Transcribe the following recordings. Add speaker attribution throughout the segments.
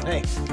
Speaker 1: Hey.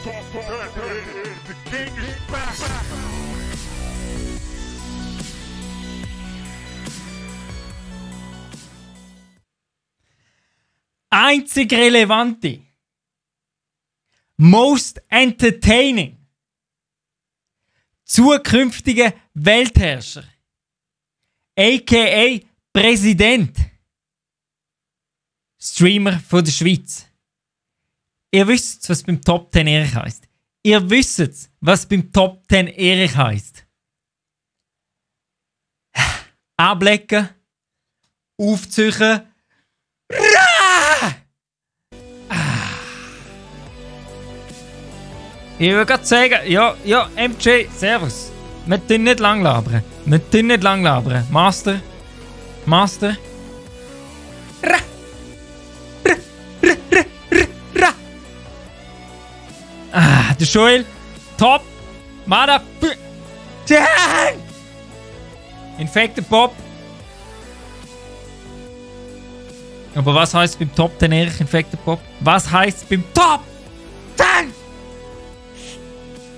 Speaker 1: The king is back.
Speaker 2: Einzig relevante, most entertaining, zukünftige Weltherrscher, a.k.a. Präsident, Streamer von der Schweiz. Ihr wisst, was beim Top 10 Erich heisst. Ihr wisst, was beim Top 10 Erich heisst. Ablecken, aufziehen, ich würde gerade sagen, ja, MJ, servus. Wir tun nicht lang labern. Master. Ra. Der Joel, top. Dang! Infected Bob. Aber was heißt beim Top 10 Erich Infected Bob? Was heißt beim Top 10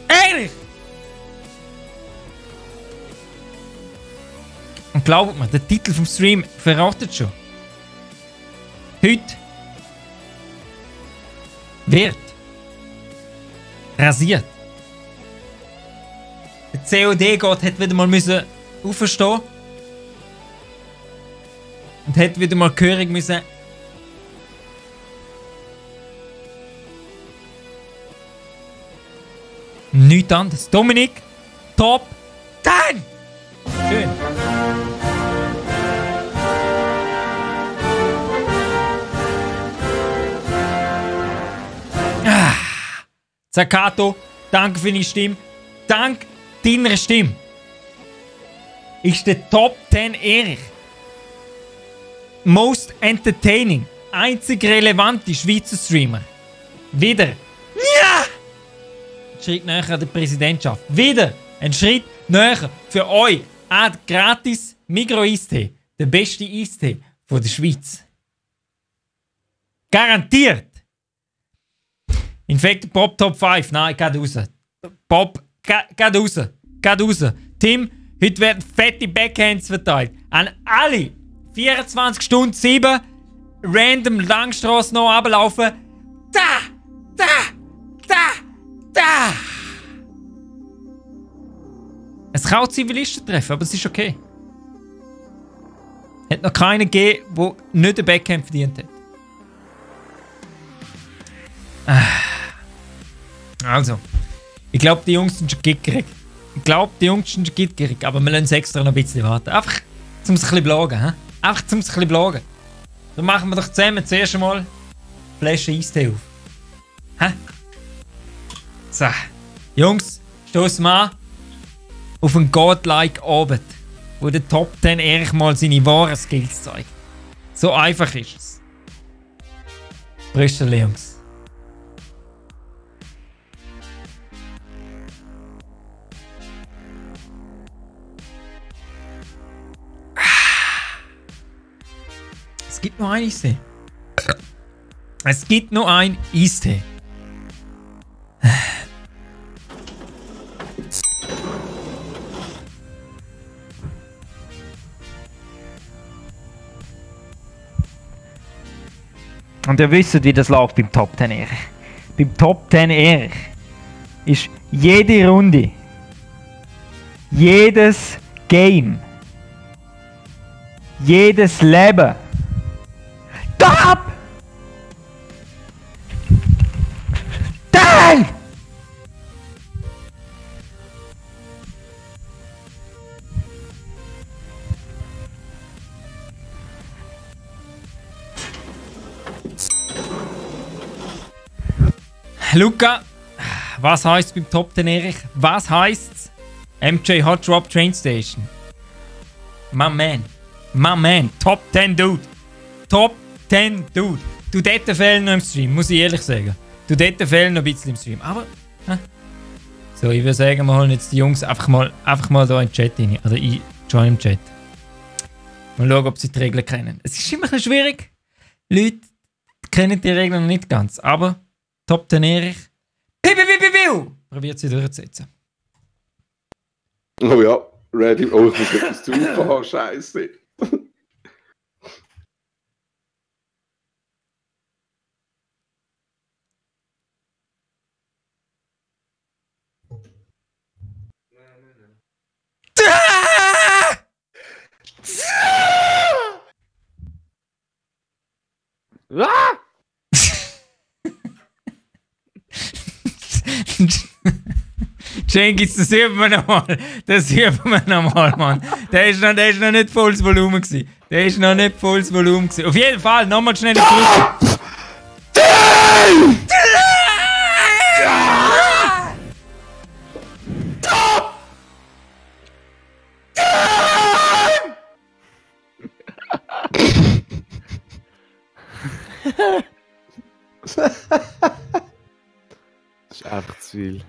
Speaker 2: Erich? Und glaubt mir, der Titel vom Stream verratet schon. Heute wird rasiert. Der COD-Gott hat wieder mal aufstehen und hat wieder mal gehörig müssen. Nichts anderes. Dominik, Top 10! Schön. Zakato, danke für deine Stimme. Dank deiner Stimme ist der Top 10 Erich most entertaining, einzig relevante Schweizer Streamer. Wieder. Ja! Ein Schritt näher an der Präsidentschaft. Wieder ein Schritt näher für euch. Gratis Migros-Eistee. Der beste Eistee von der Schweiz. Garantiert. Infected Bob Top 5. Nein, geht raus. Bob, geht raus. Tim, heute werden fette Backhands verteilt. An alle 24 Stunden 7 random Langstrasse noch runterlaufen. Da! Es kann auch Zivilisten treffen, aber es ist okay. Hat noch keinen gegeben, der nicht den Backhand verdient hat. Also, ich glaube, die Jungs sind schon gitterig. Aber wir lassen es extra noch ein bisschen warten. Einfach, um es ein bisschen blagen. Dann machen wir doch zusammen zuerst einmal eine Flasche Eistee auf. Hä? So. Jungs, stoßen wir an auf einen Godlike Abend, wo der Top 10 Erich mal seine wahren Skills zeigt. So einfach ist es. Brüsterli, Jungs. Es gibt nur ein Eistee. Und ihr wisst, wie das läuft beim Top 10 Erich. Beim Top 10 Erich ist jede Runde, jedes Game, jedes Leben Top 10! Luca, was heißt beim Top 10 Erich? Was heißt's? MJ Hot Drop Train Station. My man, Top 10 Dude. Top 10 Dude. Du dort fehlen noch im Stream, muss ich ehrlich sagen. Du dort fehlen noch ein bisschen im Stream. Aber, so, ich würde sagen, wir holen jetzt die Jungs einfach mal da in den Chat rein. Oder ich join im Chat. Mal schauen, ob sie die Regeln kennen. Es ist immer ein bisschen schwierig. Leute kennen die Regeln noch nicht ganz. Aber Top 10 Erich. Piep, piep, piep, probiert sie durchzusetzen.
Speaker 3: Oh ja, ready. Oh, ich muss etwas zufahren, scheiße.
Speaker 2: Jenkins, das üben wir nochmal. Das üben wir nochmal, Mann. Der ist noch nicht volles Volumen gewesen. Auf jeden Fall, nochmal schnell zurück.
Speaker 4: Das ist einfach zu viel.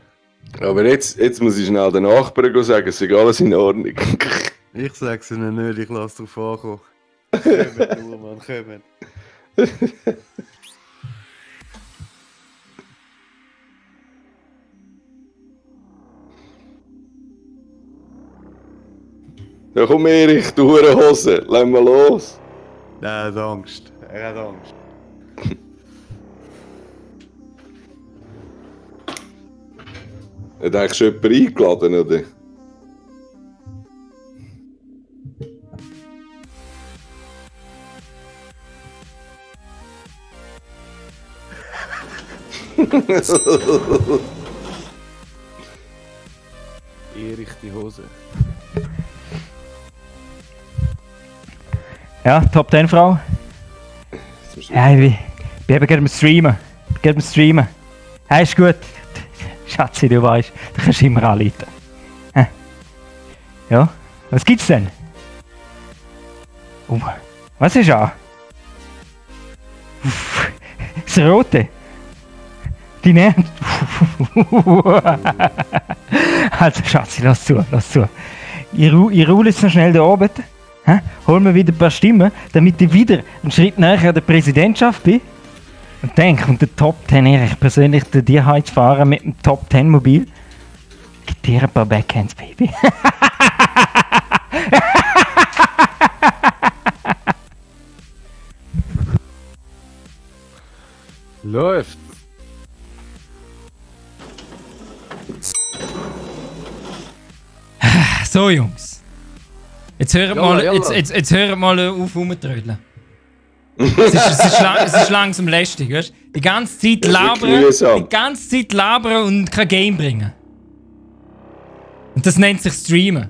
Speaker 3: Aber jetzt muss ich schnell den Nachbarn sagen, es ist alles in Ordnung.
Speaker 4: Ich sag's ihnen nicht, ich lasse drauf ankommen. Kommt nur, Mann, kommt.
Speaker 3: Ja, komm Erich, du Hose, lass mal los.
Speaker 4: Er hat Angst. Er hat Angst.
Speaker 3: Hat eigentlich schon jemand eingeladen, oder?
Speaker 4: Erich die Hose.
Speaker 5: Ja, Top 10 Frau. Ja, ich bin eben gerade am Streamen. Ja, ist gut. Schatzi, du weißt, du kannst immer anrufen. Ja, was gibt's denn? Oh, was ist an? Das Rote. Die Nähe. Also, Schatzi, lass zu. Ich ruhe jetzt noch schnell da oben. Hol mir wieder ein paar Stimmen, damit ich wieder einen Schritt näher an der Präsidentschaft bin. Und dann kommt der Top 10 ich persönlich dir heute fahren mit dem Top 10 Mobil. Gib dir ein paar Backhands, Baby.
Speaker 4: Läuft.
Speaker 2: So, Jungs. Jetzt hört mal auf rumzutrödeln. Es ist langsam lästig, weißt du? Die ganze Zeit labern und kein Game bringen. Und das nennt sich Streamen.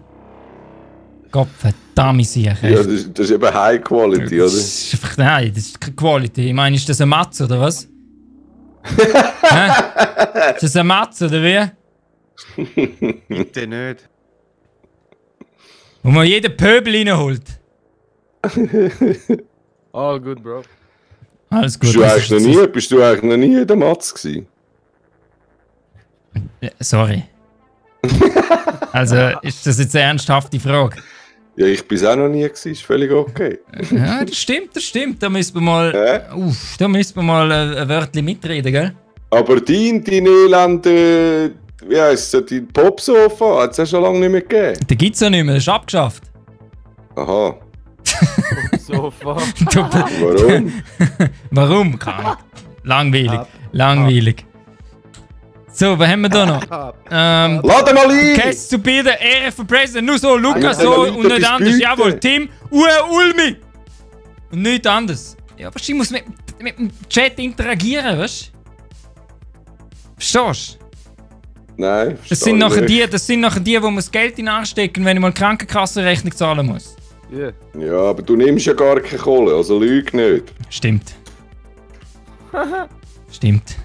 Speaker 2: Gott verdammt sicher.
Speaker 3: Ja, das ist eben High Quality, oder?
Speaker 2: Nein, das ist keine Quality. Ich meine, ist das ein Matz oder was? Ist das ein Matz oder wie?
Speaker 4: Bitte nicht.
Speaker 2: Wo man jeden Pöbel reinholt.
Speaker 4: All good, Bro.
Speaker 2: Alles gut.
Speaker 3: Bist du eigentlich noch nie in der Matz gewesen?
Speaker 2: Ja, sorry. Also, ist das jetzt eine ernsthafte Frage?
Speaker 3: Ja, ich bin es auch noch nie gewesen, ist völlig okay.
Speaker 2: Ja, das stimmt. Da müssen wir mal, ein Wörtchen mitreden, gell?
Speaker 3: Aber dein elende, wie heisst es, dein Popsofa hat es ja schon lange nicht mehr gegeben.
Speaker 2: Den gibt's ja nicht mehr, das ist abgeschafft.
Speaker 3: Aha.
Speaker 4: Sofa.
Speaker 3: Warum?
Speaker 2: Warum? Langweilig. So, was haben wir da noch?
Speaker 3: Lade mal ein!
Speaker 2: Cast to be the Ehre für President. Nur so, Lukas, so und nicht anders.
Speaker 3: bieten.
Speaker 2: Jawohl, Tim, Ulmi. Und nichts anderes. Ja, wahrscheinlich muss mit dem Chat interagieren, weißt du? Verstehst du?
Speaker 3: Nein,
Speaker 2: Das sind nachher die, wo man das Geld hineinstecken, wenn ich mal Krankenkassenrechnung zahlen muss.
Speaker 4: Yeah.
Speaker 3: Ja, aber du nimmst ja gar keine Kohle, also lüg nicht.
Speaker 2: Stimmt. Stimmt.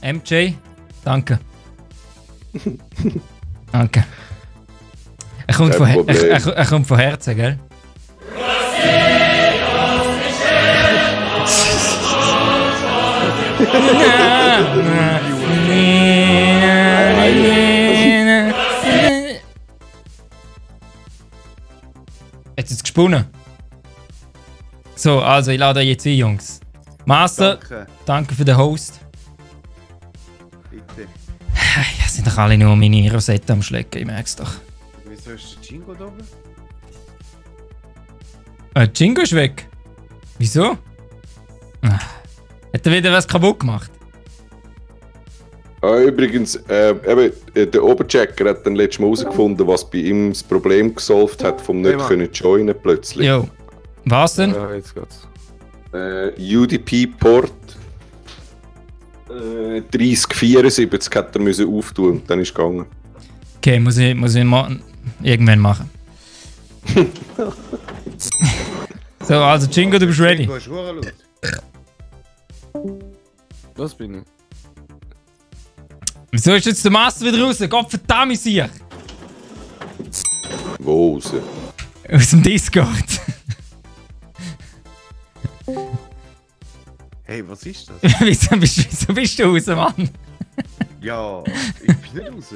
Speaker 2: MJ, danke. Danke. Er kommt von Herzen, gell? Jetzt ist es gesponnen. So, also ich lade euch jetzt ein, Jungs. Master, danke für den Host.
Speaker 4: Bitte.
Speaker 2: Ja, sind doch alle nur meine Rosette am Schlecken, ich merk's doch.
Speaker 4: Wieso ist der Jingo da oben?
Speaker 2: Jingo ist weg. Wieso? Hat er wieder was kaputt gemacht?
Speaker 3: Übrigens, eben, der Oberchecker hat dann letztes Mal herausgefunden, was bei ihm das Problem gesolved hat, vom nicht können joinen plötzlich.
Speaker 2: Jo. Was denn?
Speaker 4: Ja, jetzt geht's.
Speaker 3: UDP-Port 3074 hat er müssen auftun und dann ist es gegangen.
Speaker 2: Okay, muss ich irgendwann machen. So, also Jingo, du bist ready.
Speaker 4: Jingo ist verdammt laut. Was bin ich?
Speaker 2: Wieso ist jetzt der Master wieder raus? Gott verdammt sicher!
Speaker 3: Wo raus?
Speaker 2: Aus dem Discord.
Speaker 4: Hey, was ist das?
Speaker 2: wieso bist du raus, Mann?
Speaker 4: Ja, ich bin nicht raus.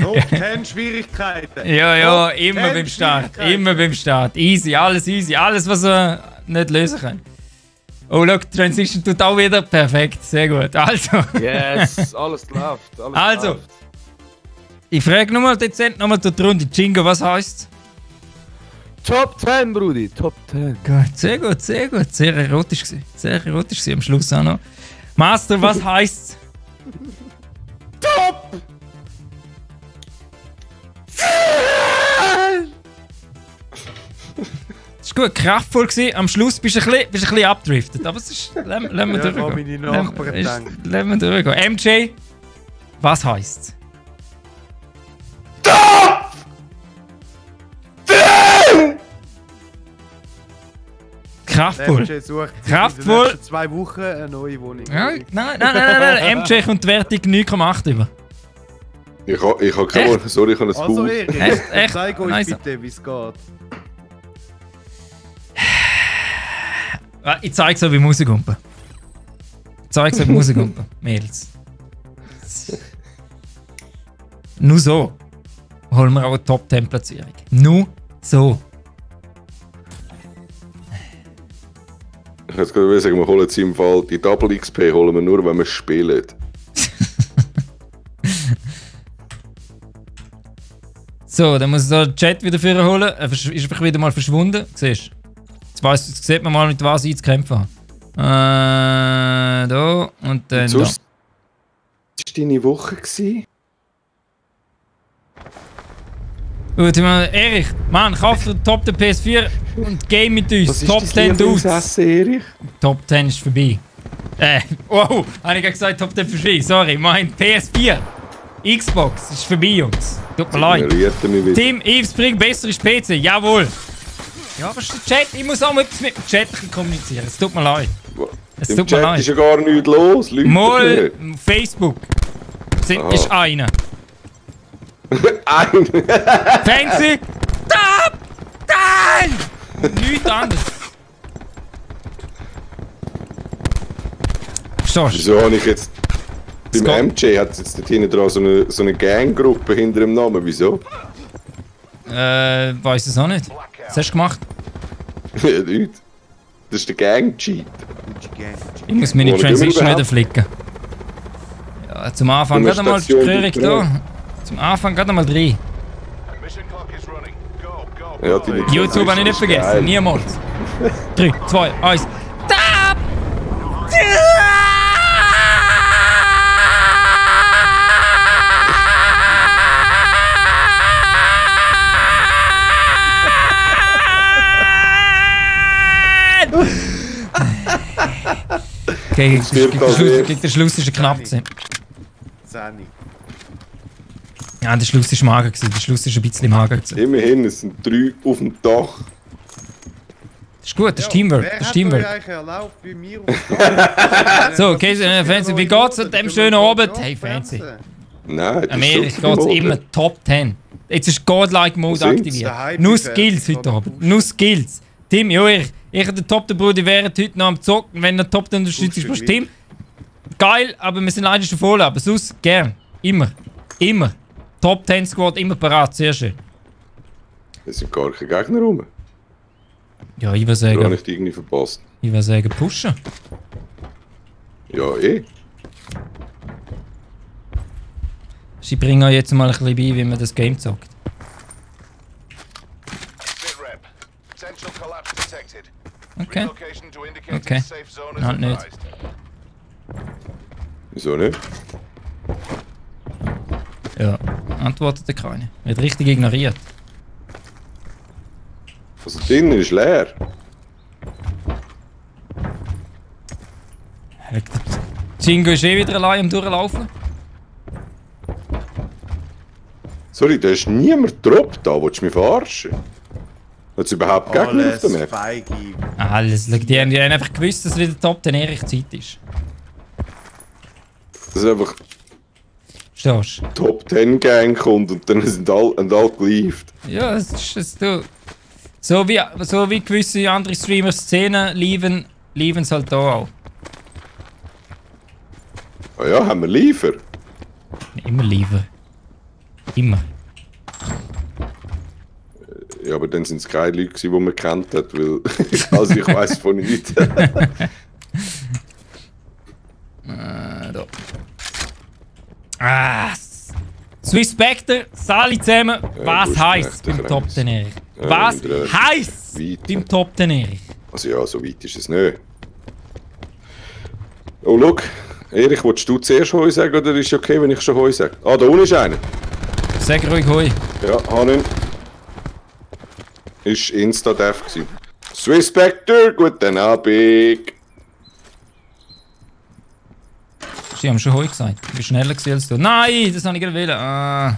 Speaker 4: Top 10 Schwierigkeiten.
Speaker 2: ja,
Speaker 4: Top
Speaker 2: immer
Speaker 4: 10
Speaker 2: beim Start.
Speaker 4: Schwierigkeiten.
Speaker 2: Immer beim Start. Easy, alles was wir nicht lösen können. Oh, look, Transition tut auch wieder perfekt. Sehr gut. Also,
Speaker 4: Yes, alles läuft.
Speaker 2: Also. ich frage nochmal dezent nochmal durch die Runde. Jingo, was heisst?
Speaker 4: Top 10, Brudi, Top 10.
Speaker 2: Gut, sehr gut, sehr gut. Sehr erotisch gewesen. Sehr erotisch gewesen am Schluss auch noch. Master, was heisst's?
Speaker 4: Top!
Speaker 2: Das war gut, kraftvoll gewesen. Am Schluss bist du ein bisschen abgedriftet. Aber es ist... Lassen wir
Speaker 4: Ja, ich
Speaker 2: durchgehen.
Speaker 4: habe meine Nachbarn gedacht.
Speaker 2: Lassen wir durchgehen. MJ, was heisst's? Kraftvoll.
Speaker 4: MJ sucht
Speaker 2: Kraftvoll.
Speaker 4: in den nächsten 2 Wochen eine neue Wohnung.
Speaker 2: Ja, nein. MJ kommt die Wertung 9,8 über.
Speaker 3: Ich habe keine Ahnung, sorry, ich habe ein
Speaker 4: Also
Speaker 3: Buch.
Speaker 4: Erik,
Speaker 2: Echt?
Speaker 4: zeig euch
Speaker 2: Nice.
Speaker 4: bitte, wie es geht.
Speaker 2: Ich zeig's euch wie Musikgumpen. Mädels. Nur so holen wir auch eine Top-10-Platzierung. Nur so.
Speaker 3: Ich würde gerade sagen, wir holen sie im Fall, die Double XP holen wir nur, wenn wir spielen.
Speaker 2: So, dann muss ich da den Chat wieder holen. Er ist einfach wieder mal verschwunden. Siehst du? Jetzt sieht man mal, mit was ich zu kämpfen habe. Da und dann da.
Speaker 3: Sonst war deine Woche gewesen?
Speaker 2: Gut, Erich, Mann, kauf dir Top der PS4 und game mit uns.
Speaker 3: Was ist
Speaker 2: Top
Speaker 3: dein
Speaker 2: 10 Dudes.
Speaker 3: Lieblingsessen, Erich?
Speaker 2: Top 10 ist vorbei. Wow, habe ich gerade gesagt, Top 10 vorbei. Sorry, mein PS4. Xbox ist vorbei, Jungs. Tut mir leid.
Speaker 3: Ignoriert er mich wieder.
Speaker 2: Team Yves bringt besser ins PC, jawohl. Ja, aber ist der Chat, ich muss auch mal etwas mit dem Chat kommunizieren. Es tut mir leid. Es
Speaker 3: Im
Speaker 2: tut mir
Speaker 3: Chat
Speaker 2: leid.
Speaker 3: ist ja gar nichts los, Leute.
Speaker 2: Mal Facebook. Ist einer.
Speaker 3: Ein.
Speaker 2: Fancy. Top 10! Nichts anderes. Verstehst du?
Speaker 3: Wieso habe ich jetzt...
Speaker 2: Es
Speaker 3: Beim
Speaker 2: geht-
Speaker 3: MJ hat es jetzt dort hinten dran so eine Ganggruppe hinter dem Namen. Wieso?
Speaker 2: Weiß es auch nicht. Was hast du gemacht?
Speaker 3: Ja, nichts. Das ist der Gang-Cheat.
Speaker 2: Ich muss meine
Speaker 3: Wo gehen wir
Speaker 2: Transition wieder
Speaker 3: überhaupt?
Speaker 2: flicken. Ja, zum Anfang
Speaker 3: Eine
Speaker 2: gerade mal
Speaker 3: Station
Speaker 2: Krörig
Speaker 3: mit
Speaker 2: da. Zum Anfang gerade mal 3.
Speaker 1: Mission clock is running. Go, go.
Speaker 3: Ja, deine
Speaker 2: YouTube habe ich nicht
Speaker 3: ist
Speaker 2: vergessen.
Speaker 3: geil.
Speaker 2: Niemals. 3, 2, 1. Stop! Okay, gegen den Schluss ist er knapp gewesen.
Speaker 4: 10.
Speaker 2: Ja, der Schluss ist mager gewesen. Der Schluss ist ein bisschen mager gewesen.
Speaker 3: Immerhin, es sind 3 auf dem Dach.
Speaker 2: Das ist gut, das ist Teamwork.
Speaker 4: Wer
Speaker 2: Das ist
Speaker 4: hat
Speaker 2: Teamwork.
Speaker 4: euch eigentlich erlaubt, bei mir auf
Speaker 2: So, okay, Fancy, wie geht's an dem schönen Abend? Hey, Fancy.
Speaker 3: Nein, das
Speaker 2: Amerika
Speaker 3: ist
Speaker 2: geht's
Speaker 3: so
Speaker 2: immer Top 10. Jetzt ist Godlike Mode
Speaker 3: Wo sind's?
Speaker 2: aktiviert.
Speaker 4: Der Hype
Speaker 2: Nur
Speaker 4: ist
Speaker 2: Skills
Speaker 4: so
Speaker 2: heute
Speaker 4: der
Speaker 2: Abend.
Speaker 4: Push.
Speaker 2: Nur Skills. Tim, ja, Ich und der Top, der Bruder, wären heute noch am Zocken, wenn der Top der Unterstützung ist. Team. Geil, aber wir sind leider schon voll. Aber sonst gern. Immer. Immer. Top 10 Squad, immer parat. Sehr schön.
Speaker 3: Es sind gar keine Gegner rum.
Speaker 2: Ja, ich würde
Speaker 3: Da
Speaker 2: sagen.
Speaker 3: habe ich die irgendwie verpasst.
Speaker 2: Ich würde sagen, pushen.
Speaker 3: Ja, eh.
Speaker 2: Ich bringe euch jetzt mal ein bisschen bei, wie man das Game zockt.
Speaker 1: Sitrep. Potential collapse detected.
Speaker 2: Okay.
Speaker 1: Relocation to indicated
Speaker 2: Okay.
Speaker 1: safe zone is
Speaker 2: Halt nicht.
Speaker 1: advised.
Speaker 3: Wieso nicht?
Speaker 2: Ja, antwortet keine. Wird richtig ignoriert.
Speaker 3: Also drinnen ist leer.
Speaker 2: Jingo ist eh wieder allein am Durchlaufen.
Speaker 3: Sorry, da ist niemand gedroppt da. Willst du mich verarschen? Hat es überhaupt Gegner auf
Speaker 4: Alles
Speaker 3: der Map?
Speaker 4: feige.
Speaker 2: Alles. Die haben einfach gewusst, dass wieder Top den Erich Zeit ist.
Speaker 3: Dass einfach
Speaker 2: Verstehst du?
Speaker 3: Top 10 Gang kommt und dann sind alle geliefert.
Speaker 2: Ja, es ist du. So wie gewisse andere Streamer-Szenen lieben es halt da auch.
Speaker 3: Ah ja, haben wir Liefer?
Speaker 2: Immer lieber. Immer.
Speaker 3: Ja, aber dann sind es keine Leute, gewesen, die man kennt hat, weil also ich weiss von nichts.
Speaker 2: Da. Ah! Swiss Spectre, alle zusammen, was
Speaker 3: du hast
Speaker 2: heisst
Speaker 3: recht,
Speaker 2: beim
Speaker 3: der
Speaker 2: Top
Speaker 3: Kreis.
Speaker 2: 10 Erich?
Speaker 3: Ja,
Speaker 2: Was
Speaker 3: mit der
Speaker 2: heisst
Speaker 3: Weite.
Speaker 2: beim Top 10 Erich?
Speaker 3: Also ja, so weit ist es nicht. Oh, schau. Erich, willst du zuerst Hoi sagen oder ist es okay, wenn ich schon Hoi sage? Ah, da unten ist einer.
Speaker 2: Sag ruhig Hoi.
Speaker 3: Ja, Hanin. Ist Insta-Dev gewesen. Swiss Spectre, guten Abend.
Speaker 2: Sie haben schon Hoi gesagt. Ich bin schneller gewesen als du. Nein, das habe ich gerade wollen. Ah.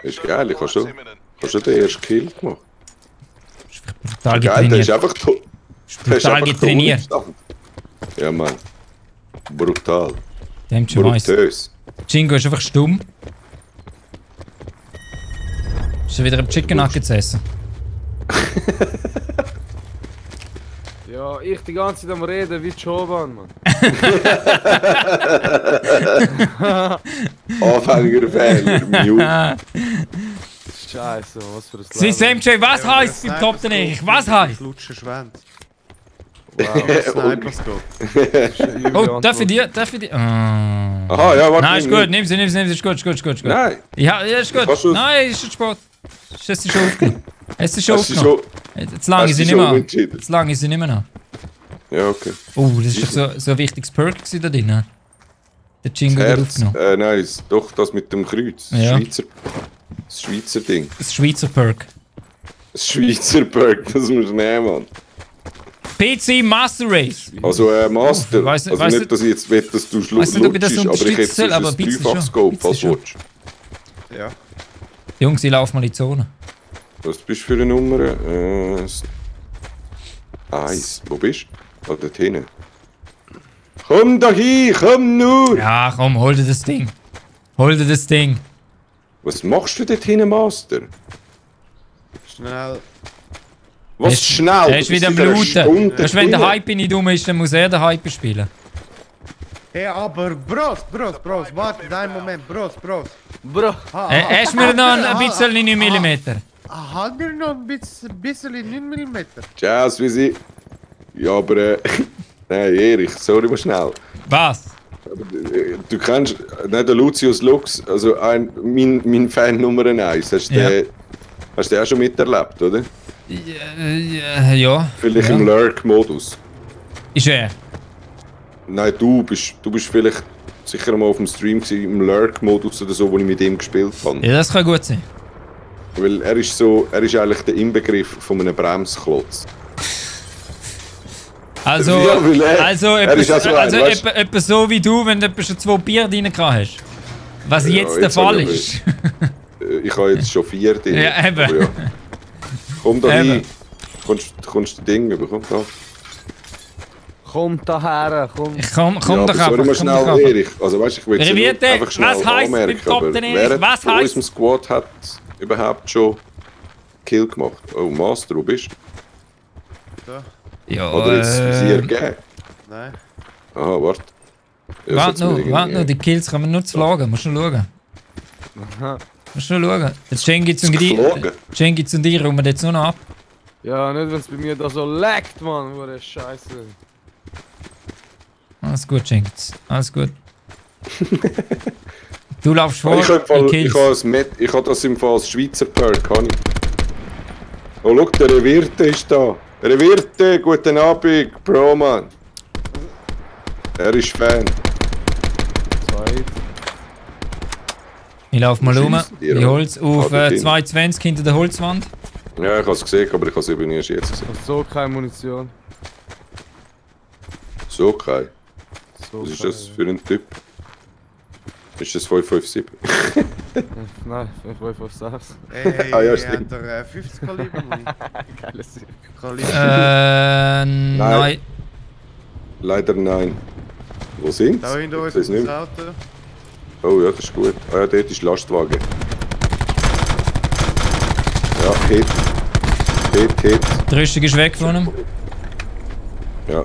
Speaker 3: Ist geil, ich habe schon den ersten Kill gemacht.
Speaker 2: Total
Speaker 3: Geil, der ist
Speaker 2: getrainiert.
Speaker 3: einfach der ist
Speaker 2: Brutal
Speaker 3: einfach
Speaker 2: getrainiert.
Speaker 3: Stand. Ja, Mann. Brutal.
Speaker 2: Dem schon weiss.
Speaker 3: Brutös.
Speaker 2: Jingo ist einfach stumm. Ist er wieder im Chicken Nuggets essen?
Speaker 6: Ja, ich die ganze Zeit am Reden wie Choban, Mann.
Speaker 3: Anfängerfehler, Mute.
Speaker 6: Scheiße, was für ein
Speaker 2: Swiss MJ, was heisst beim Top 10 Erich? Was heisst?
Speaker 4: Lutschen Schwänz.
Speaker 6: Wow,
Speaker 4: Sniper-Scope.
Speaker 2: Oh, darf ich dir? Ah.
Speaker 3: Aha, ja, warte.
Speaker 2: Nein, ist gut, nimm sie, ist gut.
Speaker 3: Nein,
Speaker 2: Ja, ist gut.
Speaker 3: Kannst du-
Speaker 2: Nein, ist schon Sport. Es ist schon aufgenommen. Es ist schon
Speaker 3: hast du
Speaker 2: aufgenommen.
Speaker 3: schon...
Speaker 2: Jetzt lange
Speaker 3: hast
Speaker 2: ist
Speaker 3: du
Speaker 2: sie nicht
Speaker 3: schon
Speaker 2: mehr an.
Speaker 3: umentschieden?
Speaker 2: Jetzt lange ist sie nicht mehr an.
Speaker 3: Ja, okay.
Speaker 2: Oh, das ist doch so ein wichtiges Perk gewesen da drin. Ne? Der Jingo wird
Speaker 3: Herz,
Speaker 2: aufgenommen.
Speaker 3: nein, doch das mit dem Kreuz.
Speaker 2: Ja.
Speaker 3: Das Schweizer Ding.
Speaker 2: Das Schweizer Perk.
Speaker 3: Das Schweizer Perk, das musst du nehmen, Mann.
Speaker 2: PC Master Race.
Speaker 3: Also Master.
Speaker 2: Oh, weiss nicht-
Speaker 3: also
Speaker 2: weiss
Speaker 3: nicht, dass ich jetzt will, dass du
Speaker 2: Weiss nicht, ob ich das
Speaker 3: lutschst, aber ich
Speaker 2: unterstützen
Speaker 3: hätte
Speaker 2: soll, aber
Speaker 3: sonst
Speaker 2: ein
Speaker 3: ein
Speaker 2: bisschen schon.
Speaker 3: Dreifach-Scope,
Speaker 2: Ein
Speaker 3: falls
Speaker 2: bisschen
Speaker 3: du willst.
Speaker 4: Ja.
Speaker 2: Jungs, ich laufe mal in die Zone.
Speaker 3: Was bist du für eine Nummer? 1. Wo bist du? Ah, dort hinten. Komm da hin, komm nur!
Speaker 2: Ja, komm, hol dir das Ding. Hol dir das Ding.
Speaker 3: Was machst du dort hinten, Master?
Speaker 4: Schnell.
Speaker 3: Was
Speaker 2: Er ist-
Speaker 3: schnell?
Speaker 2: Er ist
Speaker 3: Du
Speaker 2: wieder am
Speaker 3: bist in einer
Speaker 2: Looten.
Speaker 3: Stunde
Speaker 2: Erst wenn der
Speaker 3: drin.
Speaker 2: Hype nicht dumm ist, dann muss er den Hype spielen.
Speaker 4: Hey, aber Bros, warte, dein Moment, Bros.
Speaker 6: Bro,
Speaker 2: Hast du mir noch ein bisschen 9 mm?
Speaker 4: Hat mir noch ein bisschen 9 mm.
Speaker 3: Jazz, wie sie. Ja, aber nein, Erich, sorry mal schnell.
Speaker 2: Was?
Speaker 3: Du kennst nicht den Lucius Lux, also mein Fan Nummer 1. Hast du
Speaker 2: Ja.
Speaker 3: den auch schon miterlebt, oder?
Speaker 2: Ja.
Speaker 3: Vielleicht
Speaker 2: Ja.
Speaker 3: im Lurk-Modus.
Speaker 2: Ist er?
Speaker 3: Nein, du bist vielleicht sicher mal auf dem Stream gewesen, im Lurk-Modus oder so, wo ich mit ihm gespielt habe.
Speaker 2: Ja, das kann gut sein.
Speaker 3: Weil er ist eigentlich der Inbegriff von einem Bremsklotz.
Speaker 2: Also,
Speaker 3: Ja, weil er ist auch so einer, weißt du?
Speaker 2: etwa so wie du, wenn du etwa schon 2 Bier drin gehabt hast. Was
Speaker 3: Ja,
Speaker 2: jetzt der
Speaker 3: jetzt
Speaker 2: Fall
Speaker 3: habe
Speaker 2: ist.
Speaker 3: Ich habe jetzt schon 4 Dinge.
Speaker 2: Ja, eben.
Speaker 3: Aber ja. Komm da
Speaker 2: Eben.
Speaker 3: hin. Kommst du Ding über? Komm da.
Speaker 6: kommt daher, komm.
Speaker 2: Komm
Speaker 3: Ja,
Speaker 2: doch
Speaker 3: aber
Speaker 2: einfach.
Speaker 3: sorry mal
Speaker 2: Komm doch
Speaker 3: schnell,
Speaker 2: einfach.
Speaker 3: Erich. Also weißt du, ich will es
Speaker 2: Revierte,
Speaker 3: nur einfach schnell
Speaker 2: was heisst
Speaker 3: anmerken,
Speaker 2: beim Top
Speaker 3: aber
Speaker 2: Ten Erich?
Speaker 3: wer
Speaker 2: Was
Speaker 3: von
Speaker 2: heisst-
Speaker 3: unserem Squad hat überhaupt schon Kill gemacht. Oh, Master, wo bist du?
Speaker 4: Da.
Speaker 2: Ja,
Speaker 3: Oder jetzt das Visier gegeben?
Speaker 4: Nein.
Speaker 3: Aha, warte. Ja,
Speaker 2: warte noch, die Kills kann man nur zu flagen, musst du noch schauen. Musst du noch schauen. Jetzt Cengiz und dir rum jetzt nur noch ab.
Speaker 6: Ja, nicht wenn es bei mir da so laggt, Mann. Wo der Scheiße.
Speaker 2: Alles gut, Cengiz. Alles gut. Du laufst vor,
Speaker 3: Ich habe das im Fall als Schweizer Perk, kann ich. Oh, schau, der Revirte ist da. Revirte, guten Abend, Bro, Mann. Er ist Fan.
Speaker 6: Zweit.
Speaker 2: Ich laufe mal rum.
Speaker 3: Schiessen die
Speaker 2: Die Holz auf
Speaker 3: dort hin.
Speaker 2: 220 hinter der Holzwand.
Speaker 3: Ja, ich habe es gesehen, aber ich habe es eben erst jetzt gesehen.
Speaker 6: Hast so keine Munition.
Speaker 3: So, okay.
Speaker 6: So
Speaker 3: Was ist
Speaker 6: keine.
Speaker 3: das für ein Typ? Ist das 557?
Speaker 6: Nein, 556.
Speaker 4: Ey,
Speaker 3: Ah, ja,
Speaker 4: hat
Speaker 3: stimmt.
Speaker 4: er 50 Kaliber?
Speaker 6: Geiles Sieg.
Speaker 4: Kaliber.
Speaker 2: Nein.
Speaker 3: Leider nein. Wo sind
Speaker 4: Da hinter uns
Speaker 3: sie?
Speaker 4: ist das Auto.
Speaker 3: Oh ja, das ist gut. Ah ja, dort ist Lastwagen. Ja, Hit. Hit.
Speaker 2: Die Rüstung ist weg von ihm.
Speaker 3: Ja.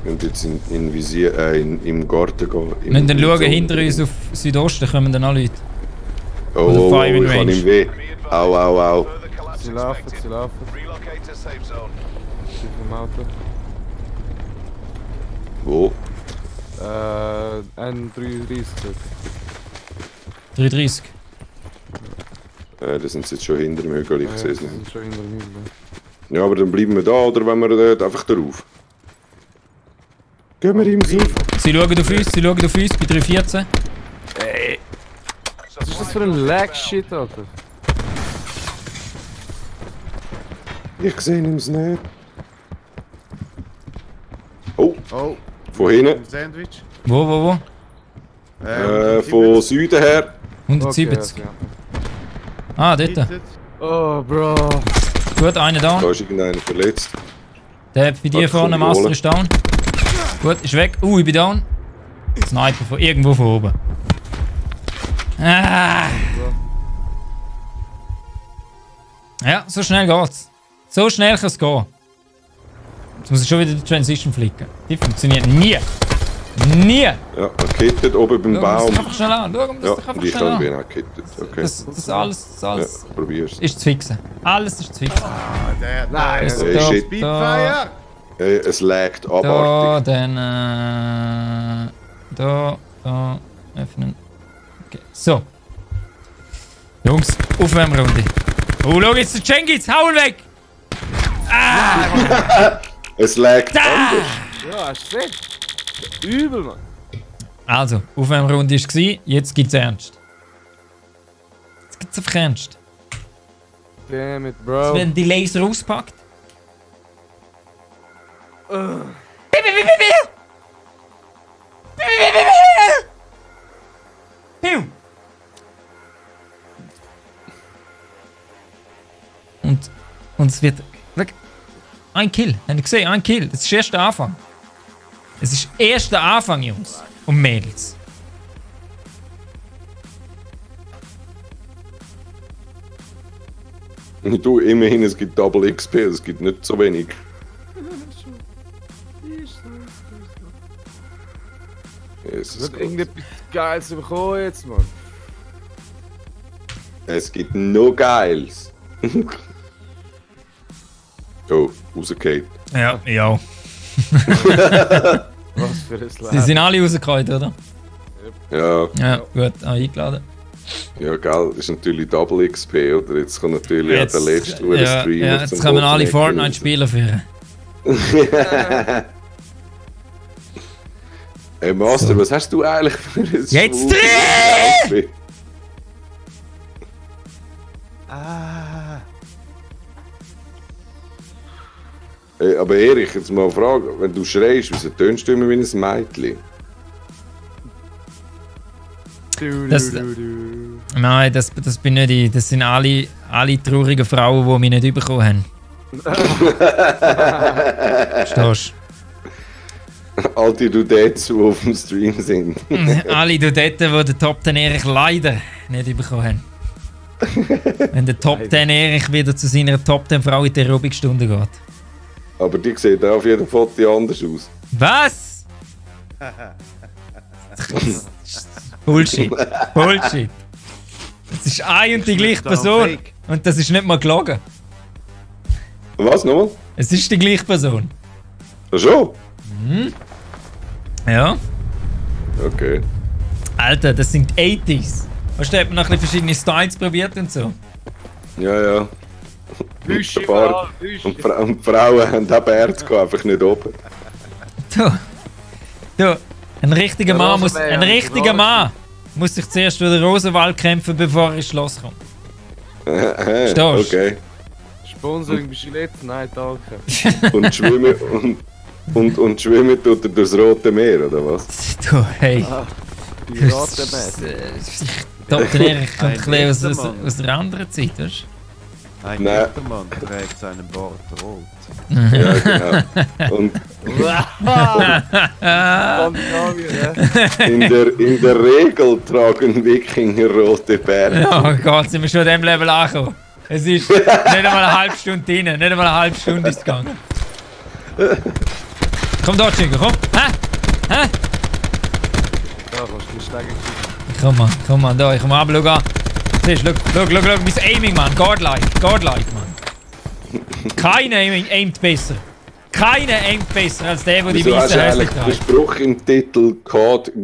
Speaker 3: Und jetzt in Visier, im Garten gehen.
Speaker 2: Wir müssen dann schauen, hinter uns auf Südosten kommen dann auch Leute.
Speaker 3: Oh,
Speaker 2: Fire in
Speaker 3: ich kann
Speaker 2: range.
Speaker 3: ihm weh. Au.
Speaker 1: Further collapse
Speaker 6: Sie laufen.
Speaker 1: expected. Relocate to safe zone.
Speaker 6: Steht im Auto.
Speaker 3: Wo?
Speaker 6: N33.
Speaker 2: 330.
Speaker 3: Das sind sie jetzt schon hinter dem Hügel, ich sehe es nicht.
Speaker 6: Sind schon in der Mitte.
Speaker 3: Ja, aber dann bleiben wir da, oder wenn wir dort einfach drauf? Gehen wir ihm so.
Speaker 2: Sie schauen auf uns, bei 314.
Speaker 6: Was ist das für ein Lag-Shit, Alter?
Speaker 3: Ich sehe ihn nicht. Oh,
Speaker 4: Oh,
Speaker 3: von hinten.
Speaker 4: ein Sandwich.
Speaker 2: Wo?
Speaker 3: Von Süden her.
Speaker 2: 170.
Speaker 6: Okay,
Speaker 2: Ah, dort.
Speaker 4: Hittet.
Speaker 6: Oh, Bro.
Speaker 2: Gut, einer da.
Speaker 3: Da ist irgendeiner verletzt.
Speaker 2: Der bei dir
Speaker 3: Warte,
Speaker 2: vorne,
Speaker 3: komm,
Speaker 2: Master
Speaker 3: holen.
Speaker 2: ist down. Gut, ist weg. Ich bin down. Sniper von irgendwo von oben. Ah. Ja, so schnell geht's. So schnell kann es gehen. Jetzt muss ich schon wieder die Transition flicken. Die funktioniert nie. Nie!
Speaker 3: Ja, gekittet oben beim
Speaker 2: Schau
Speaker 3: Baum.
Speaker 2: das einfach schnell an. Schau
Speaker 3: Ja,
Speaker 2: das einfach
Speaker 3: und ich
Speaker 2: schnell
Speaker 3: bin
Speaker 2: an.
Speaker 3: auch gekittet. Okay.
Speaker 2: Das alles
Speaker 3: Ja, probier's.
Speaker 2: ist zu fixen. Alles ist zu fixen.
Speaker 4: Nein,
Speaker 2: Das
Speaker 3: Hey,
Speaker 2: da,
Speaker 3: shit.
Speaker 4: Speedfire!
Speaker 3: Hey, es laggt
Speaker 2: da,
Speaker 3: abartig.
Speaker 2: dann da, öffnen. Okay, so. Jungs, Aufwärmrunde. Oh, schau jetzt der Cengiz, hau ihn weg!
Speaker 3: Es laggt anders.
Speaker 6: Ja, ist fett. Übel, Mann.
Speaker 2: Also, Aufwärmrunde war, jetzt gibt's Ernst. Jetzt gibt's einfach Ernst.
Speaker 6: Damn it,
Speaker 2: Jetzt
Speaker 6: Bro.
Speaker 2: werden die Laser auspackt. Piu! Und es wird. Ein Kill. Habt ihr gesehen? Ein Kill. Das ist erst der Anfang. Es ist erst der Anfang, Jungs. Und Mädels.
Speaker 3: Du, immerhin, es gibt Double XP, es gibt nicht so wenig. Jesus
Speaker 6: Wird
Speaker 3: Gott.
Speaker 6: irgendetwas Geiles bekommen jetzt, Mann.
Speaker 3: Es gibt noch Geiles. Oh, rausgefallen.
Speaker 2: Ja, ja.
Speaker 6: Was für ein
Speaker 2: Sie
Speaker 6: Leben.
Speaker 2: sind alle rausgekommen, oder?
Speaker 3: Ja,
Speaker 2: Ja, gut. Eingeladen.
Speaker 3: ja, gell, das ist natürlich Double XP, oder? Jetzt kommt natürlich auch der letzte, der
Speaker 2: ja,
Speaker 3: Streamer
Speaker 2: ja, jetzt kommen alle Fortnite-Spieler führen.
Speaker 3: Hey Master, was hast du eigentlich für ein
Speaker 2: Jetzt
Speaker 3: schwules
Speaker 2: dreh!
Speaker 3: Outfit?
Speaker 4: Ah.
Speaker 3: Hey, aber Erich, jetzt mal eine Frage. Wenn du schreist, wieso tönst du immer wie ein Mädchen?
Speaker 2: Das- Nein, das bin nicht ich. Das sind alle traurigen Frauen, die mich nicht bekommen haben. Verstehst
Speaker 3: All die Dudettes, die auf dem Stream sind.
Speaker 2: du? Alle Dudetten, die den Top 10 Erich leider nicht bekommen haben. Wenn der Top 10 Erich wieder zu seiner Top 10 Frau in die Aerobikstunde geht.
Speaker 3: Aber die sieht auch auf jedem Foto anders aus.
Speaker 2: Was? Bullshit. Bullshit. Das ist eine und die gleiche Person. Und das ist nicht mal gelogen.
Speaker 3: Was, nochmal?
Speaker 2: Es ist die gleiche Person.
Speaker 3: Ach schon?
Speaker 2: Ja.
Speaker 3: Okay.
Speaker 2: Alter, das sind 80s. Weißt du, da hat man noch ein bisschen verschiedene Styles probiert und so.
Speaker 3: Ja, ja.
Speaker 6: Büsche
Speaker 3: Ein paar-
Speaker 6: überall, Büsche.
Speaker 3: Und Frauen haben auch Bärte gehabt, einfach nicht oben.
Speaker 2: Du, ein richtiger
Speaker 6: Der
Speaker 2: Mann muss,
Speaker 6: Rosenbär
Speaker 2: ein
Speaker 6: hat
Speaker 2: richtiger
Speaker 6: gewartet.
Speaker 2: Mann muss sich zuerst durch den Rosenwald kämpfen, bevor er ins Schloss kommt. Verstehst du?
Speaker 3: Okay.
Speaker 6: Sponsoring bist du nicht? Nein, danke.
Speaker 3: Und schwimmen, und schwimmen tut er durchs Rote Meer, oder was?
Speaker 2: Du, hey.
Speaker 6: Piratenmäßig.
Speaker 2: Ich glaube, der Erich kommt ein
Speaker 4: Ein
Speaker 2: bisschen
Speaker 4: echter Mann.
Speaker 2: aus einer anderen Zeit, weißt
Speaker 4: Ein
Speaker 3: Nein.
Speaker 4: guter Mann trägt seinen Bart rot.
Speaker 3: Ja, genau. Und
Speaker 6: Skandinavien,
Speaker 3: in der Regel tragen Wikinger rote Bärte.
Speaker 2: du? Oh Gott, sind wir schon an dem Level angekommen. Es ist nicht einmal eine halbe Stunde rein, nicht einmal eine halbe Stunde ist es gegangen. Komm dort, Schinker, komm! Hä? Hä?
Speaker 6: Da kannst du nicht steigen.
Speaker 2: Komm mal, da, ich komm ab, schau an. Siehst du, schau, mein Aiming, Mann. Godlike, Mann. Keiner aimt besser. Keiner aimt besser als der, der die
Speaker 3: Wieso hast
Speaker 2: weißen
Speaker 3: du
Speaker 2: Höschen
Speaker 3: eigentlich den
Speaker 2: trägt.
Speaker 3: Spruch im Titel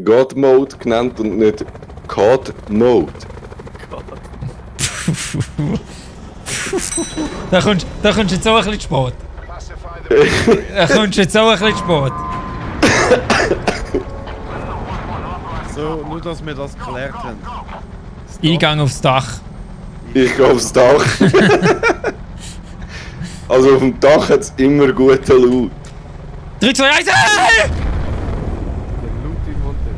Speaker 3: God Mode genannt und nicht God Mode?
Speaker 2: Da kommst du jetzt auch ein bisschen zu spät.
Speaker 1: Pacify the
Speaker 2: Da kommst du jetzt auch ein bisschen zu spät.
Speaker 4: So, nur dass wir das geklärt haben.
Speaker 2: Eingang aufs Dach.
Speaker 3: Ich gehe aufs Dach. Also auf dem Dach hat es immer guten Laut.
Speaker 2: 3, 2, 1, hey!
Speaker 6: Der Loot im Hotel.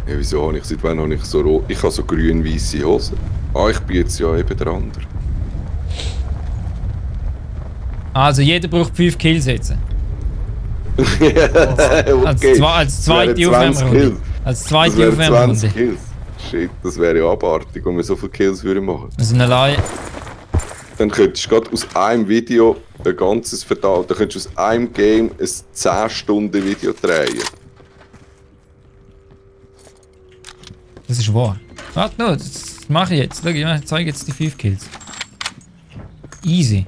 Speaker 3: Ja, wieso habe ich seit wann habe ich so rot? Ich habe so grün-weisse Hosen. Ah, ich bin jetzt ja eben der andere.
Speaker 2: Also jeder braucht 5 Kills jetzt.
Speaker 3: Okay.
Speaker 2: Als zweite
Speaker 3: Das wären 20
Speaker 2: Aufwärmrunde.
Speaker 3: Kills.
Speaker 2: Als
Speaker 3: Das
Speaker 2: zweite
Speaker 3: wären
Speaker 2: Aufwärmrunde.
Speaker 3: 20 Kills. Shit, das wäre ja abartig, wenn wir so viele Kills würden machen.
Speaker 2: Wir sind allein.
Speaker 3: Dann könntest du gerade aus einem Video ein ganzes Verdacht, dann könntest du aus einem Game ein 10-Stunden-Video drehen.
Speaker 2: Das ist wahr. Warte nur, das mache ich jetzt. Schau, ich zeige jetzt die 5 Kills. Easy.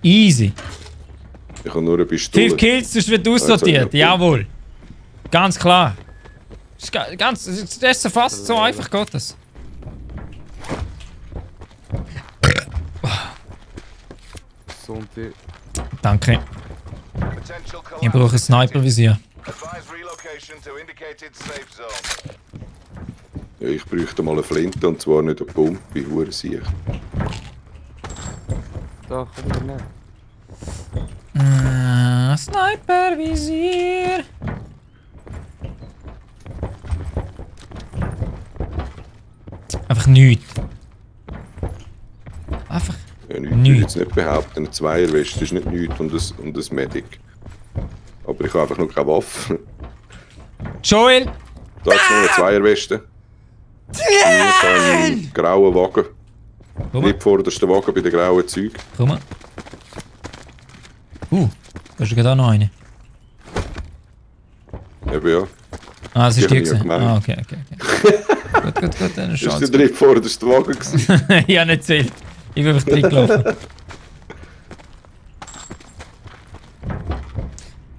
Speaker 2: Easy.
Speaker 3: Ich habe nur eine Pistole.
Speaker 2: 5 Kills, sonst wird aussortiert. Jawohl. Ganz klar. Das ist fast so einfach geht das.
Speaker 6: So und die.
Speaker 2: Danke.
Speaker 1: potential
Speaker 2: Ich brauche ein Sniper-Visier.
Speaker 1: Advise relocation to indicated safe zone.
Speaker 3: Ja, ich bräuchte mal eine Flinte und zwar nicht eine Pumpe, wie hure sicher.
Speaker 6: Da, komm ich nehmen.
Speaker 2: Sniper-Visier. Einfach nichts. Einfach.
Speaker 3: Ja, nichts würde ich jetzt nicht behaupten. Eine Zweierweste ist nicht nichts und ein Medic. Aber ich habe einfach noch keine Waffe.
Speaker 2: Joel!
Speaker 3: Da ist noch eine Zweierweste. Ein grauen Wagen.
Speaker 2: Komm mal,
Speaker 3: Nicht vordersten Wagen bei den grauen Zeug.
Speaker 2: komm mal. Da ist gerade auch noch eine.
Speaker 3: Eben ja.
Speaker 2: Ah, das ist
Speaker 3: Die
Speaker 2: die
Speaker 3: hab ich ja
Speaker 2: gewesen.
Speaker 3: gemeint.
Speaker 2: Ah, okay. Gut, dann ist
Speaker 3: Das war
Speaker 2: es.
Speaker 3: der drittvorderste Wagen. gewesen.
Speaker 2: Ich habe nicht zählt. Ich bin einfach drin gelaufen.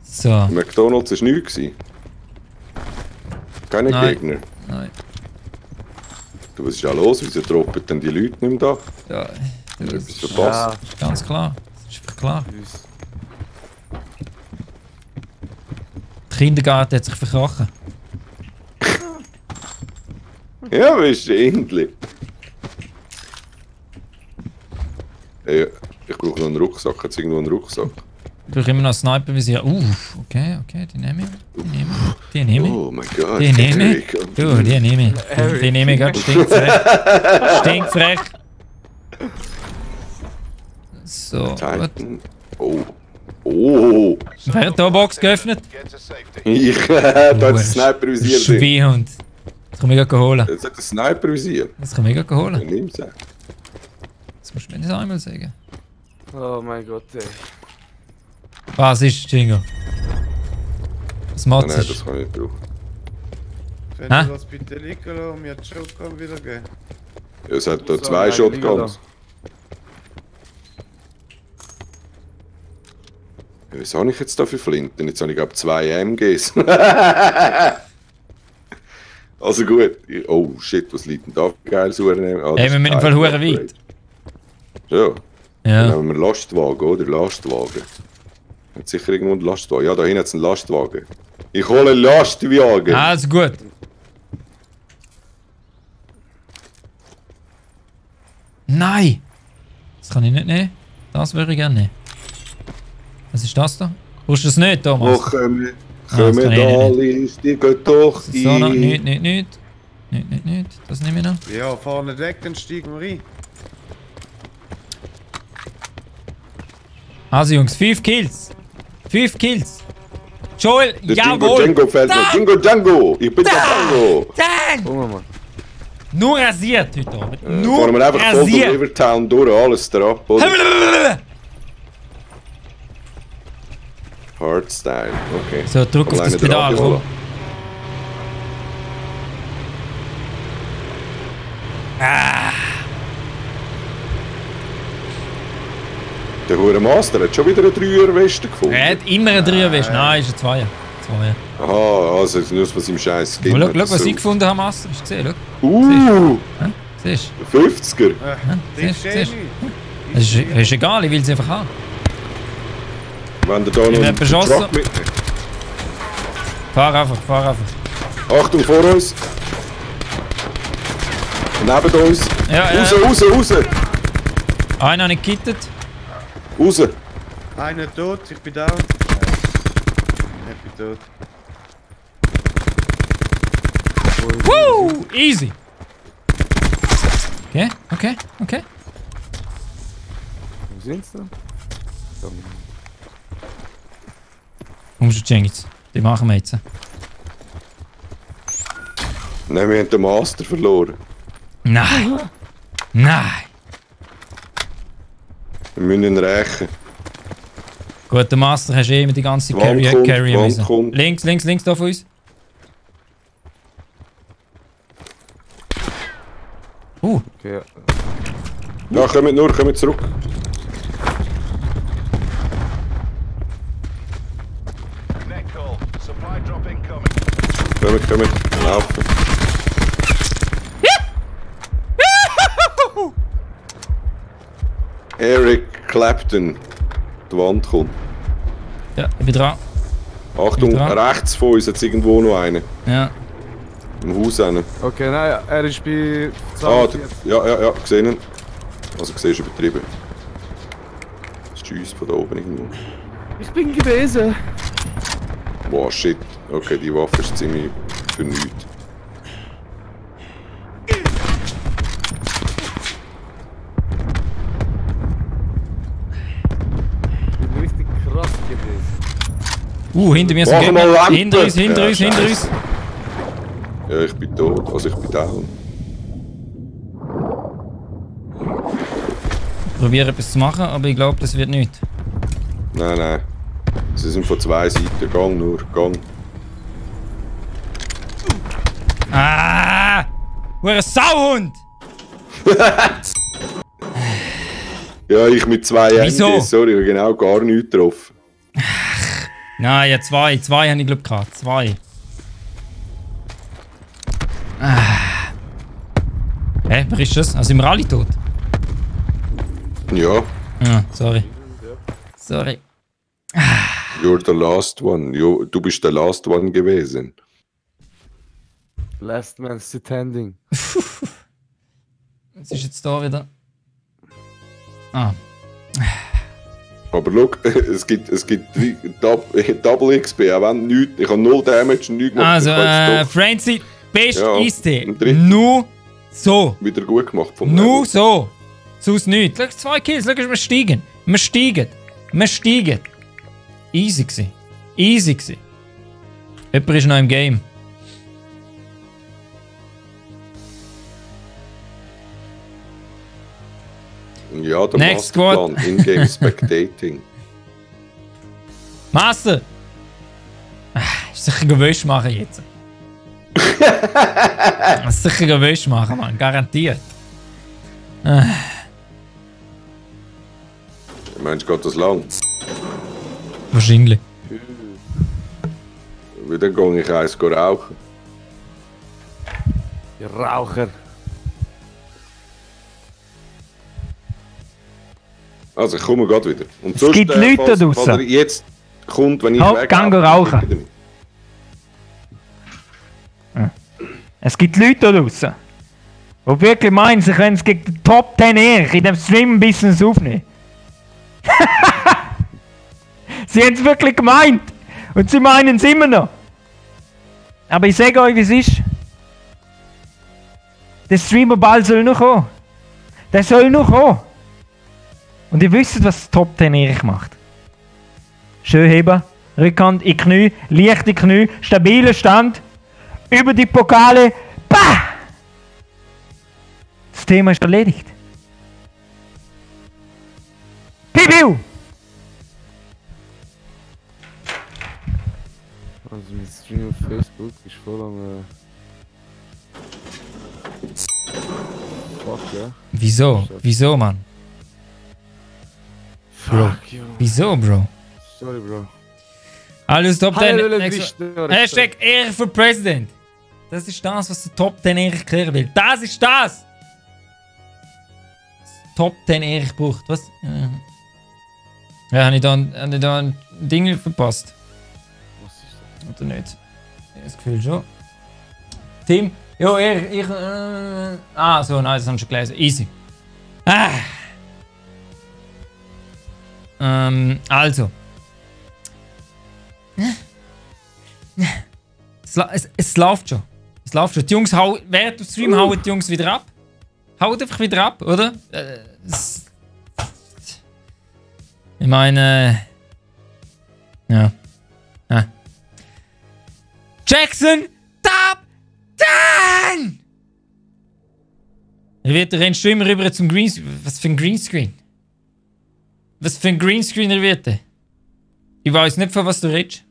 Speaker 2: So,
Speaker 3: McDonalds war nichts. gewesen. Keine
Speaker 2: Nein.
Speaker 3: Gegner.
Speaker 2: nein.
Speaker 3: Du, was ist ja los? Wieso droppen denn die Leute nicht mehr da?
Speaker 2: Ja, das
Speaker 3: Etwas
Speaker 2: ist
Speaker 3: verpasst.
Speaker 2: ganz klar. Das ist einfach klar.
Speaker 6: Uns.
Speaker 2: Der Kindergarten hat sich verkrochen.
Speaker 3: Ja, wahrscheinlich. Hey, ich brauche noch einen Rucksack. Hat es irgendwo einen Rucksack?
Speaker 2: Ich brauche immer noch ein Sniper-Visier. Okay, die nehme ich. Die nehme ich.
Speaker 3: Oh mein Gott.
Speaker 2: Die nehme ich.
Speaker 3: Eric.
Speaker 2: Du, die nehme ich. Die nehme ich gerade stinkfrech. Stinkfrech. So, gut.
Speaker 3: Titan. Oh. Oh.
Speaker 2: Wer hat da eine Box geöffnet?
Speaker 1: Get to safety.
Speaker 3: Ich, da hat das Sniper-Visier drin.
Speaker 2: Schwehhund. kann ich gleich holen.
Speaker 3: Jetzt hat der Sniper visiert.
Speaker 2: Das kann ich gleich holen.
Speaker 3: Nimm's auch.
Speaker 2: Das musst du mir nicht einmal sagen.
Speaker 6: Oh mein Gott, ey.
Speaker 2: Was ist, Jingo? Was
Speaker 3: Ah,
Speaker 2: macht
Speaker 3: nein,
Speaker 2: es?
Speaker 3: das kann ich nicht brauchen.
Speaker 4: Wenn
Speaker 2: Hä?
Speaker 4: du das bitte liegen lassen und mir die Shotgun wieder geben.
Speaker 3: Ja, es hat da
Speaker 6: So,
Speaker 3: 2
Speaker 6: nein,
Speaker 3: Shotguns. Ja, was habe ich jetzt da für Flinten? Jetzt habe ich glaube 2 MGs. Also gut. Oh shit, was liegt denn da für geiles Uhren? Ah,
Speaker 2: Ey, wir müssen im Fall hure weit.
Speaker 3: Ja, dann
Speaker 2: Ja.
Speaker 3: nehmen wir einen Lastwagen, oder? Lastwagen. Hat sicher irgendwo einen Lastwagen. Ja, da hinten hat es einen Lastwagen. Ich hole einen Lastwagen.
Speaker 2: Also gut. Nein! Das kann ich nicht nehmen. Das würde ich gerne nehmen. Was ist das da? Brauchst du das nicht,
Speaker 3: Wo
Speaker 2: Thomas?
Speaker 3: kommen
Speaker 2: das kann ich
Speaker 3: alle, die gehen doch
Speaker 2: So, noch,
Speaker 3: ein.
Speaker 2: nicht. Nicht. Das nehme ich noch.
Speaker 4: Ja, fahr nicht weg, dann steigen wir rein.
Speaker 2: Also Jungs, 5 Kills. 5 Kills. Joel,
Speaker 3: Der
Speaker 2: jawohl.
Speaker 3: Django fällt noch.
Speaker 2: Da!
Speaker 3: Django! Ich bin der Django!
Speaker 2: Dang!
Speaker 6: Guck mal, Mann.
Speaker 2: Nur rasiert heute Abend.
Speaker 3: Fahren
Speaker 2: Nur
Speaker 3: wir einfach voll durch
Speaker 2: rasiert.
Speaker 3: Rivertown durch, alles drauf. Hardstyle, okay.
Speaker 2: So, drück auf das
Speaker 3: Alleine
Speaker 2: Pedal,
Speaker 3: Radio
Speaker 2: komm.
Speaker 3: holen. Der hure Master hat schon wieder eine 3er-Weste gefunden.
Speaker 2: Er hat immer einen Dreierwäsche. Nein, ist ein Zweier.
Speaker 3: Aha, also jetzt nur von seinem scheiß Skin.
Speaker 2: Schau,
Speaker 3: hat
Speaker 2: schau,
Speaker 3: das
Speaker 2: was
Speaker 3: so-
Speaker 2: ich gefunden habe, Master. Hast du gesehen? Siehst du?
Speaker 3: 50er.
Speaker 2: Siehst
Speaker 4: Das
Speaker 2: du?
Speaker 4: ist
Speaker 2: Siehst du? Das ist egal, ich will es einfach haben.
Speaker 3: Wenn der da noch
Speaker 2: wird
Speaker 3: einen
Speaker 2: beschossen.
Speaker 3: Truck mitnimmt.
Speaker 2: Fahr einfach.
Speaker 3: Achtung, vor uns. Neben uns.
Speaker 2: Ja.
Speaker 3: Raus.
Speaker 2: Einer nicht gekittet.
Speaker 3: Raus.
Speaker 4: Einer tot, ich bin down. Ich bin tot.
Speaker 2: Woo! Easy. Okay.
Speaker 6: Wo sind sie denn?
Speaker 2: Komm schon, Cengiz. Die machen wir jetzt.
Speaker 3: Nein, wir haben den Master verloren.
Speaker 2: Nein.
Speaker 3: Wir müssen ihn rächen.
Speaker 2: Gut, der Master hast du immer die ganze Zeit
Speaker 3: Wand kommt,
Speaker 2: carryen
Speaker 3: Wand
Speaker 2: müssen.
Speaker 3: kommt.
Speaker 2: Links da von uns.
Speaker 6: Okay, ja.
Speaker 3: Ja, kommt zurück.
Speaker 1: Net call. Supply drop incoming.
Speaker 3: Kommt. Laufen. Eric Clapton. Die Wand kommt.
Speaker 2: Ja, ich bin dran.
Speaker 3: Achtung,
Speaker 2: Dran.
Speaker 3: rechts von uns hat es irgendwo noch einen.
Speaker 2: Ja.
Speaker 3: Im Haus einen.
Speaker 6: Okay, nein, er ist bei
Speaker 3: Ah,
Speaker 6: 42.
Speaker 3: ja, gesehen ihn. Also gesehen ist übertrieben. Das schießt von da oben irgendwo.
Speaker 6: Ich bin gewesen.
Speaker 3: Wow, shit. Okay, die Waffe ist ziemlich für nichts.
Speaker 6: Ich bin richtig krass gewesen.
Speaker 2: Hinter mir ist
Speaker 3: Mach
Speaker 2: ein
Speaker 3: mal
Speaker 2: Gegner.
Speaker 3: Lampe.
Speaker 2: Hinter uns.
Speaker 3: Ja,
Speaker 2: Hinter uns.
Speaker 3: Scheiße. Ja, ich bin tot. Also ich bin down.
Speaker 2: Ich probiere etwas zu machen, aber ich glaube, das wird nicht.
Speaker 3: Nein. Sie sind von 2 Seiten. Gang.
Speaker 2: Ah! Hure Sauhund!
Speaker 3: Ja, ich mit 2
Speaker 2: Wieso?
Speaker 3: MGs. Sorry, ich habe genau gar nichts getroffen.
Speaker 2: Nein, ja, 2. 2 habe ich glaube gehabt. 2. Hä, wer ist das? Also sind wir alle tot?
Speaker 3: Ja,
Speaker 2: Ah, sorry. Sorry.
Speaker 3: you're the last one. Du bist der last one gewesen.
Speaker 6: Last man standing.
Speaker 2: Was ist jetzt da wieder? Ah.
Speaker 3: Aber schau, es gibt Double XP, auch wenn nichts. Ich habe 0 Damage und nichts gemacht.
Speaker 2: Also,
Speaker 3: Ich habe jetzt doch
Speaker 2: Francie, best
Speaker 3: Ja,
Speaker 2: ist
Speaker 3: im dritten.
Speaker 2: nur so.
Speaker 3: wieder gut gemacht vom
Speaker 2: Nur
Speaker 3: Level.
Speaker 2: so. Sonst nichts. Schau, 2 Kills. Schau, wir steigen. Wir steigen. Easy gsi. Jemand ist noch im Game.
Speaker 3: Ja, der
Speaker 2: Next
Speaker 3: Masterplan, In-Game Spectating.
Speaker 2: Master! Ist sicher gewöhnt machen jetzt. Ist sicher gewöhnt machen, Mann. Garantiert.
Speaker 3: Meinst du, geht das lang?
Speaker 2: Wahrscheinlich.
Speaker 3: Weil dann gehe ich eins rauchen.
Speaker 6: Ihr Raucher.
Speaker 3: Also, ich komme gerade wieder. Und
Speaker 5: Es gibt Leute da draussen.
Speaker 3: falls er jetzt kommt, wenn ich
Speaker 5: Halt, gang rauchen. Es gibt Leute da draussen, die wirklich meinen, sie können es gegen die Top 10 Erich in dem Stream-Business aufnehmen. Sie haben es wirklich gemeint. Und sie meinen es immer noch. Aber ich sage euch, wie es ist. Der Streamer-Ball soll noch kommen. Der soll noch kommen. Und ihr wisst, was das Top 10 Erich macht. Schön heben, Rückhand in Knie, leichte Knie, stabiler Stand, über die Pokale. Bah! Das Thema ist erledigt. Piu!
Speaker 6: Also mein Stream auf Facebook ist voll am... Fuck, ja.
Speaker 2: Wieso? Wieso, Mann?
Speaker 6: Fuck, Junge.
Speaker 2: Wieso, Bro?
Speaker 6: Sorry, Bro.
Speaker 2: Alles Top 10.
Speaker 6: Hallo,
Speaker 2: Hashtag Ehre für President. Das ist das, was der Top 10 Erich klären will. Das ist das! Top 10 Erich braucht. Was? Ja, habe ich da ein Ding verpasst?
Speaker 6: Was ist das?
Speaker 2: Oder nicht? Ich habe das Gefühl schon. Tim? Jo, ich. So, nein, das haben wir schon gelesen. Easy. Also. Es läuft schon. Es läuft schon. Die Jungs während dem Stream hauen die Jungs wieder ab. Haut einfach wieder ab, oder? Ich meine. Ja. Jackson Top 10! Er rennst du immer rüber zum Greenscreen. Was für ein Greenscreen? Was für ein Greenscreen er wird? Ich weiß nicht, von was du redest.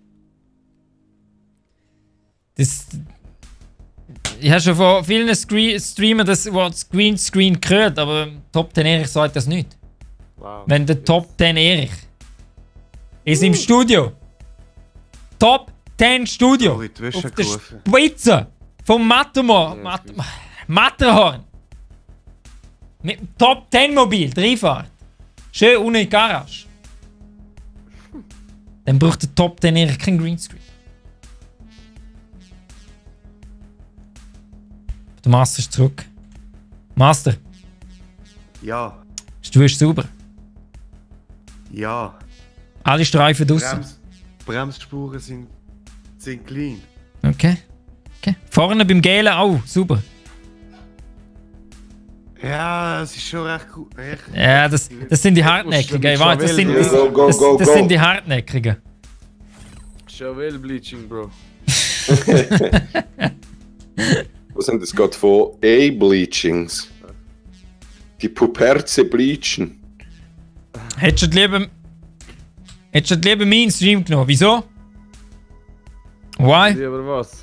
Speaker 2: Ich habe schon von vielen Streamern das Wort Greenscreen gehört, aber Top 10 Erich sagt das nicht.
Speaker 6: Wow.
Speaker 2: Wenn der Top 10 Erich ist im Studio. Top 10 Studio.
Speaker 4: Sorry, die Wäsche
Speaker 2: Auf der
Speaker 4: gerufen.
Speaker 2: Spitze vom Matterhorn. Mit dem Top 10 Mobil, Dreifahrt. Schön unten in die Garage. Dann braucht der Top 10 Erich kein Greenscreen. Der Master ist zurück. Master,
Speaker 4: Ja,
Speaker 2: du bist sauber.
Speaker 4: ja.
Speaker 2: Alle Streifen draussen.
Speaker 4: Bremsspuren sind clean.
Speaker 2: Okay. Vorne beim Gelen auch, super.
Speaker 4: Ja, es ist schon recht gut.
Speaker 2: Ja, das sind die Hartnäckigen. Ich weiß, das sind die Hartnäckigen.
Speaker 6: Chauvel Bleaching, Bro.
Speaker 3: Was sind das gerade von A-Bleachings? Die Puperze bleachen.
Speaker 2: Hättest du lieber meinen Stream genommen? Wieso? Why?
Speaker 6: Lieber was?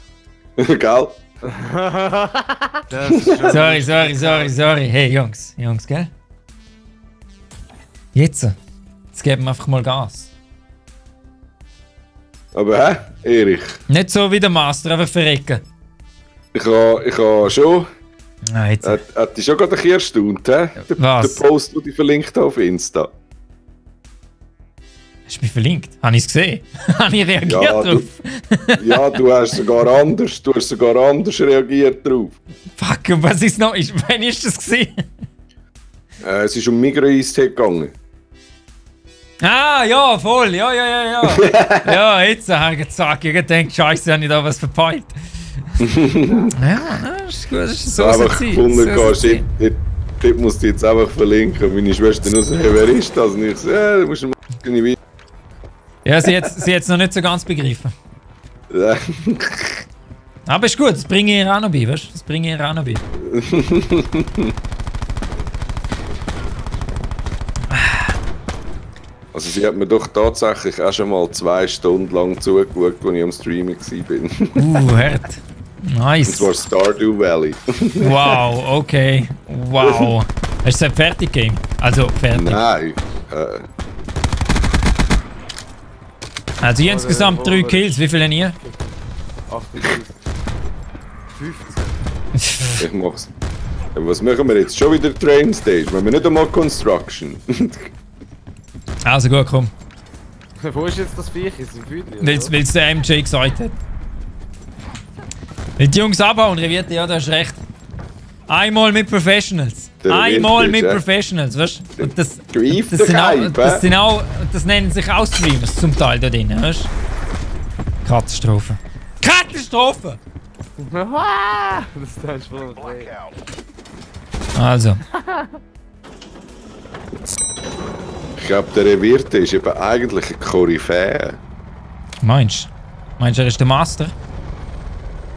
Speaker 3: Gell?
Speaker 4: Das ist schon
Speaker 2: Sorry. Hey, Jungs, gell? Jetzt geben wir einfach mal Gas.
Speaker 3: Aber Erich,
Speaker 2: Nicht so wie der Master, einfach verrecken.
Speaker 3: ich habe schon...
Speaker 2: Ah, jetzt.
Speaker 3: Hat dich schon gerade ein bisschen erstaunt, hä?
Speaker 2: Was?
Speaker 3: Der Post, den ich verlinkt habe auf Insta.
Speaker 2: Hast du mich verlinkt? Habe ich es gesehen? Habe ich reagiert
Speaker 3: Ja,
Speaker 2: drauf?
Speaker 3: Ja, du hast sogar anders reagiert drauf.
Speaker 2: Fuck, und was ist noch? Wann ist das gesehen?
Speaker 3: Es ist um Migros-Eistee gegangen.
Speaker 2: Ah, ja, voll. Ja. Ja, jetzt habe ich gesagt, ich denke, Scheiße, habe ich da was verpeilt. Ja, das ist gut, das ist so
Speaker 3: Einfach
Speaker 2: sein.
Speaker 3: gefunden, shit, dort musst du jetzt einfach verlinken. Meine Schwester nur so, hey, wer ist das? Und ich so, ja, du musst mal weiter.
Speaker 2: Ja, sie hat es noch nicht so ganz begriffen.
Speaker 3: Ja.
Speaker 2: Aber ist gut, das bringe ich ihr auch noch bei, weißt du? Das bringe ich ihr auch noch bei.
Speaker 3: Also sie hat mir doch tatsächlich auch schon mal 2 Stunden lang zugeschaut, als ich am Streamen war.
Speaker 2: Hart.
Speaker 3: Und
Speaker 2: Nice.
Speaker 3: zwar Stardew Valley.
Speaker 2: Wow, okay. Wow. Hast du es fertig Game? Also fertig.
Speaker 3: Nein.
Speaker 2: Also insgesamt 3 Kills. Wie viele habt ihr?
Speaker 6: 58.
Speaker 4: 15.
Speaker 3: Ich mach's. Ja, was machen wir jetzt? Schon wieder Train Stage? Wenn wir nicht einmal Construction.
Speaker 2: Also gut, komm.
Speaker 6: Wo ist jetzt das Viech? Ist im Füdli?
Speaker 2: Weil es der MJ gesagt hat. Wenn die Jungs abhauen, Revierte, ja, du hast recht. Einmal mit Professionals.
Speaker 3: Der
Speaker 2: Einmal
Speaker 3: Revierte
Speaker 2: mit
Speaker 3: ist,
Speaker 2: Professionals, weißt du? Und das,
Speaker 3: Greif
Speaker 2: das,
Speaker 3: dich
Speaker 2: sind auch,
Speaker 3: ein,
Speaker 2: das sind auch, das nennen sich auch Streamers zum Teil da drin, weißt du? Katastrophe. Katastrophe!
Speaker 6: Das ist ein Sprung.
Speaker 1: Blackout.
Speaker 2: Also,
Speaker 3: Ich glaube, der Revierte ist eben eigentlich ein Koryphäe.
Speaker 2: meinst du? Meinst du, er ist der Master?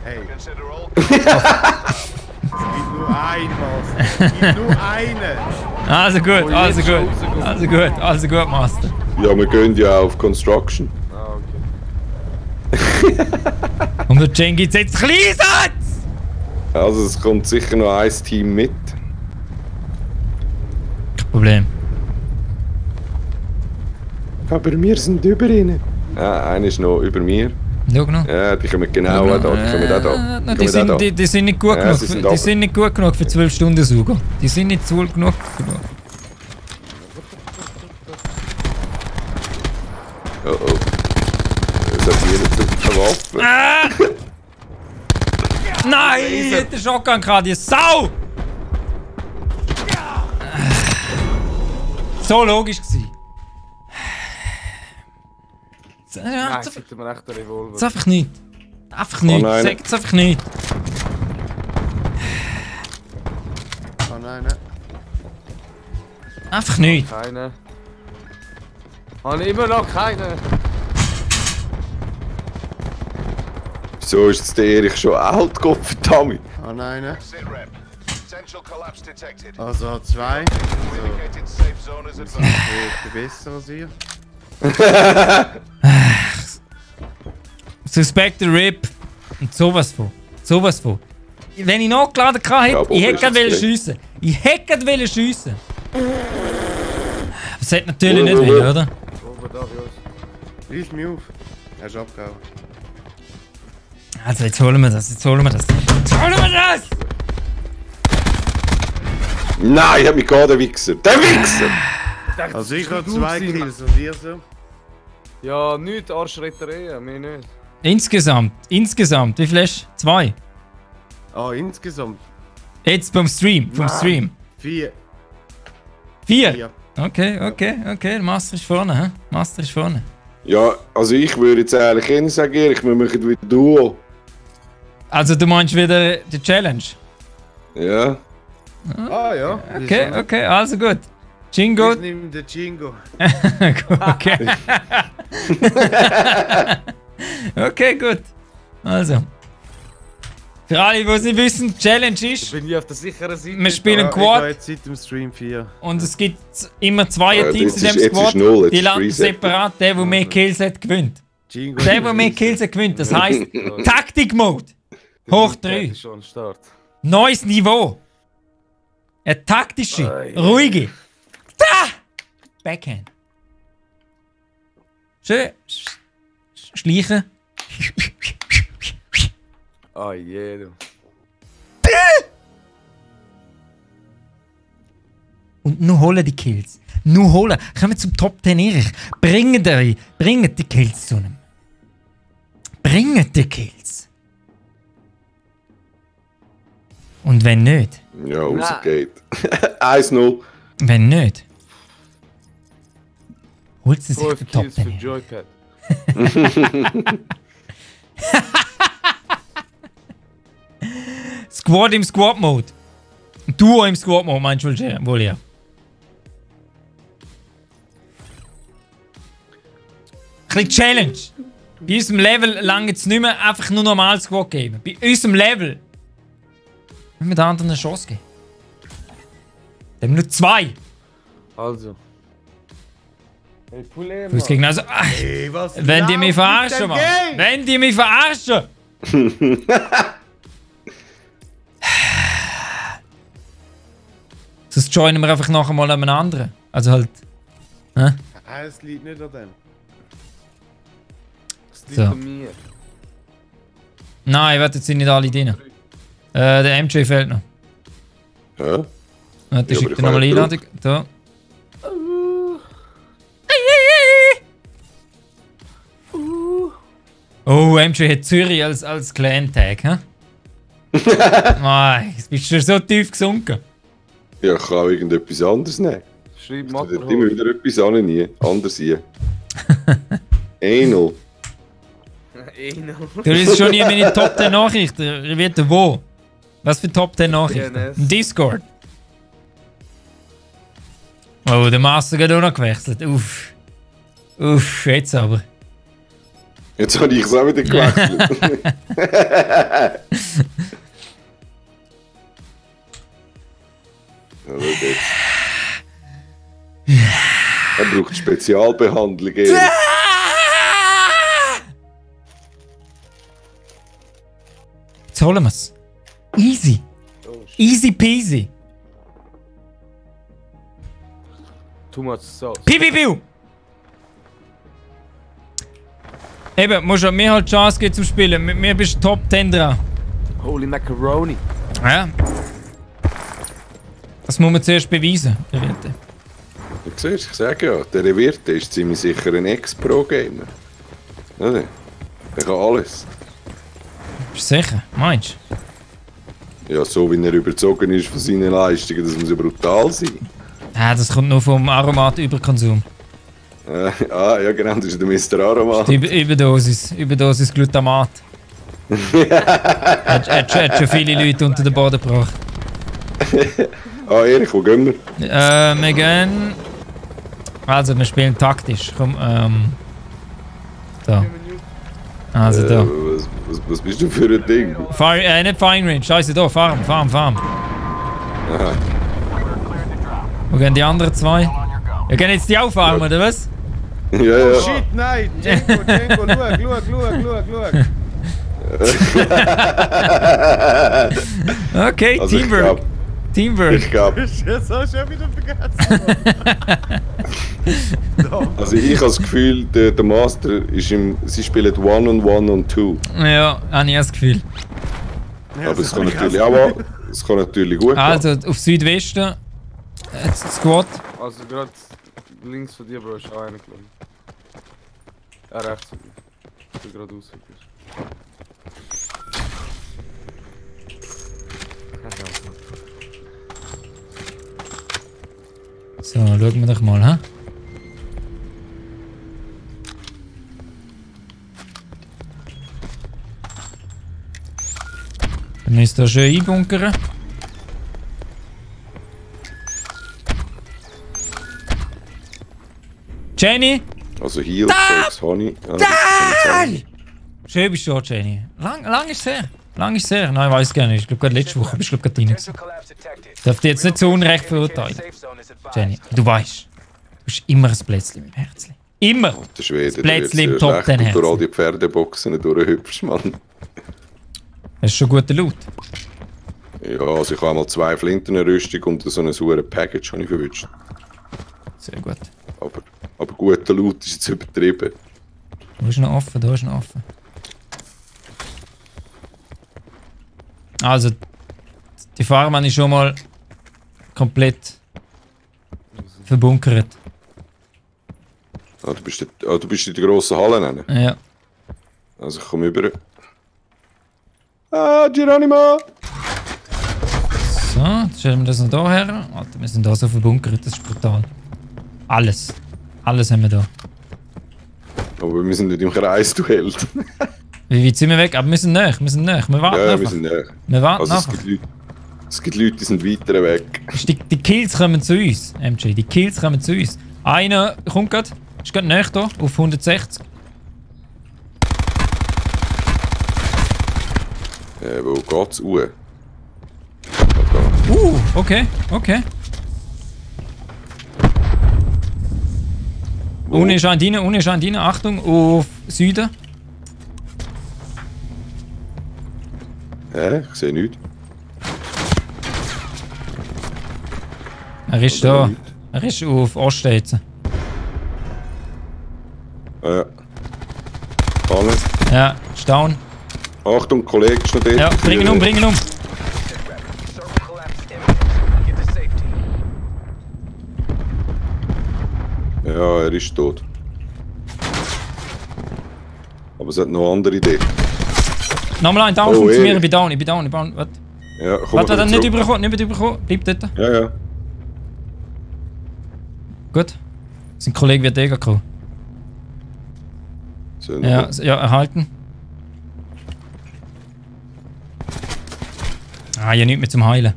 Speaker 4: Hey,
Speaker 1: Consider all
Speaker 4: es gibt nur einen, Master. Es gibt nur einen.
Speaker 2: Also gut,
Speaker 6: Oh,
Speaker 2: also
Speaker 6: jetzt
Speaker 2: gut.
Speaker 6: schon rausgekommen.
Speaker 2: Also gut, also gut, Master.
Speaker 3: Ja, wir gehen ja auf Construction.
Speaker 6: Ah, okay.
Speaker 2: Und der Jen gibt's jetzt Kleinsatz!
Speaker 3: Also es kommt sicher noch ein Team mit.
Speaker 2: Kein Problem.
Speaker 3: Aber wir sind über ihnen. Ja, einer ist noch über mir.
Speaker 2: Schau noch.
Speaker 3: Ja, die kommen genau auch da. Die kommen auch da.
Speaker 2: Die
Speaker 3: kommen auch da.
Speaker 2: sind, die sind nicht gut
Speaker 3: Ja,
Speaker 2: genug.
Speaker 3: sie sind
Speaker 2: Die
Speaker 3: aber-
Speaker 2: sind nicht gut genug für 12 Stunden Sucher. Die sind nicht cool genug.
Speaker 3: Oh oh. Das hat jeder zur Waffe.
Speaker 2: Ah! Nein, ich hätte den Shotgun gehabt, die Sau! So logisch gewesen. Ja,
Speaker 6: Nein,
Speaker 2: jetzt
Speaker 6: gibt mir echt einen Revolver.
Speaker 2: jetzt einfach nicht. Einfach nicht.
Speaker 3: nein.
Speaker 2: Sag jetzt einfach nicht.
Speaker 4: Oh nein, nein.
Speaker 2: Einfach nicht.
Speaker 6: Keine. Habe immer noch keine.
Speaker 3: Wieso ist jetzt der Erich schon alt, Gottverdammt?
Speaker 4: Oh nein, nein.
Speaker 1: SITREP. Potential collapse detected.
Speaker 4: Also 2.
Speaker 1: Indicated safe zone is advanced.
Speaker 4: Ich bin besser als ihr.
Speaker 2: Suspected RIP. Und sowas von. Sowas von. Wenn ich nachgeladen
Speaker 3: Ja,
Speaker 2: hätte,
Speaker 3: aber
Speaker 2: ich
Speaker 3: ist
Speaker 2: hätte
Speaker 3: jetzt
Speaker 2: gerne
Speaker 3: gleich.
Speaker 2: schiessen. Ich hätte gerne schiessen. Das hätte natürlich nicht will, oder?
Speaker 6: Oben da bei uns.
Speaker 4: Lies mich auf. Er ist abgehauen.
Speaker 2: Also jetzt holen wir das, jetzt holen wir das. Jetzt holen wir das!
Speaker 3: Nein, ich hab mich gerade der Wichser. Der Wichser!
Speaker 4: Also ich habe
Speaker 6: Du
Speaker 4: 2
Speaker 6: gewesen.
Speaker 4: Kills und ihr so.
Speaker 6: Ja, nichts, Arschretterei, mir nicht.
Speaker 2: Insgesamt, wie viel hast du? 2?
Speaker 4: Ah, insgesamt
Speaker 2: Jetzt vom Stream,
Speaker 4: 4.
Speaker 2: 4? Okay, der Master ist vorne, hä? Master ist vorne.
Speaker 3: Ja, also ich würde jetzt ehrlich Ihnen sagen, Erich, wir machen wieder Duo.
Speaker 2: Also du meinst wieder die Challenge?
Speaker 3: Ja.
Speaker 4: Ah ja.
Speaker 2: Okay, also gut. Jingo.
Speaker 4: Ich nehme den Jingo.
Speaker 2: Okay. Okay, gut. Also. Für alle, die es nicht wissen, die Challenge ist,
Speaker 6: Bin ich auf der sicheren Seite?
Speaker 2: wir spielen
Speaker 4: Ich
Speaker 2: Quad
Speaker 4: habe jetzt seit dem Stream 4.
Speaker 2: und es gibt immer zwei Teams in
Speaker 3: jetzt
Speaker 2: dem
Speaker 3: ist
Speaker 2: Squad.
Speaker 3: null, jetzt
Speaker 2: Die
Speaker 3: ist
Speaker 2: landen
Speaker 3: Reset.
Speaker 2: separat. Der mehr Kills hat, gewinnt.
Speaker 4: Jingo.
Speaker 2: Der mehr Kills hat, gewinnt. Das heisst Taktik-Mode. Hoch 3.
Speaker 6: ist schon am Start.
Speaker 2: Neues Niveau. Eine taktische, ruhige. Da! Backhand. Schön. Schleichen.
Speaker 6: Ah, je, du.
Speaker 2: Und nur holen die Kills. Nur holen. Kommen wir zum Top 10 Erich. Bringen die Kills zu einem. Bringen die Kills. Und wenn nicht?
Speaker 3: Ja, rausgeht. 1-0.
Speaker 2: Wenn nicht? Holt sie sich
Speaker 6: 12
Speaker 2: den Top
Speaker 6: Kills für
Speaker 2: 10 Erich.
Speaker 6: Joypad.
Speaker 2: Squad im Squad-Mode. Duo im Squad-Mode, meinst du wohl ja? Ein bisschen Challenge. Bei unserem Level lange es nicht mehr einfach nur normal Squad geben. Bei unserem Level müssen wir den anderen eine Chance geben. Da haben wir nur 2.
Speaker 6: Also. Hey, Poulet,
Speaker 2: Fuß gegen also.
Speaker 4: Ey, was
Speaker 2: Wenn die mich
Speaker 4: läuft
Speaker 2: verarschen,
Speaker 4: mit
Speaker 2: Mann!
Speaker 4: dem Game?
Speaker 2: Wenn die mich verarschen! Sonst joinen wir einfach nachher mal an einen anderen. Also halt. Hä?
Speaker 4: Ah, es liegt nicht an dem.
Speaker 6: Das liegt
Speaker 2: So.
Speaker 6: an mir.
Speaker 2: Nein, warte, jetzt sind nicht alle drin. Der MJ fehlt noch.
Speaker 3: Ja?
Speaker 2: Warte, ich
Speaker 3: Ja,
Speaker 2: schicke
Speaker 3: aber ich
Speaker 2: dir nochmal
Speaker 3: kann ja
Speaker 2: Einladung. Da. Oh, MJ hat Zürich als Clan-Tag, hä? Nein, jetzt bist du so tief gesunken.
Speaker 3: Ja, ich kann auch irgendetwas anderes nehmen.
Speaker 6: Schreib
Speaker 3: Da wird immer
Speaker 6: Motorhose.
Speaker 3: wieder etwas an, nie. Anders hier. Anal.
Speaker 2: Du liest schon nie meine Top 10 Nachrichten. Ihr wisst wo? Was für Top 10 Nachrichten?
Speaker 6: DNS.
Speaker 2: Im Discord. Oh, der Master hat auch noch gewechselt. Uff. Uff, jetzt aber.
Speaker 3: Jetzt habe ich es auch wieder gewechselt. Ja, schau jetzt. Er braucht Spezialbehandlung. Erik.
Speaker 2: Jetzt holen wir es. Easy. Easy peasy.
Speaker 6: Too much sauce.
Speaker 2: Piu, piu, piu. Eben, musst du mir halt die Chance geben zum Spielen. Mit mir bist du Top 10 dran.
Speaker 6: Holy Macaroni.
Speaker 2: Ja. Das muss man zuerst beweisen. Ihr wisst.
Speaker 3: Du siehst, ich sage ja, der Revierte ist ziemlich sicher ein Ex-Pro-Gamer. Oder? Der kann alles.
Speaker 2: Bist du sicher? Meinst du?
Speaker 3: Ja, so wie er überzogen ist von seinen Leistungen, das muss ja brutal sein.
Speaker 2: Ja, das kommt nur vom Aromat-Überkonsum.
Speaker 3: Ja genau, das ist der Mr. Aromat.
Speaker 2: Die Überdosis Glutamat. hat schon viele Leute unter den Boden gebracht.
Speaker 3: Erik, wo gehen wir?
Speaker 2: Wir gehen... Also, wir spielen taktisch. Komm, da. Also da.
Speaker 3: Was bist du für ein Ding?
Speaker 2: Nicht Firing Range, scheiße, da, Farm.
Speaker 3: Aha.
Speaker 2: Wo gehen die anderen zwei? Ja, gehen jetzt die auch farmen, oder was?
Speaker 3: Ja, ja.
Speaker 4: Shit, nein! Django, schau.
Speaker 2: Okay,
Speaker 3: Also ich
Speaker 2: Teamwork. Teamwork.
Speaker 3: glaube,
Speaker 4: Ist das auch schon wieder vergessen?
Speaker 3: also ich habe das Gefühl, der Master ist sie spielen One-on-One und Two.
Speaker 2: Ja, habe ich das Gefühl.
Speaker 3: Aber es kann natürlich auch, es kann natürlich gut
Speaker 2: Also, auf Südwesten. Jetzt Squad.
Speaker 6: Also gerade links von dir, Bro, ist auch einer gelungen. Rechts von dir. Ich bin gerade ausgegangen.
Speaker 2: So, schauen wir doch mal, hä? Dann müsst ihr schön einbunkern. Jenny!
Speaker 3: Also Heal, Zeugs, Honey. Ja, das kann ich sagen.
Speaker 2: Schön bist du da, Jenny. Lang ist es her. Lang ist es her. Nein, ich weiß gar nicht. Ich glaube, gerade letzte Woche bist du gerade rein. Darf dich jetzt nicht zu Unrecht verurteilen. Jenny, du weißt. Du bist immer ein Plätzchen im Herzchen. Immer!
Speaker 3: Der Schwede, der
Speaker 2: Plätzli im
Speaker 3: wird
Speaker 2: Top
Speaker 3: schlecht,
Speaker 2: 10
Speaker 3: und durch all
Speaker 2: Herzen.
Speaker 3: die Pferdeboxen durchhüpfst, Mann.
Speaker 2: Das ist schon guter Loot.
Speaker 3: Ja, also ich habe einmal 2 Flintenrüstung und so ein saures Package habe ich verwünscht.
Speaker 2: Sehr gut.
Speaker 3: Aber guter Loot ist jetzt übertrieben.
Speaker 2: Da ist noch offen, da ist noch offen. Also, die Farm habe ich schon mal komplett verbunkert.
Speaker 3: Ah, du bist in der grossen Halle rein.
Speaker 2: Ja.
Speaker 3: Also ich komme über. Ah, Geronimo!
Speaker 2: So, jetzt stellen wir das noch da her. Alter, wir sind da so verbunkert, das ist brutal. Alles. Alles haben wir da.
Speaker 3: Aber wir sind nicht im Kreis, du Held.
Speaker 2: Wie weit sind wir weg? Aber wir sind näher, wir sind näher. Wir warten
Speaker 3: Ja, wir
Speaker 2: einfach.
Speaker 3: sind näher.
Speaker 2: Wir warten
Speaker 3: Also
Speaker 2: einfach.
Speaker 3: es gibt Leute, die sind weiter weg.
Speaker 2: Die Kills kommen zu uns, MJ. Die Kills kommen zu uns. Einer kommt gerade. Ist gerade näher da, auf 160.
Speaker 3: Wo geht's?
Speaker 2: Okay, okay. Unten ist ein rein, Achtung, auf Süden.
Speaker 3: Hä? Ich sehe nichts.
Speaker 2: Er ist
Speaker 3: Oder
Speaker 2: da.
Speaker 3: nicht?
Speaker 2: Er ist auf Osten jetzt.
Speaker 3: Ja. Fallen.
Speaker 2: Ja, ist down.
Speaker 3: Achtung, Kollege ist noch dort.
Speaker 2: Ja, bring ihn um.
Speaker 1: Circle collapse imminent. Get to safety.
Speaker 3: Ja, er ist tot. Aber es hat noch andere Ideen.
Speaker 2: Nochmal ein down,
Speaker 3: Oh,
Speaker 2: kommt zu mir,
Speaker 3: Erik.
Speaker 2: ich bin down. Warte,
Speaker 3: Ja, komm
Speaker 2: dann nicht
Speaker 3: zurück.
Speaker 2: überkommen. Bleib dort.
Speaker 3: Ja, ja.
Speaker 2: Gut. Sein Kollege wird gekommen.
Speaker 3: So,
Speaker 2: Ja, erhalten. Ah, ja, nichts mehr zum Heilen.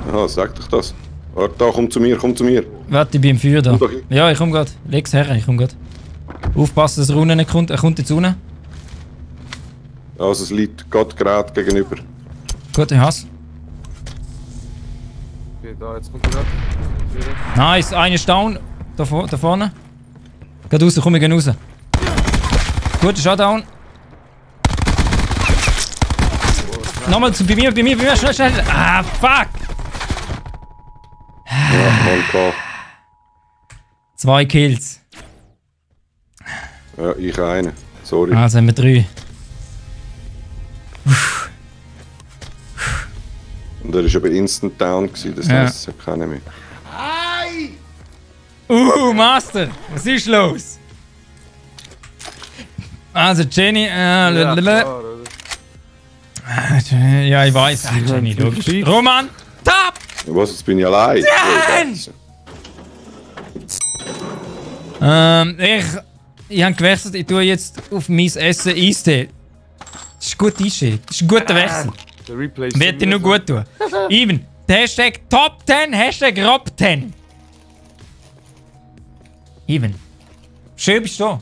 Speaker 3: Aha, sag doch das. Warte, da, komm zu mir.
Speaker 2: Warte, ich bin im Feuer da.
Speaker 3: Komm doch hin.
Speaker 2: Ja, ich komm grad. Leg's her, ich komm grad. Aufpassen, dass er unten nicht kommt. Er kommt jetzt unten.
Speaker 3: Also es liegt gerade gegenüber.
Speaker 2: Gut, ich hasse.
Speaker 6: Okay, da, jetzt kommt er gerade.
Speaker 2: Nice, einer ist down. Da vorne. Geht raus, komm, wir gehen raus. Gut, ist auch down. Nochmal bei mir, schnell. Ah, fuck!
Speaker 3: Ja, Mann, klar.
Speaker 2: 2 Kills.
Speaker 3: Ja, ich einen. Sorry.
Speaker 2: Also haben wir 3.
Speaker 3: Und er war aber instant down gewesen, das
Speaker 2: Ja.
Speaker 3: heisst, es hat keinen mehr.
Speaker 2: Master, was ist los? Also Jenny,
Speaker 6: Ja, klar, oder?
Speaker 2: ja, ich weiß. Ah, Jenny, logisch. Roman, top!
Speaker 3: Ja, was, jetzt bin ich allein?
Speaker 2: Ich habe gewechselt, ich tue jetzt auf mein Essen Eistee. Das ist gut Einstieg, das ist ein guter Wechsel.
Speaker 6: Der Replay ist
Speaker 2: Wird dir nur gut tun. Even, der Hashtag Top 10, Hashtag Rob 10. Even. Schön bist du.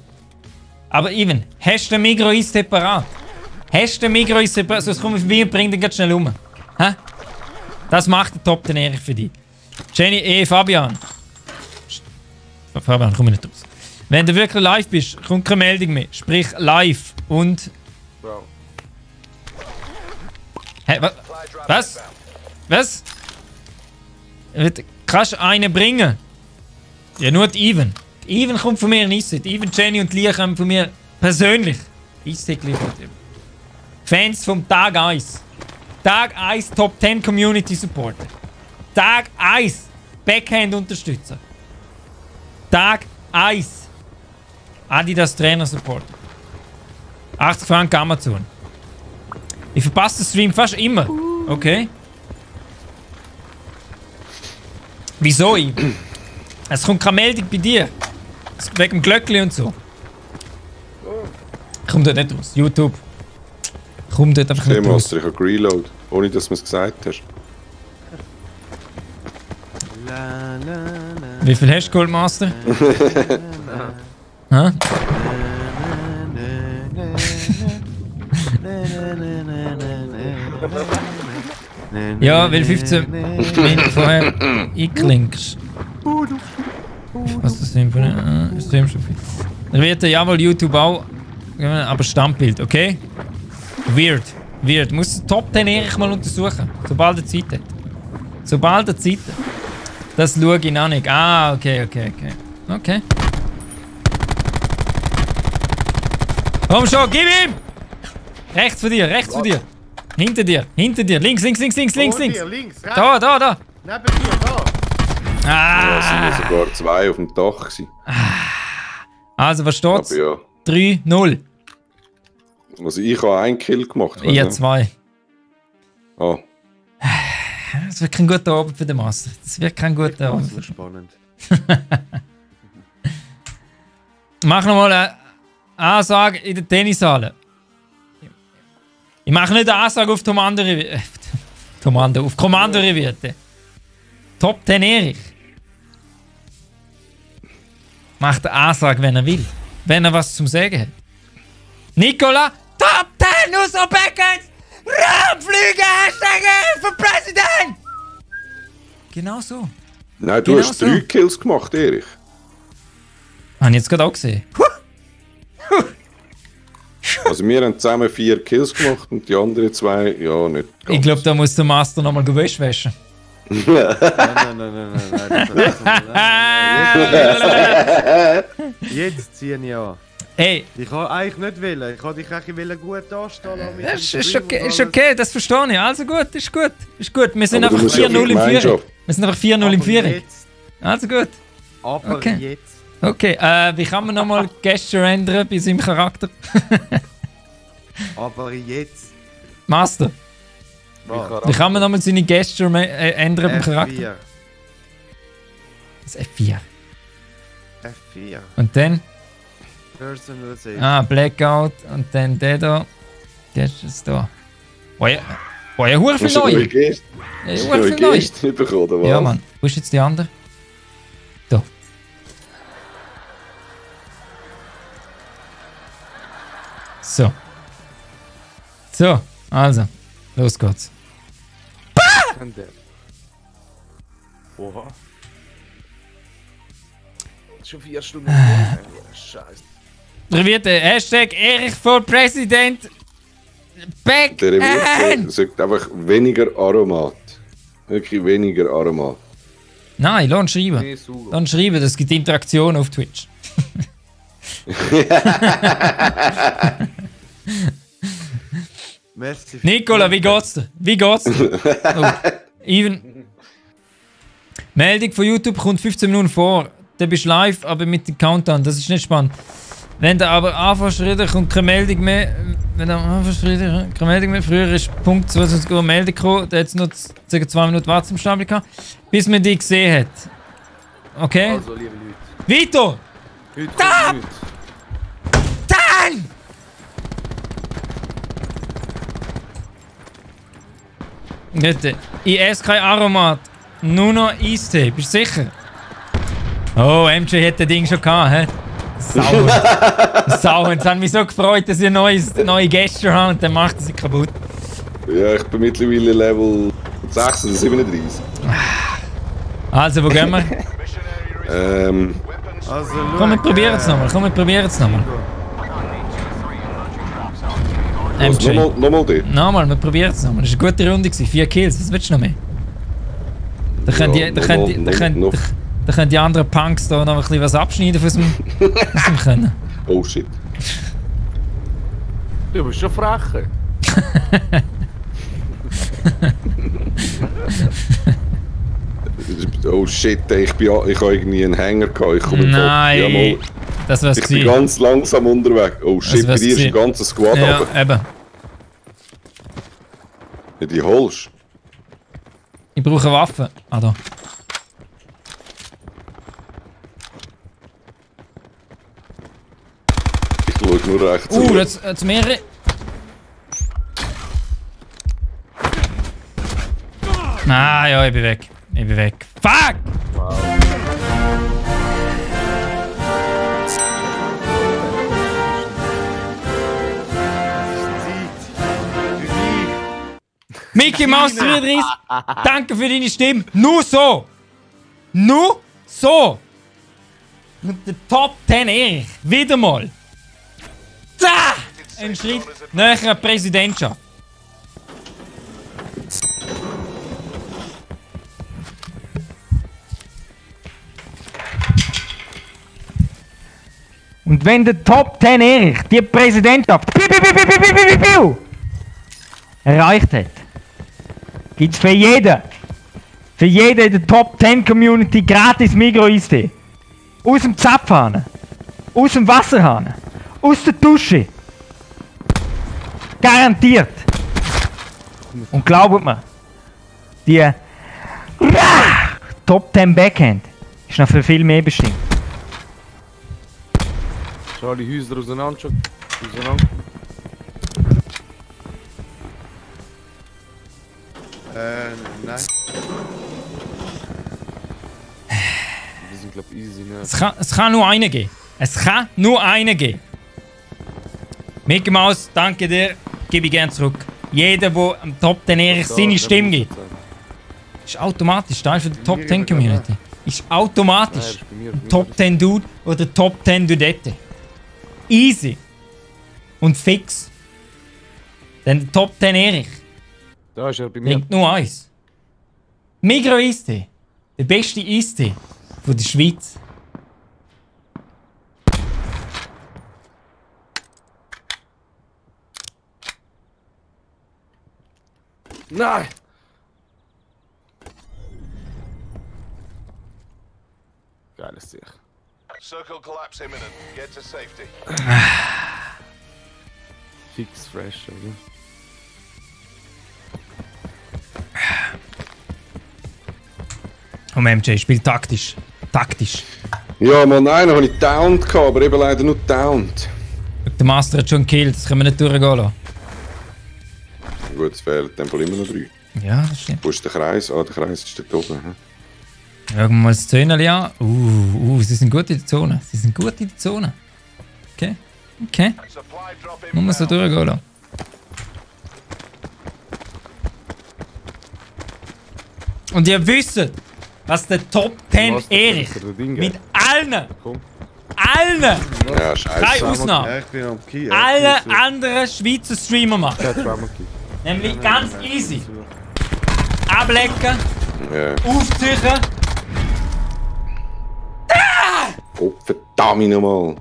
Speaker 2: Aber Even, hast du den Migros Eistee parat? Hast du den Migros Eistee parat? Sonst komm ich vorbei und bring den ganz schnell um. Hä? Das macht der Top 10 Erich für dich. Jenny, Fabian. Fabian, komm nicht raus. Wenn du wirklich live bist, kommt keine Meldung mehr. Sprich live und...
Speaker 6: Bro.
Speaker 2: Hä, was? Was? Kannst du einen bringen? Ja, nur die Even. Die Even kommt von mir in Eistee. Die Even, Jenny und Lia kommen von mir persönlich. Eistee geliefert. Fans vom Tag 1. Tag 1 Top 10 Community Supporter. Tag 1 Backhand Unterstützer. Tag 1 Adidas Trainer Supporter. 80 Franken Amazon. Ich verpasse den Stream fast immer. Okay. Wieso ich? Es kommt keine Meldung bei dir. Wegen dem Glöckli und so. Kommt dort nicht raus. YouTube. Kommt dort einfach nicht raus.
Speaker 3: Master, ich habe Reload, ohne dass du es gesagt hast.
Speaker 2: Wie viel hast du, Goldmaster? Hä? Ja, weil 15 Minuten vorher einklinkst. Was das sind für eine Stream schon viel. Dann wird ja wohl YouTube auch, aber Standbild, okay? Weird. Muss Top 10 Erich mal untersuchen, sobald er Zeit hat. Sobald er Zeit hat. Das schaue ich noch nicht. Ah, okay. Okay. Komm schon, gib ihm! Rechts von dir. Hinter dir. Links.
Speaker 4: Vor dir, links, rechts,
Speaker 2: Da.
Speaker 4: neben dir, da.
Speaker 3: Ja, es
Speaker 2: Ah.
Speaker 3: waren sogar 2 auf dem Dach gewesen.
Speaker 2: Also, was steht's?
Speaker 3: Aber ja,
Speaker 2: 3-0.
Speaker 3: also ich habe einen Kill gemacht.
Speaker 2: Ich habe
Speaker 3: weißt
Speaker 2: 2.
Speaker 3: du? Ah,
Speaker 2: Das wird kein guter Abend für den Master. Das wird kein guter Abend.
Speaker 4: So spannend.
Speaker 2: Mach nochmal eine Ansage in der Tennishalle. Ich mache nicht eine Ansage auf auf Kommandorevierte. Top 10 Erich. Macht eine Ansage, wenn er will. Wenn er was zum Sagen hat. Nicola, Top 10, nur so Backhands! Raumflüge, Hashtag für Präsident! Genau so.
Speaker 3: nein, du
Speaker 2: Genau
Speaker 3: hast
Speaker 2: so.
Speaker 3: 3 Kills gemacht, Erich.
Speaker 2: Habe ich jetzt gerade auch gesehen.
Speaker 3: Also wir haben zusammen 4 Kills gemacht und die anderen 2, ja, nicht ganz.
Speaker 2: Ich glaube, da muss der Master nochmal Gewäsch waschen.
Speaker 6: Nein. Jetzt ziehe ich an.
Speaker 2: Hey,
Speaker 6: Ich kann eigentlich nicht wählen. Ich kann dich eigentlich gut anstehen lassen. mit
Speaker 2: das
Speaker 6: dem
Speaker 2: ist
Speaker 6: Stream
Speaker 2: okay,
Speaker 6: und
Speaker 2: ist
Speaker 6: alles.
Speaker 2: okay, das verstehe ich. Also gut, ist gut. Ist gut. Wir sind
Speaker 3: Aber du
Speaker 2: einfach
Speaker 3: musst ja
Speaker 2: 4-0 im Führung.
Speaker 3: Gemeinschaft.
Speaker 2: Wir sind einfach 4-0 im
Speaker 6: Aber
Speaker 2: Führung.
Speaker 6: jetzt.
Speaker 2: Also gut.
Speaker 6: Aber
Speaker 2: Okay.
Speaker 6: jetzt.
Speaker 2: Okay, wie kann man nochmal Gesture ändern bei seinem Charakter?
Speaker 6: Aber jetzt.
Speaker 2: Master, wie kann man nochmal seine Gesture ändern beim Charakter? Das F4.
Speaker 6: F4.
Speaker 2: Und dann,
Speaker 6: Personal Save.
Speaker 2: Blackout und dann der da. Gestures da. Boah, ja hure viel
Speaker 3: Hast du eine neue
Speaker 2: neu.
Speaker 3: Geste?
Speaker 2: Ja,
Speaker 3: Hast du
Speaker 2: hure
Speaker 3: eine neue
Speaker 2: viel neu.
Speaker 3: Geste bekommen, oder was?
Speaker 2: Ja, Mann. Wo ist jetzt die andere? Da. So. So, also. Los geht's.
Speaker 6: Und der. Oha. Schon 4 Stunden. Scheiße.
Speaker 2: Revierte Hashtag Erich for President. Back
Speaker 3: Der Revierte
Speaker 2: and.
Speaker 3: sagt einfach weniger Aromat. Wirklich weniger Aromat.
Speaker 2: Nein, lass schreiben.
Speaker 6: Nee, Sugo.
Speaker 2: Lass schreiben, das gibt Interaktion auf Twitch.
Speaker 6: Merci.
Speaker 2: Nicola, wie geht's dir? Wie geht's dir? Oh, Even. Meldung von YouTube kommt 15 Minuten vor. Dann bist du live, aber mit dem Countdown. Das ist nicht spannend. Wenn du aber anfängst zu reden, kommt keine Meldung mehr. Wenn du anfängst zu reden, keine Meldung mehr. Früher ist Punkt 22 Uhr Meldung gekommen. Da hat es noch ca. 2 Minuten Warten im Stapel gehabt, bis man die gesehen hat. Okay?
Speaker 6: Also, liebe Leute.
Speaker 2: Vito!
Speaker 6: Heute
Speaker 2: Da!
Speaker 6: kommt nichts.
Speaker 2: Dann! Bitte. Ich esse kein Aromat. Nur noch Eistee. Bist du sicher? Oh, MJ hat das Ding schon gehabt, hä? Sau. Sau. Jetzt haben mich so gefreut, dass ich neue Gäste habe und dann macht er sie kaputt.
Speaker 3: Ja, ich bin mittlerweile Level 6 oder 37.
Speaker 2: Also, wo gehen wir?
Speaker 6: Also,
Speaker 2: Komm, wir probieren es nochmal. Komm, wir probieren es nochmal.
Speaker 3: Also,
Speaker 2: MJ.
Speaker 3: nochmal dort.
Speaker 2: Nochmal, wir probieren es nochmal. Das war eine gute Runde. 4 Kills. Was willst du noch mehr? Da können die anderen Punks da noch ein bisschen was abschneiden von unserem Können.
Speaker 3: Oh shit.
Speaker 6: Du bist schon frech.
Speaker 3: Oh shit, ich habe irgendwie einen Hänger gehabt. Ich komme
Speaker 2: Nein,
Speaker 3: ja, mal,
Speaker 2: das wär's
Speaker 3: ich bin
Speaker 2: gewesen.
Speaker 3: ganz langsam unterwegs. Oh shit, bei
Speaker 2: wär's
Speaker 3: dir ist ein
Speaker 2: gewesen.
Speaker 3: ganzer Squad
Speaker 2: Ja,
Speaker 3: runter.
Speaker 2: eben.
Speaker 3: Ja, die holst.
Speaker 2: Ich brauche Waffen. Ah, da.
Speaker 3: Ich schaue nur rechts.
Speaker 2: Jetzt mehrere. Ah, ja, ich bin weg. Ich bin weg. Fuck! Mickey Mouse 33, danke für deine Stimme. Nur so. Nur so. Und der Top 10 Erich. Wieder mal. Da! Ein Schritt näher an die Präsidentschaft.
Speaker 5: Und wenn der Top 10 Erich die Präsidentschaft erreicht hat, gibt es für jeden in der Top 10 Community gratis Migros-Eistee. Aus dem Zapfhahn, aus dem Wasserhahn, aus der Dusche. Garantiert. Und glaubt mir, die Top 10 Backhand ist noch für viel mehr bestimmt.
Speaker 6: Schau die Häuser auseinander. Auseinander. Nein. Die sind, glaub ich, easy, ne?
Speaker 2: Es kann nur einen geben. Es kann nur einen geben. Mickey Mouse, danke dir. Gebe ich gerne zurück. Jeder, der am Top 10 Erich seine Stimme gibt, ist automatisch Teil für die Top 10 Community. ist automatisch
Speaker 6: Ja, das ist bei mir.
Speaker 2: Top 10 Dude oder Top 10 Dudette. Easy. Und fix. Denn Top 10 Erich
Speaker 6: Da ist er bei mir.
Speaker 2: bringt nur eins. Migro Eistee. Der beste Eistee von der Schweiz.
Speaker 6: Nein! Geiles Sicht.
Speaker 1: Circle collapse imminent. Get to safety.
Speaker 6: Fix fresh, oder?
Speaker 2: Und MJ spielt taktisch. Taktisch.
Speaker 3: Ja, Mann, einen habe ich downed gehabt, aber eben leider nur downed.
Speaker 2: Der Master hat schon gekillt, das können wir nicht durchgehen lassen.
Speaker 3: Gut, es fehlen in dem Fall immer noch 3.
Speaker 2: Ja, das stimmt.
Speaker 3: Wo ist der Kreis? Ah, der Kreis ist dort oben. Hm?
Speaker 2: Schauen wir mal das Zöneli an. Sie sind gut in der Zone. Sie sind gut in der Zone. Okay. Okay.
Speaker 1: Supply drop
Speaker 2: Muss man so
Speaker 1: inbound.
Speaker 2: durchgehen lassen. Und ihr wisst, was der Top 10
Speaker 6: Was, der
Speaker 2: Erich
Speaker 6: Fenster, der Ding,
Speaker 2: mit
Speaker 6: ey.
Speaker 2: allen,
Speaker 6: Komm.
Speaker 2: allen,
Speaker 3: Ja,
Speaker 2: drei
Speaker 3: scheiße.
Speaker 2: Ausnahmen,
Speaker 4: Ja, ich bin am Key.
Speaker 2: alle anderen Schweizer Streamer machen.
Speaker 6: Der hat zweimal gekillt.
Speaker 2: Nämlich ganz easy. Ablecken,
Speaker 3: Ja.
Speaker 2: aufziehen.
Speaker 3: Oh, verdammt nochmal.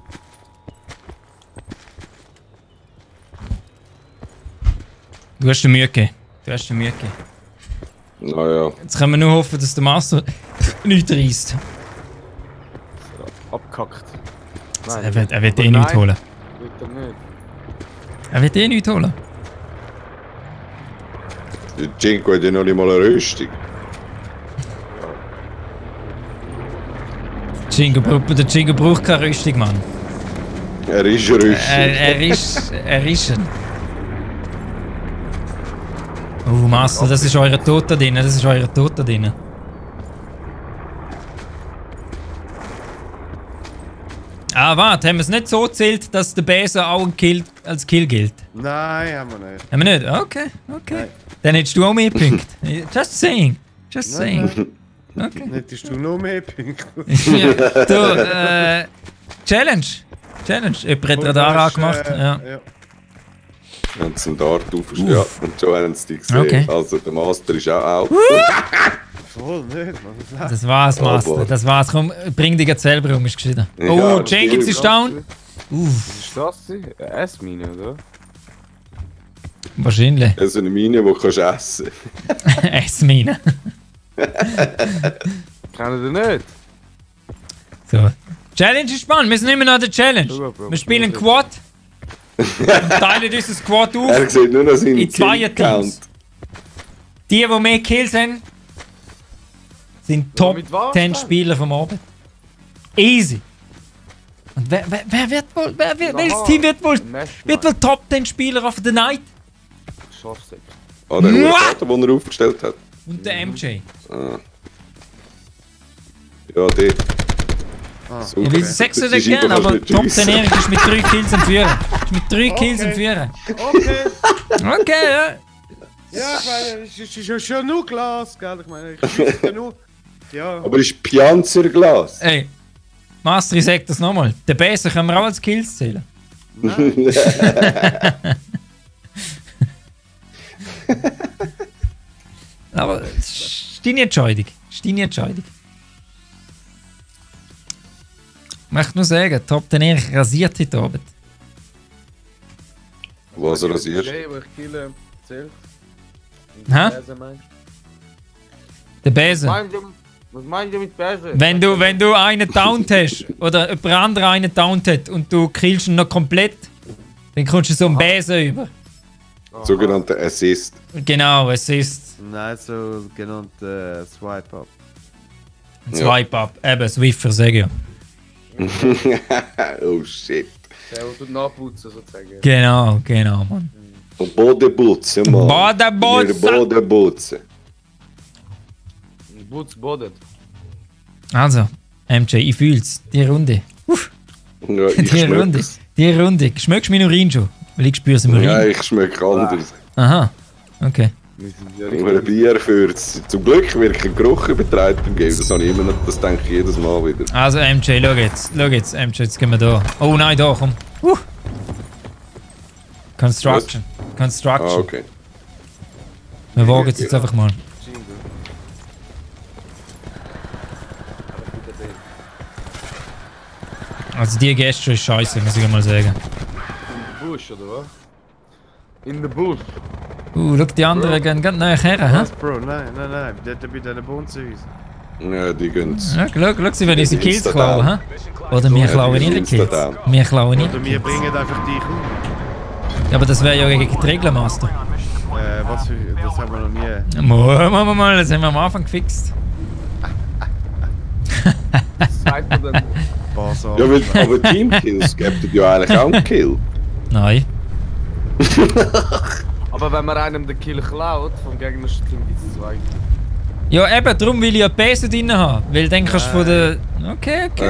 Speaker 2: Du hast dir Mühe gegeben. Du hast dir Mühe gegeben.
Speaker 3: Naja.
Speaker 2: Jetzt können wir nur hoffen, dass der Master nichts reisst.
Speaker 6: Abgekackt.
Speaker 2: Er wird eh
Speaker 6: Aber
Speaker 2: nichts
Speaker 6: nein,
Speaker 2: holen.
Speaker 6: Wird er nicht.
Speaker 2: Er wird eh nichts holen.
Speaker 3: Der Jinko hat ja noch nicht mal eine Rüstung.
Speaker 2: Der Jingo braucht keine Rüstung, Mann.
Speaker 3: Er ist eine Rüstung.
Speaker 2: Er ist ein. Oh, Master, das ist eure Tod da drin. Das ist eure Tod da drin. Ah, warte, haben wir es nicht so gezählt, dass der Besen auch als Kill gilt?
Speaker 4: Nein, haben wir nicht.
Speaker 2: Haben wir nicht? Okay, okay.
Speaker 4: Nein.
Speaker 2: Dann hättest du auch mehr Punkte. Just saying. Just saying. Okay.
Speaker 4: Hättest du noch mehr Punkte?
Speaker 2: Ja, du, Challenge. Challenge. Jemand hat Radar angemacht. Ja.
Speaker 3: Haben sie einen Dart aufgeschrieben. Ja, und schon haben sie die gesehen.
Speaker 2: Okay.
Speaker 3: Also der Master ist auch.
Speaker 4: Voll nicht, Mann.
Speaker 2: Das war's, Master.
Speaker 3: boah.
Speaker 2: Das war's. Komm, bring dich jetzt selber um, ist geschieden.
Speaker 3: Ja,
Speaker 2: Oh,
Speaker 3: das
Speaker 2: Jenkins
Speaker 3: stimmt.
Speaker 2: ist down.
Speaker 6: Was ist das? Eine S-Mine, oder?
Speaker 2: Wahrscheinlich.
Speaker 3: Das ist eine Mine, die kannst du essen.
Speaker 2: Essmine.
Speaker 6: Kennen die nicht?
Speaker 2: So. Challenge ist spannend. Wir sind immer noch an der Challenge.
Speaker 6: Schau, Bro.
Speaker 2: Wir spielen Quad. Und teilen unser Squad auf.
Speaker 3: Er sieht nur noch seinen
Speaker 2: In zwei
Speaker 3: Kill-Count.
Speaker 2: Teams. Die mehr Kills haben, sind Top
Speaker 6: mit was
Speaker 2: 10
Speaker 6: denn?
Speaker 2: Spieler vom Abend. Easy. Und wer wird wohl, welches Team wird wohl Top 10 Spieler of the Night?
Speaker 6: Scharfsäck.
Speaker 3: Ah, der
Speaker 2: Mua!
Speaker 3: Kater, den er aufgestellt hat.
Speaker 2: Und der MJ.
Speaker 3: Ja, der.
Speaker 4: Ah,
Speaker 2: Ich will Sex
Speaker 3: Das
Speaker 2: oder
Speaker 3: ist einfach
Speaker 2: gerne, aber
Speaker 3: nicht
Speaker 2: Top
Speaker 3: schiessen.
Speaker 2: 10 Erik ist mit 3 Kills am Führen. Ist mit 3 Kills am Führen.
Speaker 4: Okay.
Speaker 2: Okay, ja.
Speaker 4: Ja, ich meine, es ist ja schon nur Glas, gell? Ich meine, ich schieße ja nur. Ja.
Speaker 3: Aber ist Pianzerglas.
Speaker 2: Ey, Master, ich sag das nochmal. Den Besen können wir auch als Kills zählen.
Speaker 4: Nein.
Speaker 2: Aber es ist deine Entscheidung. Es ist deine Entscheidung. Ich möchte nur sagen, Top 10 Erik rasiert heute Abend.
Speaker 3: Was er rasiert.
Speaker 6: Okay, wo ich kille, zählt.
Speaker 2: Hä?
Speaker 6: Besen meinst
Speaker 2: Der Besen.
Speaker 6: Was meint ihr mit Besen?
Speaker 2: Wenn du einen downed hast oder jemand anderer einen downed hat und du killst ihn noch komplett, dann kommst du so einen Besen über.
Speaker 3: Sogenannter Assist.
Speaker 2: Genau, es ist
Speaker 4: Nein, so genannte Swipe-Up.
Speaker 2: ein Swipe-Up. Eben, Swiffer, sage ich ja.
Speaker 3: Oh shit.
Speaker 6: Der, der tut nachputzen, sozusagen.
Speaker 2: Genau, Mann.
Speaker 3: Und Bodenputzen, Mann.
Speaker 2: Bodenputzen.
Speaker 3: Wir Bodenputzen.
Speaker 6: Putz, Boden.
Speaker 2: Also, MJ, ich fühl's. Die Runde.
Speaker 3: Ja, ich
Speaker 2: Die
Speaker 3: schmeck
Speaker 2: Runde.
Speaker 3: es.
Speaker 2: Die Runde. Schmeckst du meinen Urin schon? Weil ich spüre es im Urin.
Speaker 3: Ja, ich schmecke anders.
Speaker 2: Aha. Okay.
Speaker 6: Wir sind ja
Speaker 3: Nur ein Bier für's. Zum Glück wird kein Geruch übertragen im Game. Das habe ich immer noch, das denke ich jedes Mal wieder.
Speaker 2: Also MJ, schau jetzt, MJ, jetzt gehen wir da. Oh nein, da, komm. Construction. Construction.
Speaker 3: Ah, okay.
Speaker 2: Wir wagen es jetzt einfach mal. Also die Gäste ist scheiße, muss ich mal sagen.
Speaker 6: In the bush, oder was? In the bush.
Speaker 2: Schau, die anderen gehen ganz näher her, hä?
Speaker 4: Was, Bro? Nein. Dort bei diesen Bonzügen.
Speaker 3: Ja, die gönnen's.
Speaker 2: Schau, sie wollen unsere Kills
Speaker 3: Insta
Speaker 2: klauen, hä? Oder wir
Speaker 3: Ja,
Speaker 2: klauen
Speaker 3: die
Speaker 2: ihre
Speaker 3: Insta
Speaker 2: Kills.
Speaker 3: down.
Speaker 2: Wir klauen ihre
Speaker 4: Oder wir
Speaker 2: Kills.
Speaker 4: bringen einfach dich um.
Speaker 2: Ja, aber das wäre ja gegen die Regeln, Master.
Speaker 4: Was für... Das haben wir noch nie...
Speaker 2: Mal, das haben wir am Anfang gefixt.
Speaker 6: Das zweite dann.
Speaker 4: Basar.
Speaker 3: Ja, weil, aber Teamkills gibt es ja eigentlich auch einen Kill.
Speaker 2: Nein.
Speaker 6: Aber wenn man einem den Kill klaut, vom gegnerischen Team gibt es zwei.
Speaker 2: Ja, eben, darum will ich ja die Base drin haben. Weil dann kannst du von der... Okay, gut.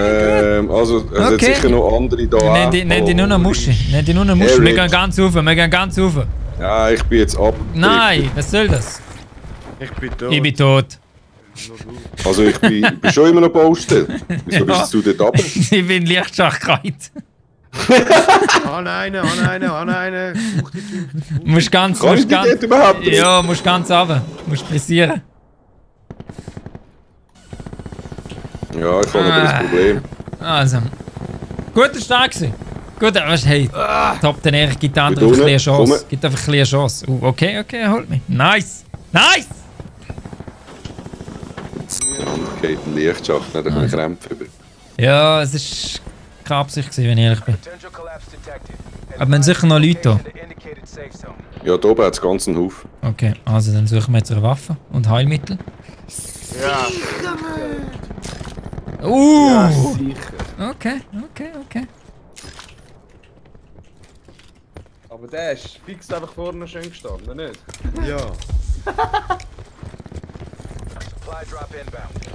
Speaker 3: Also, es hat
Speaker 2: Okay.
Speaker 3: sicher noch andere da.
Speaker 2: Nenn die nur noch Muschi. Nenn die nur noch Muschi. Wir gehen ganz rauf,
Speaker 3: Ja, ich bin jetzt ab.
Speaker 2: Nein, was soll das?
Speaker 4: Ich bin tot.
Speaker 2: Ich bin tot.
Speaker 3: Also, ich bin schon immer noch Baustelle. Wieso bist du dort runter?
Speaker 2: Ich bin Lichtschachkeit.
Speaker 4: Nein. Such die Typ.
Speaker 2: Musst ganz...
Speaker 3: Kann ich
Speaker 2: Musst
Speaker 3: die
Speaker 2: ganz
Speaker 3: dort überhaupt?
Speaker 2: ja, musst ganz runter. Musst pressieren.
Speaker 3: Ja, ich habe aber das Problem.
Speaker 2: Also. Guter Start gewesen. Gut, aber hey, top, dann gibt der andere
Speaker 3: Mit
Speaker 2: einfach ein bisschen
Speaker 3: unten,
Speaker 2: Chance. Gibt einfach ein bisschen Chance. Okay, holt mich. Nice! Nice!
Speaker 3: Okay, den Lichtschacht, nicht ein bisschen Krämpfe über.
Speaker 2: Ja, es war keine Absicht gewesen, wenn ich ehrlich bin.
Speaker 1: Potential collapse detected.
Speaker 2: Aber wir haben sicher noch Leute da.
Speaker 1: The indicated safe zone.
Speaker 3: Ja, da oben hat es ganz einen Haufen.
Speaker 2: Okay, also dann suchen wir jetzt eine Waffe und Heilmittel.
Speaker 6: Ja, sicher.
Speaker 2: Okay.
Speaker 6: Aber der ist fix einfach vorne schön gestanden, nicht?
Speaker 4: Ja.
Speaker 1: Supply drop inbound.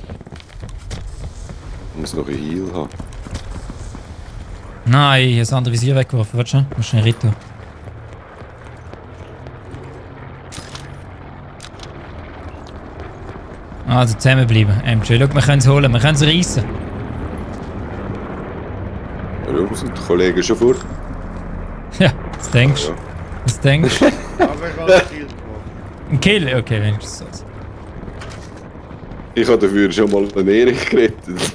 Speaker 3: Ich muss noch ein Heal haben.
Speaker 2: Nein, ich habe das andere Visier weggeworfen. Warte schon, muss schnell rein. Also zusammenbleiben. MJ, schau, wir können es holen, wir können es reissen.
Speaker 3: Warum sind die Kollegen schon vor?
Speaker 2: Ja, was denkst du?
Speaker 3: Ja.
Speaker 2: Was denkst du?
Speaker 4: Aber ich habe einen Kill gemacht.
Speaker 2: Ein Kill? Okay, wenigstens so.
Speaker 3: Ich habe dafür schon mal einen Erich gerettet.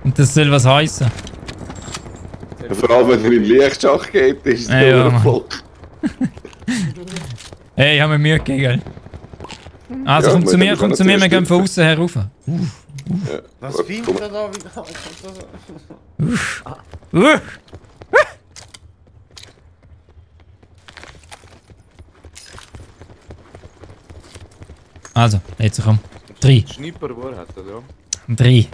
Speaker 2: Und das soll was heissen.
Speaker 3: Vor allem, wenn er in den Lichtschacht geht, ist es
Speaker 2: Ja, ja,
Speaker 3: nur
Speaker 2: Mann.
Speaker 3: voll.
Speaker 2: Hey, ich habe mir Mühe gegeben, gell? Also
Speaker 3: Ja,
Speaker 2: komm zu
Speaker 3: wir
Speaker 2: mir,
Speaker 3: können
Speaker 2: wir
Speaker 3: zuerst
Speaker 2: gehen von
Speaker 3: dürfen.
Speaker 2: außen her rauf.
Speaker 4: Was
Speaker 3: Komm.
Speaker 4: findet er da wieder?
Speaker 2: Also, jetzt komm. 3.
Speaker 6: Schnipper, wo er hat, oder?
Speaker 2: 3.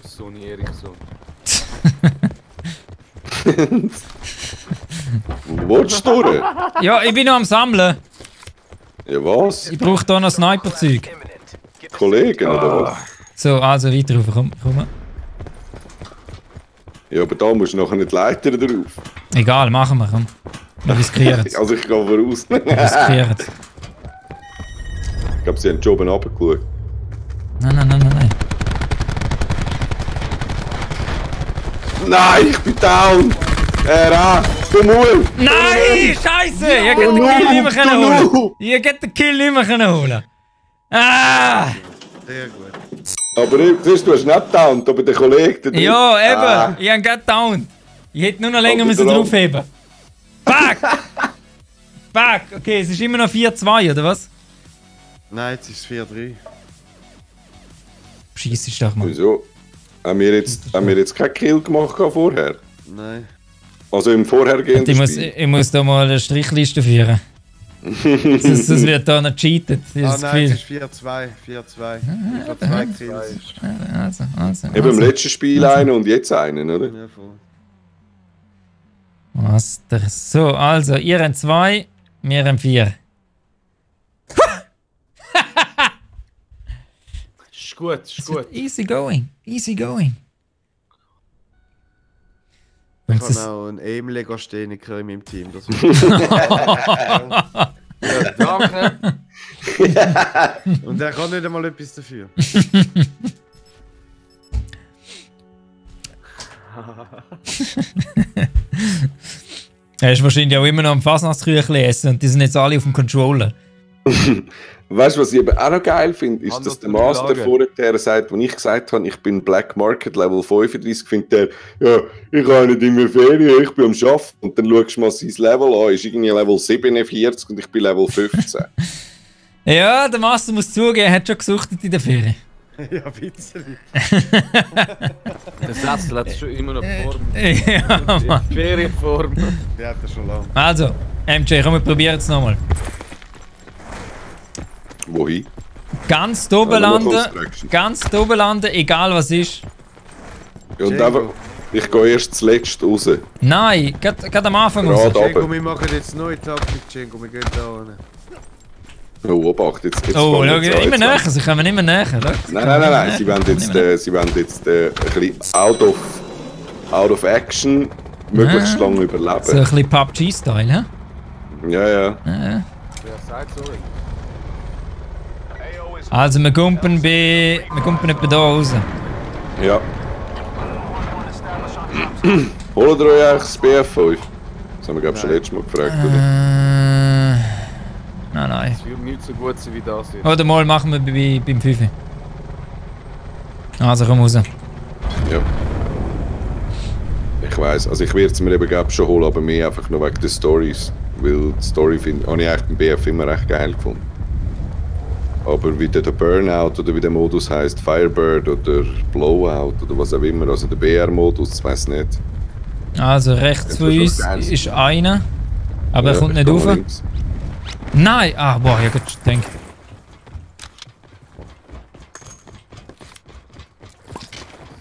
Speaker 6: Sony Ericsson.
Speaker 3: Wo willst du durch?
Speaker 2: Ja, ich bin noch am Sammeln.
Speaker 3: Ja, was?
Speaker 2: Ich brauche hier noch Sniper-Zeug.
Speaker 3: Kollegen oder was?
Speaker 2: So, also weiter rauf. Komm.
Speaker 3: Ja, aber da musst du nachher nicht Leiter drauf.
Speaker 2: Egal, machen wir, komm. Wir riskieren es.
Speaker 3: Also ich gehe voraus.
Speaker 2: Wir riskieren es.
Speaker 3: Ich glaube, sie haben schon oben runtergeschaut.
Speaker 2: Nein.
Speaker 3: Nein, ich bin down! Du Mul!
Speaker 2: Nein, Scheiße! Ich hätte den Kill nicht mehr können holen. Ich hätte den Kill nicht mehr können holen. Ah!
Speaker 4: Sehr gut.
Speaker 3: Aber du hast nicht down, aber der Kollege da drin.
Speaker 2: Ja, eben.
Speaker 3: Ah.
Speaker 2: Ich habe gerade down. Ich hätte nur noch länger
Speaker 3: Aber
Speaker 2: müssen
Speaker 3: dran.
Speaker 2: draufheben. Fuck! Okay, es ist immer noch 4-2, oder was?
Speaker 4: Nein, jetzt ist es 4-3.
Speaker 2: Scheiße, ist doch mal.
Speaker 3: Wieso? Haben wir jetzt keinen Kill gemacht vorher?
Speaker 4: Nein.
Speaker 3: Also im vorhergehenden Spiel?
Speaker 2: Ich muss da mal eine Strichliste führen. Das wird da noch cheatet. Das
Speaker 4: Ah
Speaker 2: ist
Speaker 4: nein,
Speaker 2: zu
Speaker 4: es ist 4-2. 4-2. Ich habe 2 Kills.
Speaker 2: Also.
Speaker 3: Eben im letzten Spiel einen und jetzt einen, oder?
Speaker 4: Ja, voll.
Speaker 2: Was? So, also, ihr habt 2, wir haben 4.
Speaker 6: Ist gut.
Speaker 2: Easy going. Wenn
Speaker 4: Ich habe
Speaker 2: es
Speaker 4: auch einen Aim-Legastheniker in meinem Team. Das
Speaker 6: Ja, danke.
Speaker 4: Und der kann nicht einmal etwas dafür.
Speaker 2: er ist wahrscheinlich auch immer noch am Fasnachtsküchli essen und die sind jetzt alle auf dem Controller.
Speaker 3: Weißt du, was ich eben auch noch geil finde, ist,
Speaker 6: Kann
Speaker 3: dass
Speaker 6: das
Speaker 3: der
Speaker 6: nicht
Speaker 3: Master
Speaker 6: sagen.
Speaker 3: vorher sagt, als ich gesagt habe, ich bin Black Market Level 35, findet der, ja, ich habe nicht immer Ferien, ich bin am Arbeiten. Und dann schaust du mal sein Level an, ist irgendwie Level 47 und ich bin Level 15.
Speaker 2: Ja, der Master muss zugeben, er hat schon gesuchtet in der Ferien.
Speaker 4: Ja, ein bisschen.
Speaker 6: Der Sessel hat schon immer noch Form.
Speaker 2: ja, Mann.
Speaker 6: Ferienform.
Speaker 4: Der hat das schon lange.
Speaker 2: Also, MJ, komm, wir probieren es nochmal.
Speaker 3: Wohin?
Speaker 2: Ganz da oben
Speaker 3: Ja, nur
Speaker 2: landen,
Speaker 3: Construction.
Speaker 2: ganz da oben landen, egal was ist.
Speaker 3: Ja, und
Speaker 4: Django.
Speaker 3: einfach, ich gehe erst zuletzt raus.
Speaker 2: Nein, gerade am Anfang raus.
Speaker 3: Gerade
Speaker 4: Django,
Speaker 3: runter.
Speaker 4: wir machen jetzt neue Taktik, Django, wir gehen da hin.
Speaker 3: Oh, Obacht, jetzt
Speaker 2: Oh, schau,
Speaker 3: fangen sie an,
Speaker 2: immer
Speaker 3: jetzt
Speaker 2: näher,
Speaker 3: wollen-
Speaker 2: sie kommen immer näher. Schau,
Speaker 3: Nein, sie wollen jetzt, sie wollen jetzt ein bisschen out of action, möglichst
Speaker 2: Ah.
Speaker 3: lange
Speaker 2: So ein
Speaker 3: überleben.
Speaker 2: bisschen PUBG-Style, hä?
Speaker 3: Ja, ja.
Speaker 6: Wer sagt so?
Speaker 1: AO is
Speaker 2: Also, wir gumpen etwa da raus.
Speaker 3: Ja. Holt ihr euch eigentlich das BF5? Das haben wir, glaube ich, schon letztes Mal gefragt, oder?
Speaker 2: Nein.
Speaker 6: Es wird nicht so gut sein wie das jetzt.
Speaker 2: Oder mal machen wir beim 5. Also, komm raus.
Speaker 3: Ja. Ich weiss, also ich werde es mir eben glaub, schon holen, aber mehr einfach nur wegen den Stories. Weil die Story habe ich eigentlich beim BF immer recht geil gefunden. Aber wie der Burnout oder wie der Modus heißt, Firebird oder Blowout oder was auch immer, also der BR-Modus, ich weiß nicht.
Speaker 2: Also, rechts
Speaker 3: Das
Speaker 2: von
Speaker 3: ist
Speaker 2: uns
Speaker 3: schon geil.
Speaker 2: ist einer. Aber er kommt
Speaker 3: ich
Speaker 2: nicht
Speaker 3: gehe
Speaker 2: rauf.
Speaker 3: mal links.
Speaker 2: Nein! Ah, boah, ich hab grad gedacht.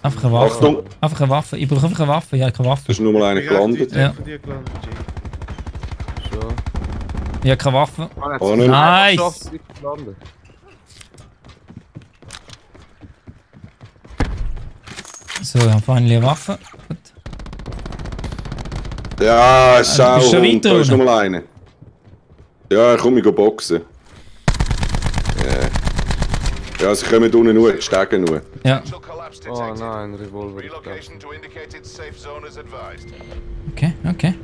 Speaker 2: Einfach eine Waffe.
Speaker 3: Achtung,
Speaker 2: Einfach eine Waffe. Ich brauche einfach eine Waffe. Ich habe keine
Speaker 3: da
Speaker 2: Waffe.
Speaker 3: ist nur mal einer gelandet.
Speaker 2: Ja.
Speaker 4: Von dir gelandet, Django.
Speaker 6: Schon.
Speaker 2: Ich habe keine Waffe.
Speaker 6: Man hat
Speaker 3: Oh,
Speaker 6: es
Speaker 3: nein.
Speaker 2: Nice.
Speaker 6: geschafft, nicht zu landen.
Speaker 2: So, ich habe finally eine Waffe. Gut.
Speaker 3: Ja, schau,
Speaker 2: bist schon
Speaker 3: und
Speaker 2: weiter
Speaker 3: da ist
Speaker 2: unten?
Speaker 3: noch mal einer. Ja, komm, ich gehe boxen. Ja, sie kommen unten nur, die Stegen nur.
Speaker 2: Ja,
Speaker 1: potential collapse
Speaker 6: Oh
Speaker 1: detected.
Speaker 6: nein, Revolver.
Speaker 1: Relocation to indicated safe zone is advised.
Speaker 2: okay, okay.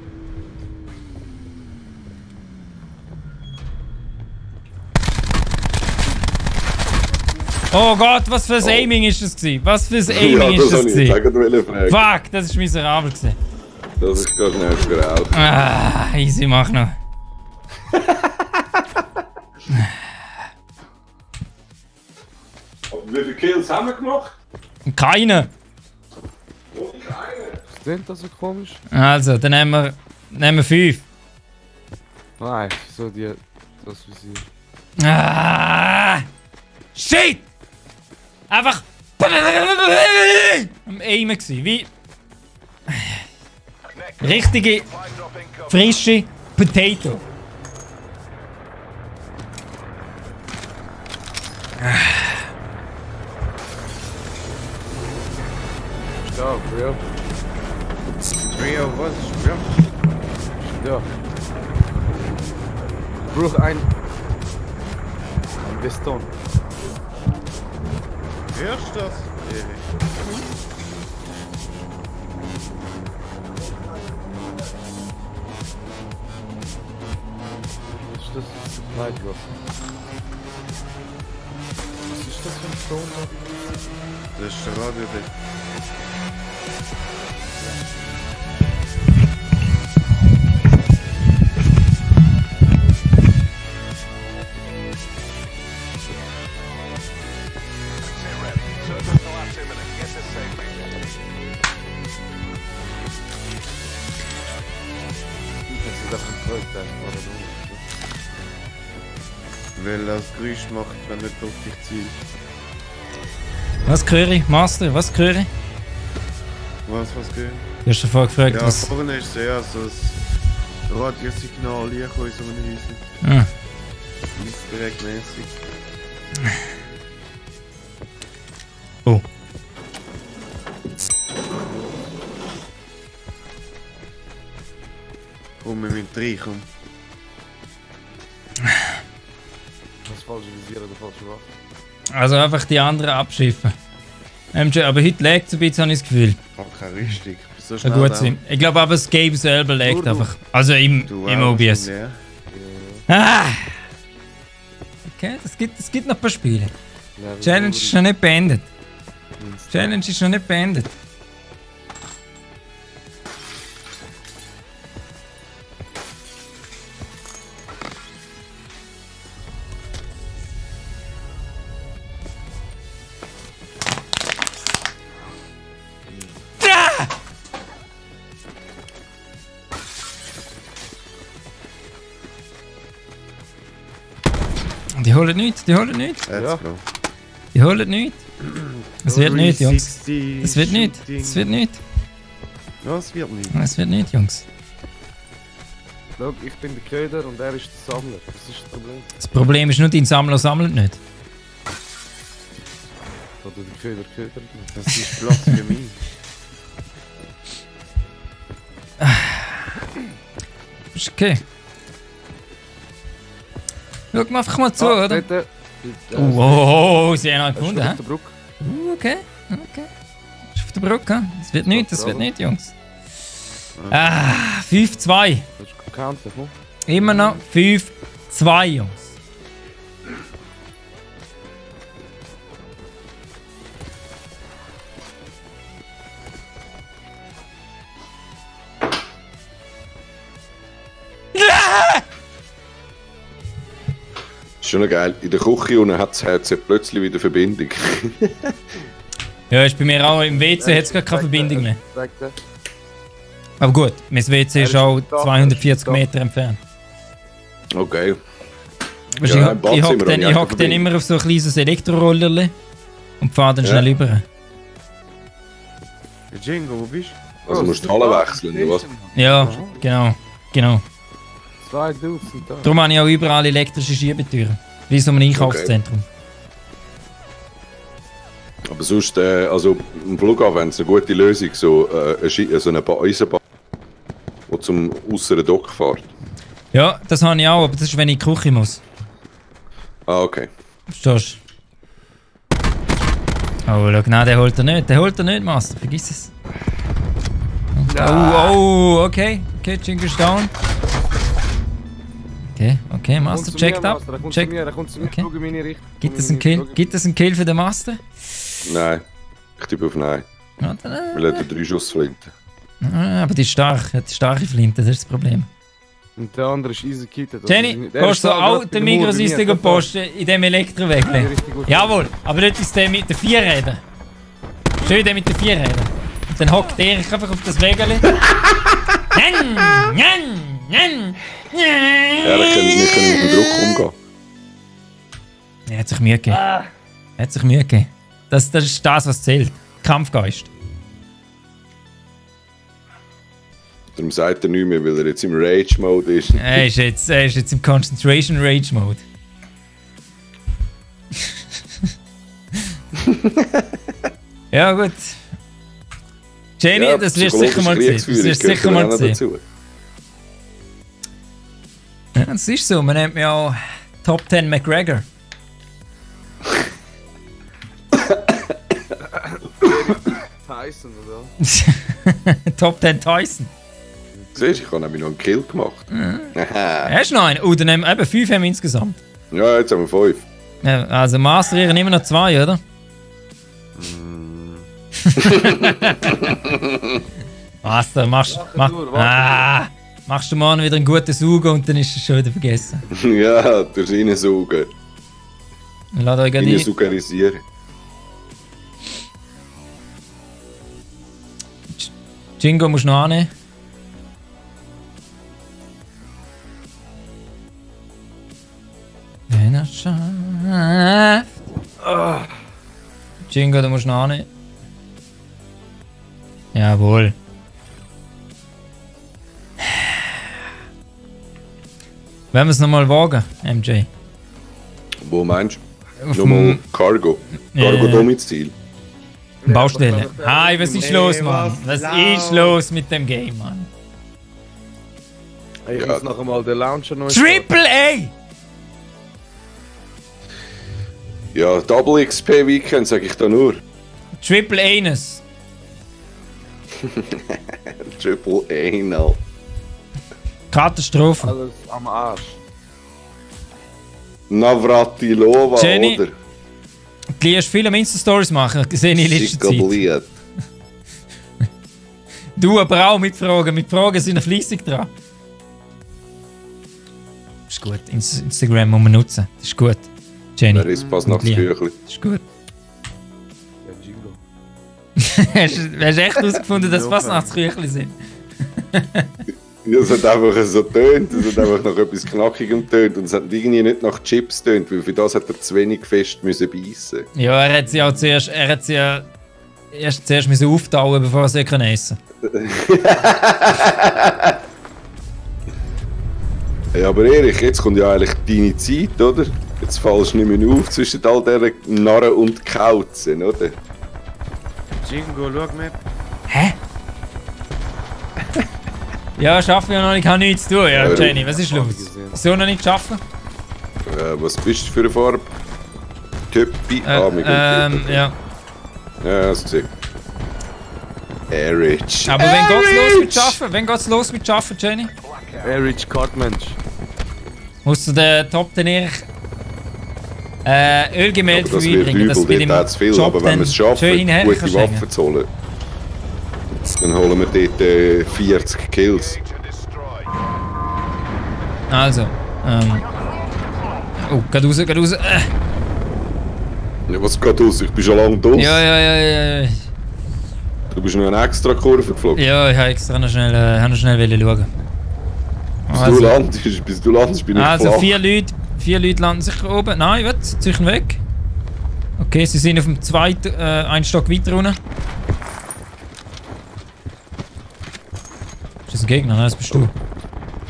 Speaker 2: Oh Gott, was für ein Aiming ist das gewesen? Was für ein Aiming
Speaker 3: ja,
Speaker 2: ist das
Speaker 3: habe ich jetzt
Speaker 2: gewesen?
Speaker 3: auch gerade fragen.
Speaker 2: Fuck, das ist miserabel gewesen.
Speaker 3: Das ist gerade schnell geraucht.
Speaker 2: Ah, easy, mach noch.
Speaker 3: Wie viele Kills haben wir gemacht?
Speaker 2: Keine.
Speaker 3: Oh, keine.
Speaker 6: Was klingt das so komisch?
Speaker 2: Also, dann nehmen wir 5.
Speaker 6: Nein, so die. Das wie sie.
Speaker 2: Ah, shit! Einfach am Aimen gsi, wie richtige
Speaker 1: Supply drop incoming.
Speaker 2: frische Potato.
Speaker 6: Ja, real.
Speaker 4: Rio, was? Ja.
Speaker 6: Ja. Brauch ein Piston.
Speaker 4: Hörst du das?
Speaker 6: Was ist das? Lightgloss. Was ist das für ein Ton?
Speaker 4: Das ist der Radio.
Speaker 1: Sit rep. Circle collapse imminent. Get to safety.
Speaker 6: Das ist doch ein Projekt, oder so.
Speaker 4: Weil er das Geräusch macht, wenn nicht auf dich zielt.
Speaker 2: Was höre ich? Master, was höre ich?
Speaker 4: Was gehört?
Speaker 2: Du hast davor gefragt,
Speaker 4: Ja,
Speaker 2: was...
Speaker 4: vorne ist sehr so ein Radiosignal hier in so einem Häuschen.
Speaker 2: Ah,
Speaker 4: Direkt mäßig.
Speaker 2: oh.
Speaker 4: Und wir müssen reinkommen. Das falsche Visier oder falsche Waffe?
Speaker 2: Also einfach die anderen abschiffen. MJ, aber heute laggt es ein bisschen, habe ich das Gefühl.
Speaker 4: Okay, richtig. So
Speaker 2: Kann
Speaker 4: schnell
Speaker 2: gut
Speaker 4: da.
Speaker 2: sein. Ich glaube aber das Game selber laggt
Speaker 4: Du.
Speaker 2: einfach. Also im
Speaker 4: Du
Speaker 2: OBS.
Speaker 4: Ja.
Speaker 2: Ah! Okay, das gibt noch ein paar Spiele. Challenge ist schon nicht beendet. Challenge ist schon nicht beendet. Ah! Die holen nichts, die holen nichts,
Speaker 4: Let's
Speaker 6: Ja.
Speaker 4: go.
Speaker 2: die holen nichts. Es wird nicht, Jungs. Es wird nicht, es wird nicht,
Speaker 4: Ja, es wird nicht.
Speaker 2: es wird nicht, Jungs.
Speaker 6: Schau, ich bin der Köder und er ist der Sammler. Das ist das Problem.
Speaker 2: Das Problem ist nur, dein Sammler sammelt nicht.
Speaker 6: Oder der Köder nicht.
Speaker 4: Das ist Blasphemie.
Speaker 2: Ist okay. Schau mal einfach mal zu, oder?
Speaker 6: Dort,
Speaker 2: Oh, sie haben einen gefunden,
Speaker 6: auf
Speaker 2: hä?
Speaker 6: der Brücke.
Speaker 2: Okay, okay. Ist auf der Brücke, hä? Das wird nicht, das wird nicht, Jungs. Ah, 5-2.
Speaker 6: Das ist gecountet, ne?
Speaker 2: Immer noch 5-2, Jungs.
Speaker 3: Schon noch geil. In der Küche unten hat es plötzlich wieder Verbindung.
Speaker 2: Ja, ist bei mir auch im WC, hat es gar keine Verbindung mehr.
Speaker 6: Zeig dir.
Speaker 2: Aber gut, mein WC ist auch 240 Meter entfernt.
Speaker 3: Okay.
Speaker 2: Weißt,
Speaker 3: Ja,
Speaker 2: ich
Speaker 3: im Badzimmer
Speaker 2: hock
Speaker 3: habe
Speaker 2: dann,
Speaker 3: ich
Speaker 2: ich
Speaker 3: auch
Speaker 2: hock dann
Speaker 3: Verbindung.
Speaker 2: immer auf so ein kleines Elektrorollerli und fahre dann
Speaker 3: Ja.
Speaker 2: schnell rüber.
Speaker 4: Jingo, wo bist du?
Speaker 3: Also musst du die Halle wechseln, oder was?
Speaker 2: Ja, genau.
Speaker 6: 2 Dudes sind da.
Speaker 2: Darum habe ich auch überall elektrische Schiebetüren. Wie so ein Einkaufszentrum.
Speaker 3: Aber sonst, also im Flughafen haben sie eine gute Lösung, so eine Eisenbahn, die zum äußeren Dock fährt.
Speaker 2: Ja, das habe ich auch, aber das ist, wenn ich in die Küche muss.
Speaker 3: Ah, okay.
Speaker 2: Verstehst du? Oh, schau, nein, der holt er nicht. Der holt er nicht, Master. Vergiss es. Oh, okay. Okay, Jingo ist down. Okay, Master checkt ab.
Speaker 6: Er kommt
Speaker 2: Check.
Speaker 6: zu mir, er kommt zu mir.
Speaker 2: Okay.
Speaker 6: Schau in meine Richtung.
Speaker 2: Gibt es einen Kill? Gibt es einen Kill für den Master?
Speaker 3: Nein. Ich tippe auf Nein.
Speaker 2: Ja, dann,
Speaker 3: Weil er hat 3 Schussflinte.
Speaker 2: aber die ist stark. Er hat starke Flinte, das ist das Problem.
Speaker 6: Und der andere ist easy gekittet.
Speaker 2: Jenny, kannst du auch den Mikrosystem posten in dem Elektrowägel? Jawohl, aber dort ist der mit den 4 Rädern. Schön der mit den 4 Rädern. Und dann hockt Erich einfach auf das Wägel.
Speaker 3: Ja, wir können mit dem Druck umgehen.
Speaker 2: Er hat sich Mühe gegeben. Er hat sich Mühe gegeben. Das ist das, was zählt. Kampfgeist.
Speaker 3: Darum sagt er nicht mehr, weil er jetzt im Rage-Mode ist.
Speaker 2: Er ist jetzt im Concentration Rage Mode. Ja, gut. Jenny,
Speaker 3: Ja,
Speaker 2: das wirst du sicher mal sehen. Das wirst du sicher mal sehen.
Speaker 3: Dazu.
Speaker 2: Ja, das ist so. Man nennt mich auch Top 10 McGregor.
Speaker 6: Tyson, oder?
Speaker 2: Top 10 Tyson.
Speaker 3: Siehst du, ich habe nämlich noch einen Kill gemacht. Aha.
Speaker 2: Hast du noch einen? Oh, dann haben wir eben 5 haben wir insgesamt.
Speaker 3: Ja, jetzt haben wir 5.
Speaker 2: Ja, also Master ihren immer noch 2, oder? Master, machst du morgen wieder einen guten Sauger und dann ist es schon wieder vergessen.
Speaker 3: Ja, durch reinsaugen.
Speaker 2: Lass euch gerade ein.
Speaker 3: Reinsaugerisieren.
Speaker 2: Jingo musst du noch annehmen. Wenn er schafft. Jingo, du musst noch annehmen. Jawohl. Wollen wir es nochmal wagen, MJ?
Speaker 3: Wo meinst du?
Speaker 2: Auf
Speaker 3: Nochmal
Speaker 2: dem-
Speaker 3: Cargo. Cargo-Domizil.
Speaker 2: Baustelle. Hi, was ist los, Mann?
Speaker 4: was
Speaker 2: Was ist los mit dem Game, Mann?
Speaker 6: Hey, ich muss noch einmal den Launcher neu
Speaker 2: Triple A!
Speaker 3: Ja, Double XP Weekend sag ich da nur.
Speaker 2: Triple Anus.
Speaker 3: Triple Anal.
Speaker 2: Katastrophe.
Speaker 6: Alles am Arsch.
Speaker 3: Navratilova,
Speaker 2: Jenny,
Speaker 3: oder?
Speaker 2: Du liest viel am Insta-Stories machen, sehe ich in letzter Zeit.
Speaker 3: Schickabliert.
Speaker 2: Du aber auch mit Fragen. Mit Fragen sind wir fleissig dran. Ist gut. Instagram muss man nutzen. Das ist gut. Jenny.
Speaker 3: Wer ist passt nach das Küchli?
Speaker 2: Das ist gut.
Speaker 6: Ja, Jingo.
Speaker 2: Hast du echt herausgefunden, dass Fasnachtsküchli sind?
Speaker 3: Ja, es hat einfach so tönt, es hat einfach nach etwas Knackigem tönt und es hat irgendwie nicht nach Chips tönt, weil für das hat er zu wenig fest müssen beißen.
Speaker 2: Ja, er hat sie auch zuerst, zuerst müssen auftauen, bevor er sie essen kann.
Speaker 3: Ja, aber Erich, jetzt kommt ja eigentlich deine Zeit, oder? Jetzt fallst du nicht mehr auf zwischen all diesen Narren und Kauzen, oder?
Speaker 4: Jingo, schau Map.
Speaker 2: Hä? Ja, schaffen wir noch nicht, ich habe nichts zu tun. Ja, Jenny, was ist los? Wieso noch nicht schaffen?
Speaker 3: Was bist du für eine Farbe? Töppi?
Speaker 2: Ja.
Speaker 3: Ja, hast du gesehen. Erich.
Speaker 2: Aber wenn geht's los mit Schaffen? Wenn geht's los mit Schaffen, Jenny?
Speaker 6: Erich Cartmensch.
Speaker 2: Musst du den Top den Erich Ölgemälde
Speaker 3: Aber das
Speaker 2: für
Speaker 3: wird
Speaker 2: einbringen, dass
Speaker 3: übel,
Speaker 2: wir
Speaker 3: dort hat es viel.
Speaker 2: Job
Speaker 3: Aber wenn wir es
Speaker 2: schön
Speaker 3: schaffen,
Speaker 2: hinterher
Speaker 3: gute
Speaker 2: kannst
Speaker 3: Waffen
Speaker 2: hängen.
Speaker 3: zu holen, dann holen wir dort 40 Kills.
Speaker 1: To destroy.
Speaker 2: Also, oh, geht raus, geht raus.
Speaker 3: Ja, was geht aus? Ich bin schon lange durch.
Speaker 2: Ja.
Speaker 3: Du bist noch eine extra Kurve geflogen.
Speaker 2: Ja, ich habe extra noch schnell, schauen.
Speaker 3: Bis du landest, bin ich
Speaker 2: Also
Speaker 3: flach.
Speaker 2: 4 Leute landen sicher oben. Nein, warte, sie sind weg. Okay, sie sind auf dem zweiten, einen Stock weiter unten. Ist das ein Gegner? Nein, das bist du.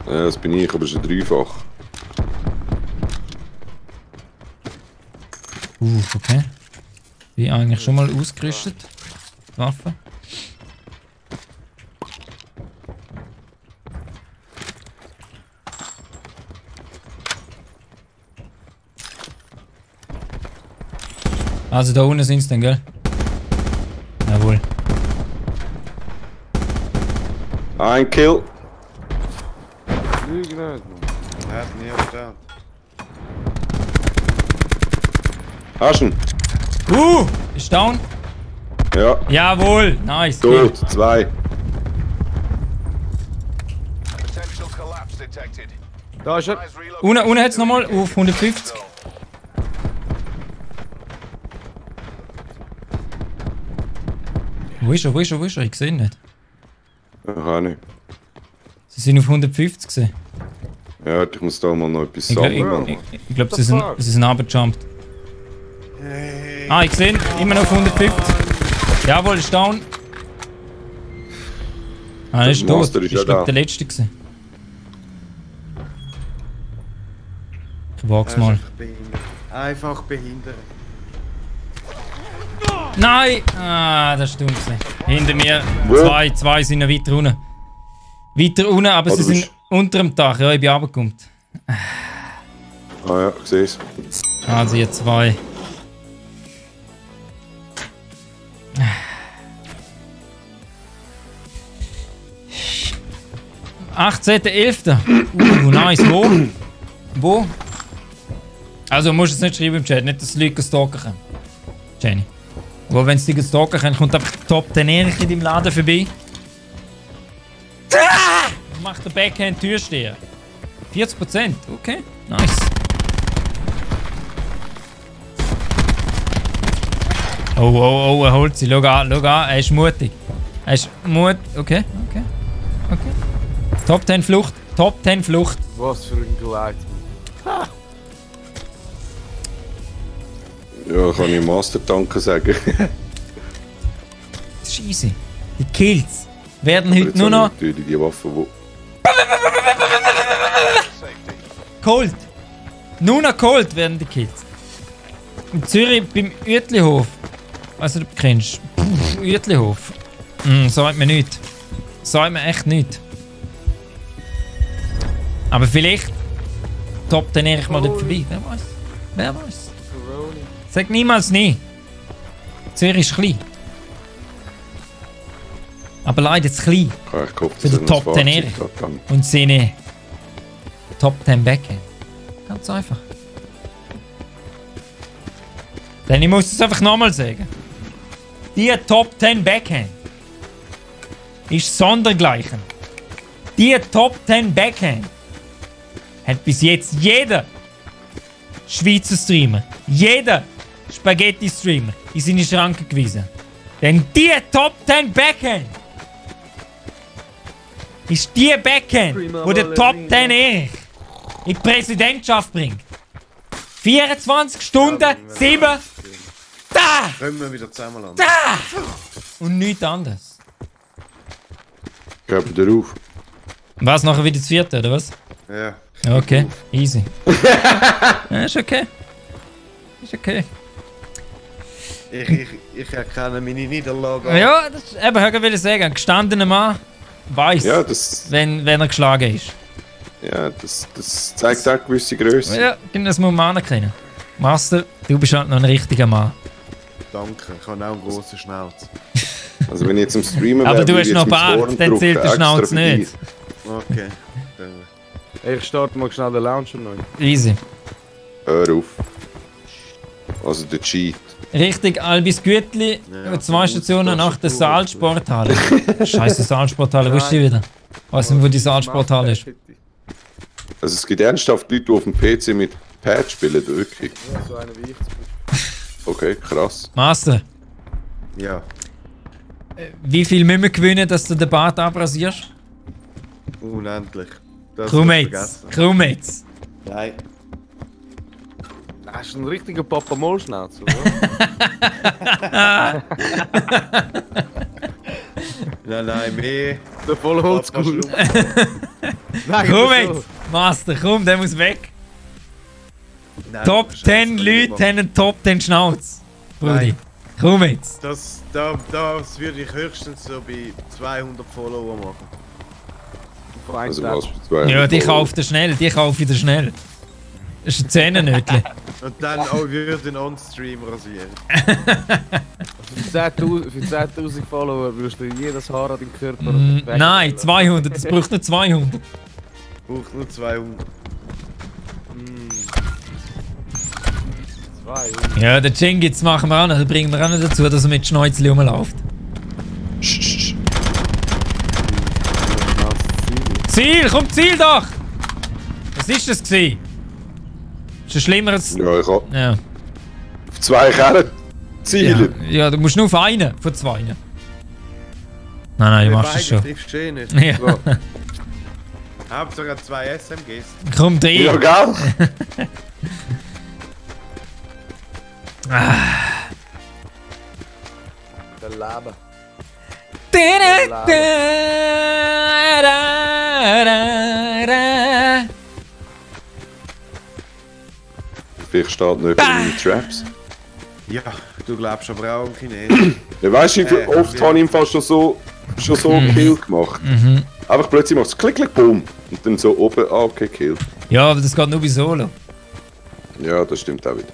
Speaker 3: Ja, das bin ich, aber es ist ein Dreifach.
Speaker 2: Okay. Bin eigentlich schon mal ausgerüstet. Die Waffe. Also da unten sind sie dann, gell? Jawohl.
Speaker 3: Ein Kill.
Speaker 6: Lüge nicht, Mann.
Speaker 4: Er hat nie verstanden.
Speaker 3: Hast du ihn?
Speaker 2: Ist down?
Speaker 3: Ja.
Speaker 2: Jawohl, nice.
Speaker 3: Tot. 2.
Speaker 1: Potential collapse detected.
Speaker 6: Da ist er.
Speaker 1: Guys, relocate.
Speaker 2: Unten hat es nochmal auf 150. Wo ist er? Ich sehe ihn nicht.
Speaker 3: Aha, nicht.
Speaker 2: Sie sind auf 150 gesehen.
Speaker 3: Ja, ich muss da mal noch etwas
Speaker 2: Ich
Speaker 3: sammeln.
Speaker 2: glaube, sie sind runtergejumpt. Ah, ich sehe ihn. Immer noch auf 150. Jawohl, ist down. Ah, er ist
Speaker 3: Der
Speaker 2: tot.
Speaker 3: Master ist
Speaker 2: Ich
Speaker 3: ja
Speaker 2: glaube,
Speaker 3: da.
Speaker 2: der letzte gewesen. Ich wag's
Speaker 4: Er ist
Speaker 2: mal.
Speaker 4: einfach behindert. Einfach behindert.
Speaker 2: Nein! Ah, das ist dumm gewesen. Hinter mir.
Speaker 3: Wo?
Speaker 2: Zwei sind noch weiter unten. Weiter unten, aber
Speaker 3: Ah,
Speaker 2: sie
Speaker 3: du
Speaker 2: sind
Speaker 3: bist-
Speaker 2: unter dem Dach. Ja, ich bin runtergekommen.
Speaker 3: Ah ja, ich sehe es.
Speaker 2: Also jetzt 2. (18.11.) Nice. Wo? Also musst du es nicht schreiben im Chat, nicht dass die Leute stalken können. Jenny. Wo, wenn sie dich stalken können, kommt einfach Top den Erich in deinem Laden vorbei. Und macht der Backhand Türsteher. 40%, okay, nice. Oh, er holt sie. Schau an, er ist mutig. Er ist okay. Top 10 Flucht.
Speaker 6: Was für ein Geleit.
Speaker 3: Ja, kann ich Master danke sagen.
Speaker 2: Das ist easy. Die Kills werden
Speaker 3: Aber
Speaker 2: heute
Speaker 3: jetzt
Speaker 2: nur
Speaker 3: habe
Speaker 2: noch
Speaker 3: ich natürlich die Waffe, wo...
Speaker 1: Safety.
Speaker 2: geholt. Nur noch geholt werden die Kills. In Zürich beim Uetlihof. Also du kennst. Uetlihof. Sagt mir nichts. Sagt mir echt nichts. Aber vielleicht Top 10 Erich mal dort vorbei. Wer weiß? Wer weiß? Sag niemals nie. Zürich ist klein. Aber leider zu klein
Speaker 3: Ich hoffe,
Speaker 2: für den Top 10 Erich und seine Top 10 Backhand. Ganz einfach. Denn ich muss es einfach nochmal sagen. Die Top 10 Backhand ist sondergleichen. Die Top 10 Backhand hat bis jetzt jeder Schweizer Streamer, jeder Spaghetti-Streamer in seine Schranken gewiesen. Denn die Top 10 Backhand ist die Backhand, wo der Top 10 Erich in die Präsidentschaft bringt. 24 Stunden, 7, da!
Speaker 4: Können wir wieder zusammen an.
Speaker 2: Da! Und nichts anderes.
Speaker 3: Geben dir auf.
Speaker 2: Was, nachher wieder das vierte, oder was?
Speaker 4: Ja.
Speaker 2: Okay, easy. Ja, ist okay. Ist okay.
Speaker 4: Ich erkenne meine Niederlage an.
Speaker 2: Ja, das ist eben, ich will sagen, ein gestandener Mann weiss,
Speaker 3: Ja, das,
Speaker 2: wenn er geschlagen ist.
Speaker 3: ja, das zeigt auch eine gewisse Größe.
Speaker 2: Ja, das muss man anerkennen. Master, du bist halt noch ein richtiger Mann.
Speaker 4: Danke, ich habe auch einen grossen Schnauz.
Speaker 3: Also wenn ich jetzt am Streamen
Speaker 2: Aber
Speaker 3: wäre,
Speaker 2: du
Speaker 3: würde
Speaker 2: hast
Speaker 3: ich
Speaker 2: noch
Speaker 3: jetzt mein
Speaker 2: Bart,
Speaker 3: Horn
Speaker 2: dann
Speaker 3: drücken,
Speaker 2: zählt der
Speaker 3: extra
Speaker 2: Schnauz
Speaker 3: für
Speaker 2: nicht.
Speaker 3: dich.
Speaker 4: Okay.
Speaker 6: Ich starte mal schnell den Launcher neu.
Speaker 2: Easy.
Speaker 3: Hör auf. Also der Cheat.
Speaker 2: Richtig, Albis Gütli,
Speaker 4: Ja,
Speaker 2: 2 Stationen nach der
Speaker 4: das-
Speaker 2: Saalsporthalle. Scheiße, Saalsporthalle, wo ist die wieder? Weißt du, wo die Saalsporthalle ist?
Speaker 3: Also es gibt ernsthaft Leute, die auf dem PC mit Pad spielen, wirklich.
Speaker 6: Ja, so eine wie ich.
Speaker 3: Okay, krass.
Speaker 2: Master,
Speaker 4: Ja.
Speaker 2: wie viel müssen wir gewinnen, dass du den Bart abrasierst?
Speaker 4: Unendlich. Das
Speaker 2: Komm
Speaker 4: hast du
Speaker 2: jetzt,
Speaker 4: vergessen.
Speaker 2: komm jetzt.
Speaker 4: Nein.
Speaker 6: Hast du einen richtigen Papa-Moll-Schnauzer, oder?
Speaker 4: Nein, mehr.
Speaker 6: Der voll Oldschool. Nein,
Speaker 2: Komm
Speaker 6: aber
Speaker 2: jetzt, Master, komm, der muss weg.
Speaker 4: Nein,
Speaker 2: Top
Speaker 4: das
Speaker 2: 10
Speaker 4: ist
Speaker 2: Leute haben einen Top 10 Schnauz. Brudi,
Speaker 4: Nein.
Speaker 2: komm jetzt.
Speaker 4: Das würde ich höchstens so bei 200 Follower machen.
Speaker 6: Vor einem
Speaker 3: Also
Speaker 6: Tag.
Speaker 3: was für 200
Speaker 2: Ja, die
Speaker 3: Euro.
Speaker 2: kauft er schnell, die kauft wieder schnell. Das ist ein Zähnennötchen.
Speaker 4: Und dann auch würde den On-Stream rasieren.
Speaker 6: Für 10'000 Follower würdest du jedes Haar an deinem Körper
Speaker 2: Nein, 200, das braucht nur 200.
Speaker 4: Braucht nur 200.
Speaker 6: 200.
Speaker 2: Ja, den Jingitz machen wir auch noch, den bringen wir auch noch dazu, dass er mit Schnäuzli rumläuft. Ziel, komm, Ziel doch! Was ist das gewesen? Ist ein schlimmeres...
Speaker 3: Ja, ich habe
Speaker 2: Ja.
Speaker 3: auf 2 Kerlen zielen.
Speaker 2: Ja, du musst nur auf einen von 2. Nein, du machst das schon.
Speaker 4: Triffst du nicht.
Speaker 2: Ja.
Speaker 4: So. Hauptsache 2 SMGs.
Speaker 2: Komm, dreh!
Speaker 3: Ja, gell?
Speaker 6: Der Leben.
Speaker 3: Vielleicht steht nicht meine Traps.
Speaker 4: Ja, du glaubst aber auch an Chinesen.
Speaker 3: Ja, weißt du, wie oft habe ich im Fall schon so Kill gemacht. Einfach plötzlich macht es klick, klick, boom. Und dann so oben, okay, Kill.
Speaker 2: Ja, aber das geht nur bei Solo.
Speaker 3: Ja, das stimmt auch wieder.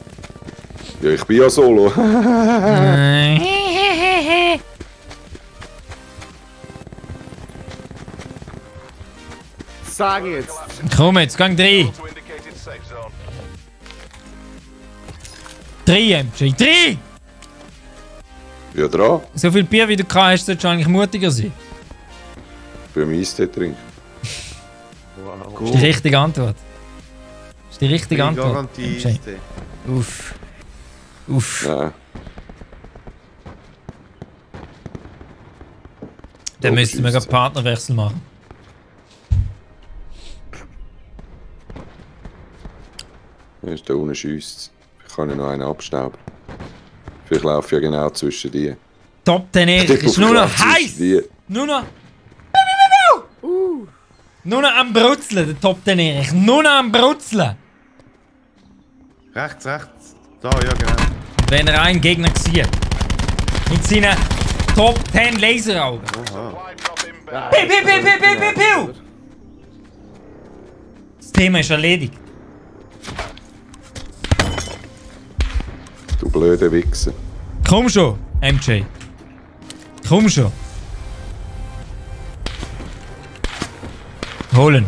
Speaker 3: Ja, ich bin ja Solo.
Speaker 6: Sag jetzt!
Speaker 2: Komm jetzt, gang 3!
Speaker 1: To indicated safe zone.
Speaker 2: 3, MJ, 3!
Speaker 3: Ja, dran.
Speaker 2: So viel Bier wie du gehabt hast, solltest du eigentlich mutiger sein.
Speaker 3: Ich bin am Eistee trinken.
Speaker 2: Das ist die richtige Antwort. Das ist die richtige Antwort.
Speaker 4: Garantie
Speaker 2: MJ.
Speaker 4: ist die.
Speaker 2: Uff. Uff.
Speaker 3: Nein.
Speaker 2: Dann müssten wir gerade Partnerwechsel machen.
Speaker 3: Ja, ist da unten schiesst. Ich kann ja noch einen abstauben. Vielleicht laufe ich ja genau zwischen die.
Speaker 2: Top 10 Erich ist nur noch heiß!
Speaker 3: Die.
Speaker 2: Nur noch. Nur noch am Brutzeln, der Top 10 Erich. Nur noch am Brutzeln!
Speaker 4: Rechts. Da, ja genau.
Speaker 2: Wenn er einen Gegner sieht. Mit seinen Top 10 Laseraugen.
Speaker 4: Oha.
Speaker 1: Supply drop inbound.
Speaker 2: Piu, piu, piu, piu, piu, piu, piu. Thema ist erledigt.
Speaker 3: Du blöde Wichser.
Speaker 2: Komm schon, MJ. Komm schon. Holen.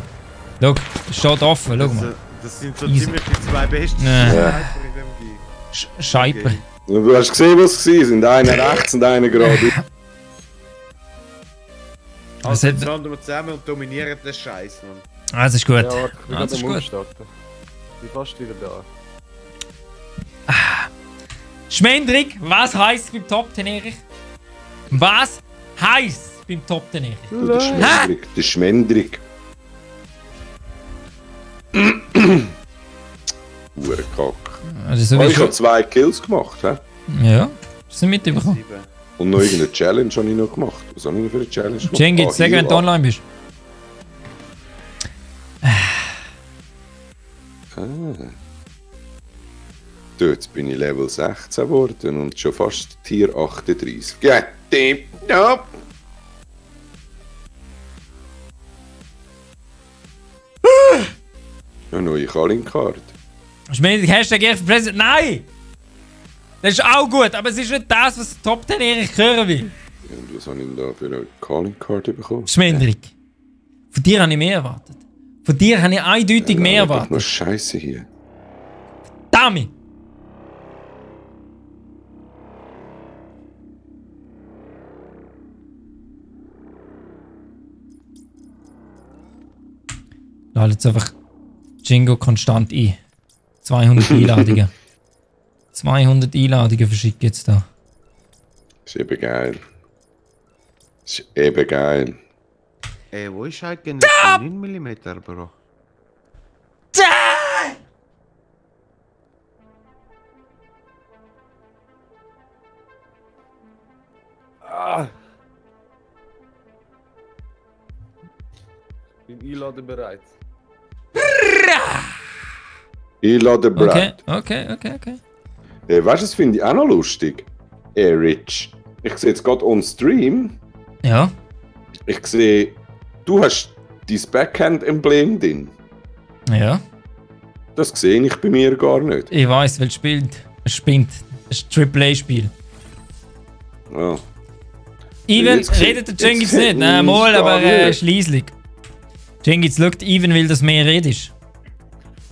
Speaker 2: Schau, es steht offen, schau mal.
Speaker 4: Das sind so
Speaker 2: Easy.
Speaker 4: ziemlich die zwei besten
Speaker 2: Ja.
Speaker 4: Sniper in dem Game.
Speaker 2: Scheiper.
Speaker 3: Du hast gesehen, was es war. Sind einer rechts und einer gerade.
Speaker 2: Was
Speaker 4: Also
Speaker 2: hat-
Speaker 4: jetzt landen wir zusammen und dominieren den Scheiß, Mann.
Speaker 2: Also ist gut.
Speaker 6: Ja, warte, ich bin
Speaker 2: Also ist
Speaker 6: gerade am
Speaker 2: gut.
Speaker 6: Umstarten. Ich bin fast wieder da.
Speaker 2: Schmendrig, was heisst beim Top 10 Erich? Was heisst beim Top 10 Erich?
Speaker 3: Du, der Schmendrig. Der Schmendrig. Hurenkack.
Speaker 2: Also so
Speaker 3: Oh,
Speaker 2: wie
Speaker 3: ich habe
Speaker 2: schon.
Speaker 3: 2 Kills gemacht. He?
Speaker 2: Ja, das sind mitbekommen.
Speaker 4: 7.
Speaker 3: Und noch irgendeine Challenge habe ich noch gemacht. Was habe ich noch für eine Challenge gemacht?
Speaker 2: Cengiz, sag, wenn du
Speaker 3: Heal
Speaker 2: online bist.
Speaker 3: Du, jetzt bin ich Level 16 geworden und schon fast Tier 38. Get deep up! Eine neue Calling-Card.
Speaker 2: Schmendrig, Hashtag Erich Präsident. Nein! Das ist auch gut, aber es ist nicht das, was Top 10 Erich hören will.
Speaker 3: Ja, und was habe ich denn da für eine Calling-Card bekommen?
Speaker 2: Schmendrig. Von dir habe ich mehr erwartet. Von dir habe ich eindeutig mehr
Speaker 3: Doch noch
Speaker 2: erwartet.
Speaker 3: Scheiße hier.
Speaker 2: Dami! Lade jetzt einfach Jingo konstant ein. 200 Einladungen. 200 Einladungen verschicke jetzt da.
Speaker 3: Ist eben geil. Ist eben geil.
Speaker 4: Ey, wo ist eigentlich der 9 mm, Bro?
Speaker 6: Bin einladen bereit.
Speaker 3: Ich lade
Speaker 2: Okay,
Speaker 3: Brad.
Speaker 2: okay.
Speaker 3: Weißt du, das finde ich auch noch lustig. Rich. Ich sehe jetzt gerade on Stream.
Speaker 2: Ja.
Speaker 3: Ich sehe, du hast dein Backhand-Emblem drin.
Speaker 2: Ja.
Speaker 3: Das sehe ich bei mir gar nicht.
Speaker 2: Ich weiß, weil es spielt. Es spinnt. Es ist ein AAA-Spiel.
Speaker 3: Ja.
Speaker 2: Even
Speaker 3: Jetzt sieht-
Speaker 2: redet der Cengiz
Speaker 3: jetzt
Speaker 2: nicht.
Speaker 3: sieht
Speaker 2: Nein,
Speaker 3: man's
Speaker 2: mal,
Speaker 3: gar
Speaker 2: aber
Speaker 3: nicht.
Speaker 2: schliesslich. Cengiz, schaut, Even will, dass mehr redest.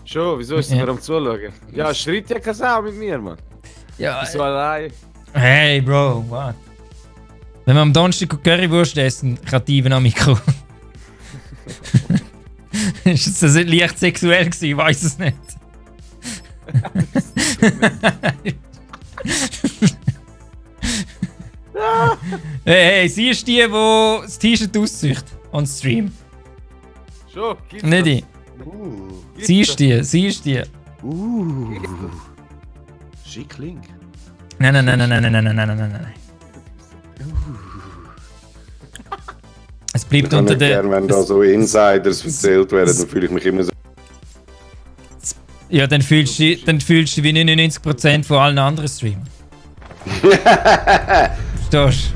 Speaker 6: Schon, wieso ist
Speaker 2: Ja.
Speaker 6: mir am Zuschauen? Ja, schreit ja keine Sau mit mir, Mann.
Speaker 2: Ja.
Speaker 6: So allein.
Speaker 2: Hey, Bro, what? Wenn wir am Donnerstag Currywurst essen, kann die Even am Mikro. Ist das nicht leicht sexuell gewesen? Ich weiß es nicht. Hey, sie ist die das T-Shirt auszieht. On Stream.
Speaker 6: Schon, gibt's
Speaker 2: Nicht
Speaker 6: das?
Speaker 2: ich. Sie ist die.
Speaker 4: Schickling.
Speaker 2: Nein. Es
Speaker 3: Ich
Speaker 2: bleibt
Speaker 3: kann
Speaker 2: unter
Speaker 3: nicht gern, wenn da
Speaker 2: der.
Speaker 3: so Insiders erzählt werden, dann fühle ich mich immer so.
Speaker 2: Ja, dann fühlst du dich wie 99% von allen anderen Streamern. Verstehst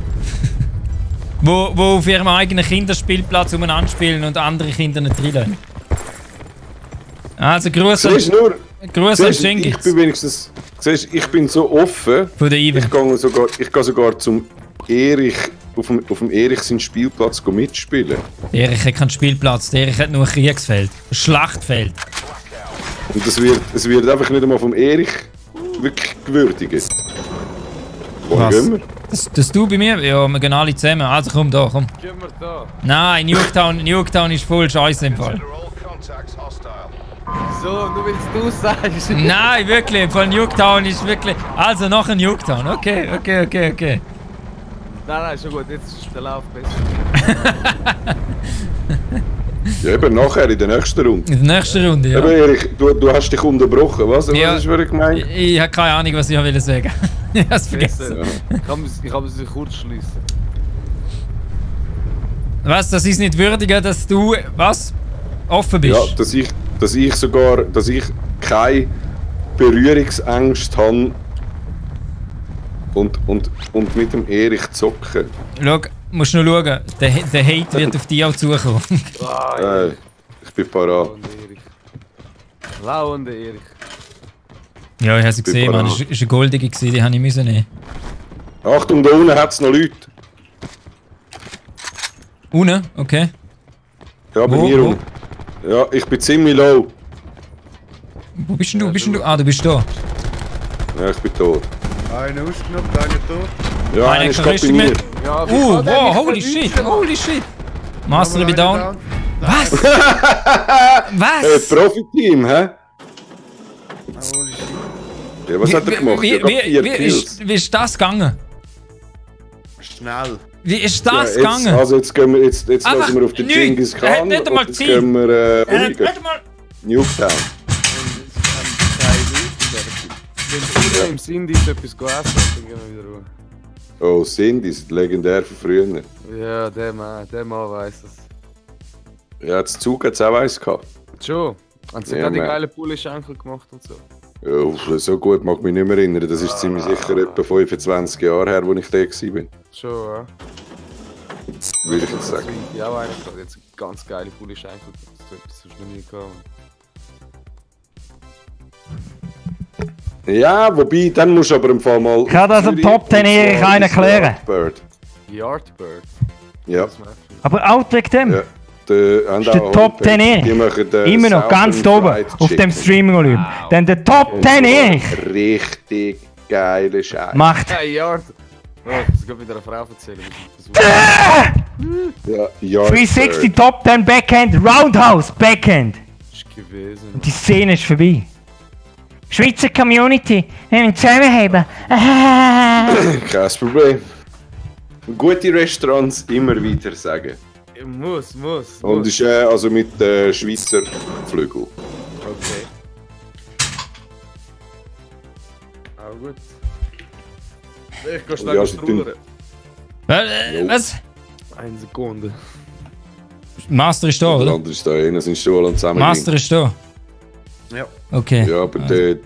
Speaker 2: du? Wo auf ihrem eigenen Kinderspielplatz umeinander spielen und andere Kinder nicht reinlassen. Also Gruß
Speaker 3: Siehst du nur,
Speaker 2: an
Speaker 3: siehst, ich
Speaker 2: Cengiz
Speaker 3: bin wenigstens, siehst, ich bin so offen.
Speaker 2: von der Even.
Speaker 3: Ich gehe sogar zum Erich, auf dem Erich seinen Spielplatz mitspielen.
Speaker 2: Der Erich hat keinen Spielplatz, der Erich hat nur ein Kriegsfeld. Ein Schlachtfeld.
Speaker 3: Und es wird einfach nicht einmal vom Erich wirklich gewürdigt. Wo
Speaker 2: Was?
Speaker 3: gehen wir?
Speaker 2: Das du bei mir? Ja, wir gehen alle zusammen. Also komm da, komm.
Speaker 6: Gehen wir da.
Speaker 2: Nein, Nuketown ist voll scheiße im Fall.
Speaker 1: Consider all contacts hostile.
Speaker 6: So, nur willst du sagst.
Speaker 2: Nein, wirklich, im Fall Nuketown ist wirklich... Also noch ein Nuketown, okay.
Speaker 6: Nein, schon gut, jetzt ist der Lauf besser.
Speaker 3: Ja, eben nachher in der nächsten Runde.
Speaker 2: In der nächsten Runde, ja.
Speaker 3: Eben Erich, du hast dich unterbrochen. Was
Speaker 2: Ja.
Speaker 3: hast du für gemeint?
Speaker 2: Ich habe keine Ahnung, was ich will sagen. Ich habe es vergessen.
Speaker 6: Besser. Ich kann es kurz schließen.
Speaker 2: Was, das ist nicht würdiger, dass du... Was? Offen bist?
Speaker 3: Ja, dass ich keine Berührungsängste habe und mit dem Erich zocken.
Speaker 2: Schau, musst nur schauen. Der Hate wird auf dich auch zukommen.
Speaker 6: Ah,
Speaker 3: Ich bin parat.
Speaker 6: und Erich. Lauernde Erich.
Speaker 2: Ja, ich habe sie gesehen,
Speaker 3: Bin
Speaker 2: Mann. Das war eine goldige, gewesen, die habe ich müssen nehmen.
Speaker 3: Achtung, da unten hat es noch Leute.
Speaker 2: Unten? Okay.
Speaker 3: Ja, bei
Speaker 2: Wo,
Speaker 3: mir
Speaker 2: wo?
Speaker 3: unten. Ja, ich bin ziemlich low.
Speaker 2: Wo bist denn du? Ah, du bist da.
Speaker 3: Ja, ich bin tot.
Speaker 4: Einer ausgenommen, einer tot.
Speaker 3: Ja,
Speaker 2: Einer
Speaker 3: einer ist gerade bei
Speaker 2: Christi
Speaker 3: mir.
Speaker 2: mit.
Speaker 6: Ja,
Speaker 2: Wow, holy shit, holy shit. Master, ich bin down. Was? Was?
Speaker 3: Profi-Team, hä?
Speaker 4: Holy shit.
Speaker 3: Ja, was hat er gemacht?
Speaker 2: Wie,
Speaker 3: Ja, gerade 4 Kills.
Speaker 2: wie ist das gegangen?
Speaker 4: Schnell.
Speaker 2: Wie ist das
Speaker 3: Ja,
Speaker 2: gegangen?
Speaker 3: Also jetzt gehen wir, jetzt
Speaker 2: Einfach
Speaker 3: lassen wir auf den
Speaker 2: nichts.
Speaker 3: Genghis Khan
Speaker 2: Nicht einmal
Speaker 3: und jetzt
Speaker 2: Ziel.
Speaker 3: gehen wir Ulrigen.
Speaker 2: Warte mal.
Speaker 3: Newtown.
Speaker 6: Wenn du im Sindis etwas essen, dann gehen wir wieder ruhig.
Speaker 3: Oh, Cindy, ist legendär von früher.
Speaker 6: Ja, der Mann weiss es.
Speaker 3: Ja, das Zug hat es auch eins gehabt.
Speaker 6: Schon. Haben sie
Speaker 3: Ja,
Speaker 6: gerade die
Speaker 3: Mann.
Speaker 6: geile Pulli-Schenkel gemacht und so.
Speaker 3: Ja, so gut mag ich mich nicht mehr erinnern. Das ist ziemlich sicher etwa 25 Jahre her, als ich da war.
Speaker 6: Schon, ja.
Speaker 3: Würde ich jetzt sagen.
Speaker 6: Ich auch einer gehabt. Jetzt ganz geile Pulli-Schenkel. So etwas hast du noch nie gehabt.
Speaker 3: Ja, wobei, dann musst du aber im Fall mal...
Speaker 5: Ich kann das am Top 10 Erich einen erklären.
Speaker 3: Bird.
Speaker 6: Yardbird.
Speaker 3: Ja.
Speaker 6: Das merkst du.
Speaker 5: Aber auch wegen dem.
Speaker 3: Ja. Der
Speaker 5: ist der Top 10 Erich. Immer noch ganz oben auf dem Streaming-Olymp. Denn der Top 10 Erich
Speaker 3: Richtig geile Scheiße.
Speaker 5: macht
Speaker 6: Hey, Yard! Oh, ich muss gerade wieder eine Frau erzählen.
Speaker 3: Ja, ja.
Speaker 5: 360 Top 10 Backhand Roundhouse Backhand.
Speaker 6: Das ist gewesen.
Speaker 5: Und die Szene ist vorbei. Schweizer Community, wir müssen zusammenheben.
Speaker 3: Kein Problem. Gute Restaurants immer weiter sagen.
Speaker 6: Muss.
Speaker 3: Und ist also mit Schweizer Flügel.
Speaker 6: Okay. Auch gut. Ich gehe schnell
Speaker 3: Ja,
Speaker 6: strudern.
Speaker 2: Was?
Speaker 6: Eine Sekunde.
Speaker 2: Master ist da,
Speaker 3: Der
Speaker 2: oder?
Speaker 3: andere ist da, einer sind Stuhl und zusammen.
Speaker 2: Master ist da.
Speaker 4: Ja.
Speaker 2: Okay.
Speaker 3: Ja, aber der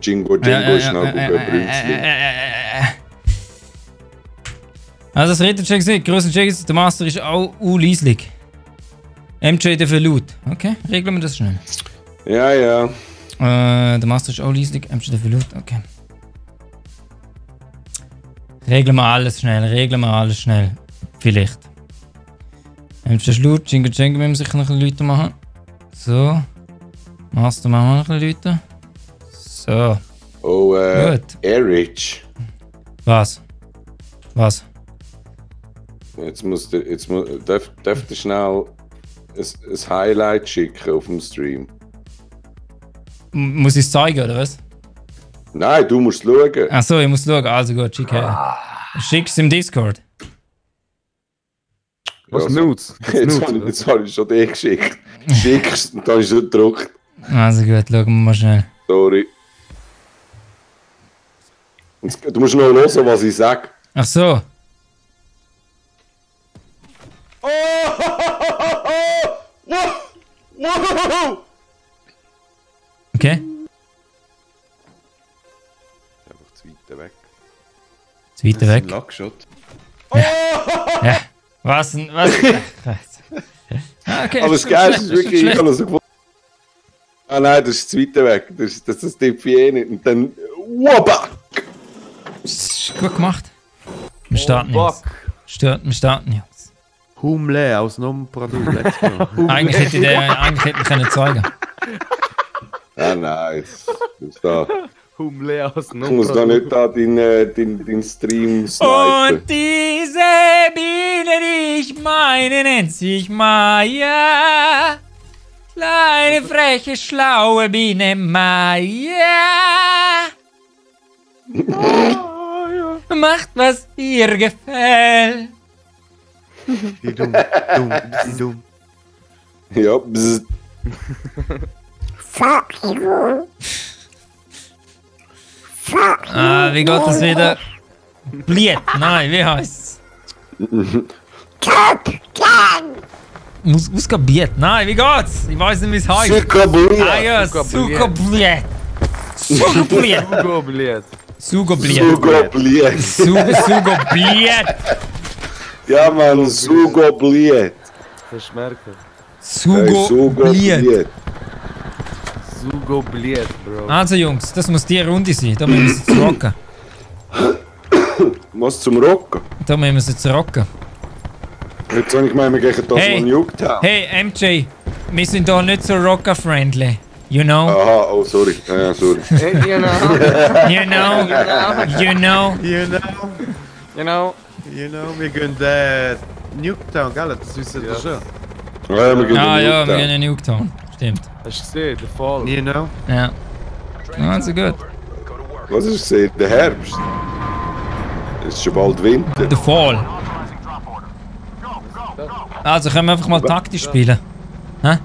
Speaker 3: Jingo ist noch gut Brünzli.
Speaker 2: Also das dritte Check ist, größten Check ist, der Master ist auch leislich. MJ dafür laut. Okay, regeln wir das schnell.
Speaker 3: Ja.
Speaker 2: Der Master ist auch leislich, MJ dafür laut. Okay. Regeln wir alles schnell. Vielleicht. MJ ist laut, Jingo müssen wir sicher noch ein bisschen Leute machen. So. Master machen wir noch ein bisschen Leute. So.
Speaker 3: Oh,
Speaker 2: Gut.
Speaker 3: Erich.
Speaker 2: Was?
Speaker 3: Darf der schnell ein Highlight schicken auf dem Stream?
Speaker 2: Muss ich es zeigen, oder was?
Speaker 3: Nein, du musst schauen.
Speaker 2: Achso, ich muss schauen. Also gut, schick her. Schick's im Discord.
Speaker 6: Was
Speaker 3: Ja,
Speaker 6: Nudes?
Speaker 3: Jetzt habe ich schon dich geschickt. Schickst und dann ist es gedruckt.
Speaker 2: Also gut, schauen wir mal schnell.
Speaker 3: Sorry. Du musst noch hören, was ich sage.
Speaker 2: Ach so. Okay.
Speaker 3: Einfach zu weit weg.
Speaker 2: Zu weit weg.
Speaker 4: Lockshot.
Speaker 2: Ja. Was? Ah, okay.
Speaker 3: Aber das Geilste ist wirklich, ich habe so gefunden. Ah nein, das ist zu weit weg. Das tippt wie eh nicht. Und dann. Wabak!
Speaker 2: Ist gut gemacht. Wir starten jetzt. Wir starten jetzt.
Speaker 4: Humle aus Nom-Produkt. Let's go.
Speaker 2: Eigentlich hätte ich können zeigen.
Speaker 3: Ah nein, jetzt da.
Speaker 6: Humle aus
Speaker 3: Ich muss da nicht da deinen Stream snipen.
Speaker 2: Und diese Biene, die ich meine, nennt sich Maya. Kleine, freche, schlaue Biene Maya. Macht, was ihr gefällt.
Speaker 4: Die dumm.
Speaker 3: Ja, bzz.
Speaker 2: Ah, wie geht das wieder? Bliet, nein, wie heißt's? Muscabiet, nein, wie geht's? Ich weiß nicht, wie es heißt.
Speaker 3: Zuckerbliet.
Speaker 2: Ah ja, Sugobliet. Sugobliet.
Speaker 6: Sugobliet.
Speaker 2: Sugobliet.
Speaker 3: Zuckerbliet.
Speaker 2: Sugobliet.
Speaker 3: Ja man,
Speaker 6: Das merken.
Speaker 2: Sugobliet.
Speaker 3: Zuckerbliet.
Speaker 6: Sugo Bliet, Bro.
Speaker 2: Also Jungs, das muss die Runde sein. Da müssen wir es jetzt rocken.
Speaker 3: Was zum Rocken?
Speaker 2: Da müssen wir es jetzt rocken.
Speaker 3: Jetzt habe ich gemeint, wir gehen das
Speaker 2: Hey.
Speaker 3: mal juckt haben.
Speaker 2: Hey MJ, wir sind da nicht so rocker-friendly. You know?
Speaker 3: Aha, oh sorry. Ja, sorry.
Speaker 6: Hey, you know.
Speaker 2: You know? You know?
Speaker 4: You know,
Speaker 6: You know.
Speaker 4: you know, wir gehen Nuketown, gell? Das wissen wir schon.
Speaker 3: Ja, wir gehen
Speaker 2: Ah
Speaker 3: in
Speaker 2: ja, wir
Speaker 3: Nuketown.
Speaker 2: gehen in Nuketown. Stimmt.
Speaker 6: Hast du gesehen? Der Fall.
Speaker 4: You know?
Speaker 2: Ja. Also gut.
Speaker 1: Go to work.
Speaker 3: Was hast du gesehen? Der Herbst. Es ist schon bald Winter.
Speaker 2: Der Fall. Also können wir einfach mal taktisch spielen.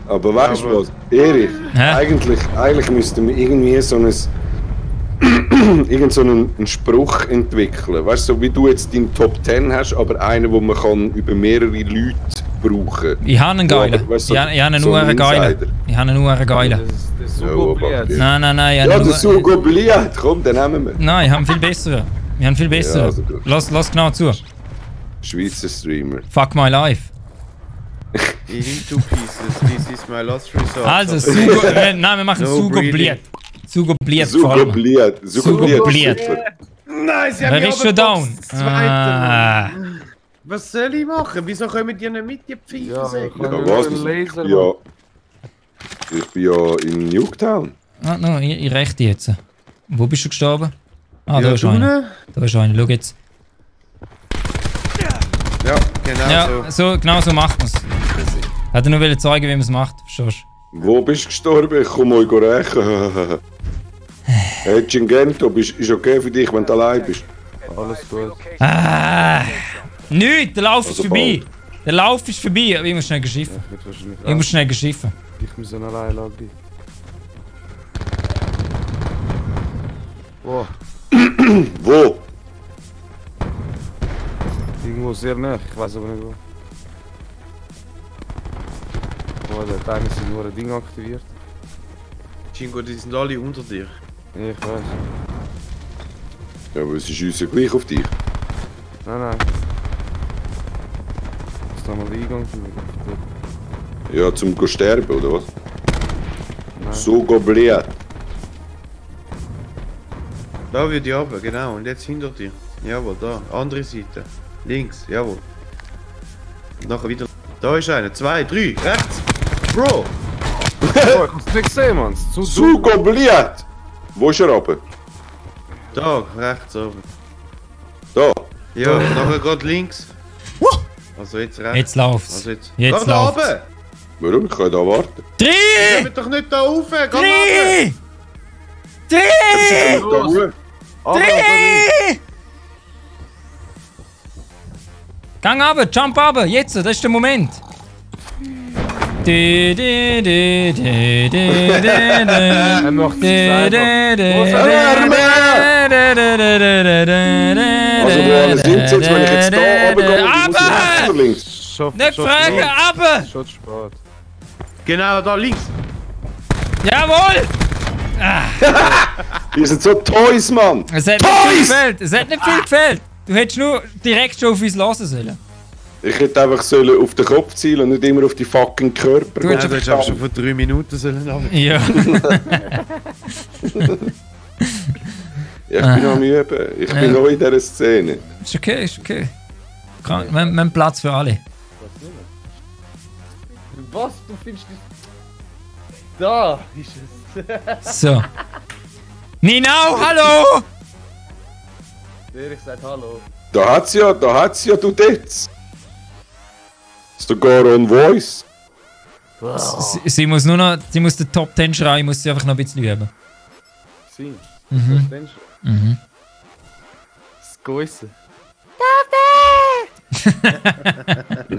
Speaker 3: Aber weißt du was? Erich,
Speaker 2: Hä?
Speaker 3: eigentlich müssten wir irgendwie so einen Spruch entwickeln. Weißt du, so wie du jetzt deinen Top 10 hast, aber einen, wo man kann über mehrere Leute brauchen.
Speaker 2: Ich habe einen geilen.
Speaker 3: Ja, weißt du,
Speaker 2: Ich habe einen
Speaker 3: so
Speaker 2: nur
Speaker 3: ein
Speaker 2: geilen.
Speaker 3: Insider.
Speaker 2: Ich habe einen nur geilen.
Speaker 6: Das ist der
Speaker 3: Ja,
Speaker 6: Sugo
Speaker 3: aber-
Speaker 6: Bliet.
Speaker 2: Nein, ich
Speaker 3: Ja,
Speaker 2: habe
Speaker 3: der
Speaker 2: nur...
Speaker 3: Sugo Bliet, komm, den nehmen wir.
Speaker 2: Nein, ich habe einen viel besseren. Wir haben viel besseren.
Speaker 3: Ja, also gut.
Speaker 2: Lass genau zu.
Speaker 3: Schweizer Streamer.
Speaker 2: Fuck my life.
Speaker 4: In two pieces, this is my last resort.
Speaker 2: Also, Sugo... Nein, wir machen
Speaker 4: No
Speaker 2: Sugo
Speaker 4: breathing.
Speaker 2: Bliet. Sugo Bliet
Speaker 3: Sugo
Speaker 2: vor allem.
Speaker 3: Bliet. Sugo
Speaker 2: Sugo
Speaker 3: Bliet.
Speaker 2: Bliet.
Speaker 3: Super.
Speaker 4: Nein, sie haben
Speaker 2: Wer
Speaker 4: mich
Speaker 2: ist schon
Speaker 4: aber
Speaker 2: down?
Speaker 4: das Zweite,
Speaker 2: Ah.
Speaker 4: Mann. Was soll ich machen? Wieso kommen die nicht mit, die Pfeifen?
Speaker 6: Ja,
Speaker 4: sagen?
Speaker 6: ich kann
Speaker 3: Ja, was?
Speaker 6: nur einen Laser.
Speaker 3: Ja. Ich bin ja in Nuketown.
Speaker 2: Ah, no, ich rechte jetzt. Wo bist du gestorben? Ah, da
Speaker 4: Ja,
Speaker 2: ist einer.
Speaker 4: unten?
Speaker 2: Da ist einer. Schau jetzt.
Speaker 4: Ja, genau
Speaker 2: Ja,
Speaker 4: so.
Speaker 2: genau so macht man es. Hätte nur wollen zeigen, wie man es macht. Verstehst
Speaker 3: Wo bist du gestorben? Ich komme euch rächen. Hey, Cingento, ist okay für dich, wenn du allein bist?
Speaker 6: Alles gut.
Speaker 2: du? Ah! Nichts! Der Lauf ist
Speaker 3: Also
Speaker 2: vorbei! Der Lauf ist vorbei! Aber ich muss schnell schiffen.
Speaker 6: Ich würde wahrscheinlich
Speaker 2: Ich muss schnell schiffen.
Speaker 6: Ich muss allein lagen. Wow.
Speaker 3: Wo?
Speaker 6: Irgendwo sehr nah, ich weiß aber nicht wo. Oh, der hat einer sein nur ein Ding aktiviert.
Speaker 4: Chingo, die sind alle unter dir.
Speaker 6: Ja, ich weiß.
Speaker 3: Ja, aber es ist uns ja gleich auf dich.
Speaker 6: Nein. Ist da mal der Eingang?
Speaker 3: Ja, zum go sterben, oder was?
Speaker 6: Nein.
Speaker 3: Sugo Bliet.
Speaker 4: Da wird die runter, genau. Und jetzt hinter dir. Jawohl, da. Andere Seite. Links, jawohl. Und nachher wieder. Da ist einer. 2, 3. Rechts. Bro!
Speaker 6: Oh, ich hab's nicht gesehen, Mann. Zu
Speaker 3: Sugo Bliet! Wo ist er runter?
Speaker 4: Da, rechts oben.
Speaker 3: Da.
Speaker 4: Ja, nachher gerade links. Also jetzt rechts.
Speaker 2: Jetzt läuft's.
Speaker 4: Also jetzt.
Speaker 2: Jetzt
Speaker 4: Geh da
Speaker 2: läuft's.
Speaker 4: runter!
Speaker 3: Warum? Ich kann da warten.
Speaker 2: 3!
Speaker 4: Kommt doch nicht da rauf! Geh runter!
Speaker 2: 3! 3!
Speaker 3: Da oben.
Speaker 6: Aber
Speaker 2: 3! Gang runter, jump runter, jetzt, das ist der Moment.
Speaker 6: Er macht sich
Speaker 3: Also wo alle sind sie jetzt, wenn ich jetzt da runtergehe, muss ich rechts
Speaker 2: Aber!
Speaker 3: oder links?
Speaker 2: Nicht fragen, aber!
Speaker 6: Schon spät.
Speaker 4: Genau, da links!
Speaker 2: Jawohl!
Speaker 3: Die sind so Toys, Mann!
Speaker 2: Es hat nicht viel gefällt, es hat nicht viel gefällt. Du hättest nur direkt schon auf uns hören sollen.
Speaker 3: Ich hätte einfach sollen auf den Kopf zielen und nicht immer auf die fucking Körper.
Speaker 2: Du
Speaker 4: Ja,
Speaker 2: hättest
Speaker 4: du hättest aber schon vor 3 Minuten sollen runter.
Speaker 2: Ja.
Speaker 3: Ja, ich bin am Üben. Ich bin neu in dieser Szene.
Speaker 2: Ist okay, ist okay. Wir haben Platz für alle.
Speaker 6: Was? Du findest dich. Da ist es.
Speaker 2: So. Ninau, hallo!
Speaker 6: Erich sagt Hallo.
Speaker 3: Da hat's ja, du Detz. Sogar on voice.
Speaker 2: Sie muss nur noch, sie muss den Top 10 schreien, muss sie einfach noch ein bisschen üben.
Speaker 6: Sing. Verstehst du? Das Gäuse.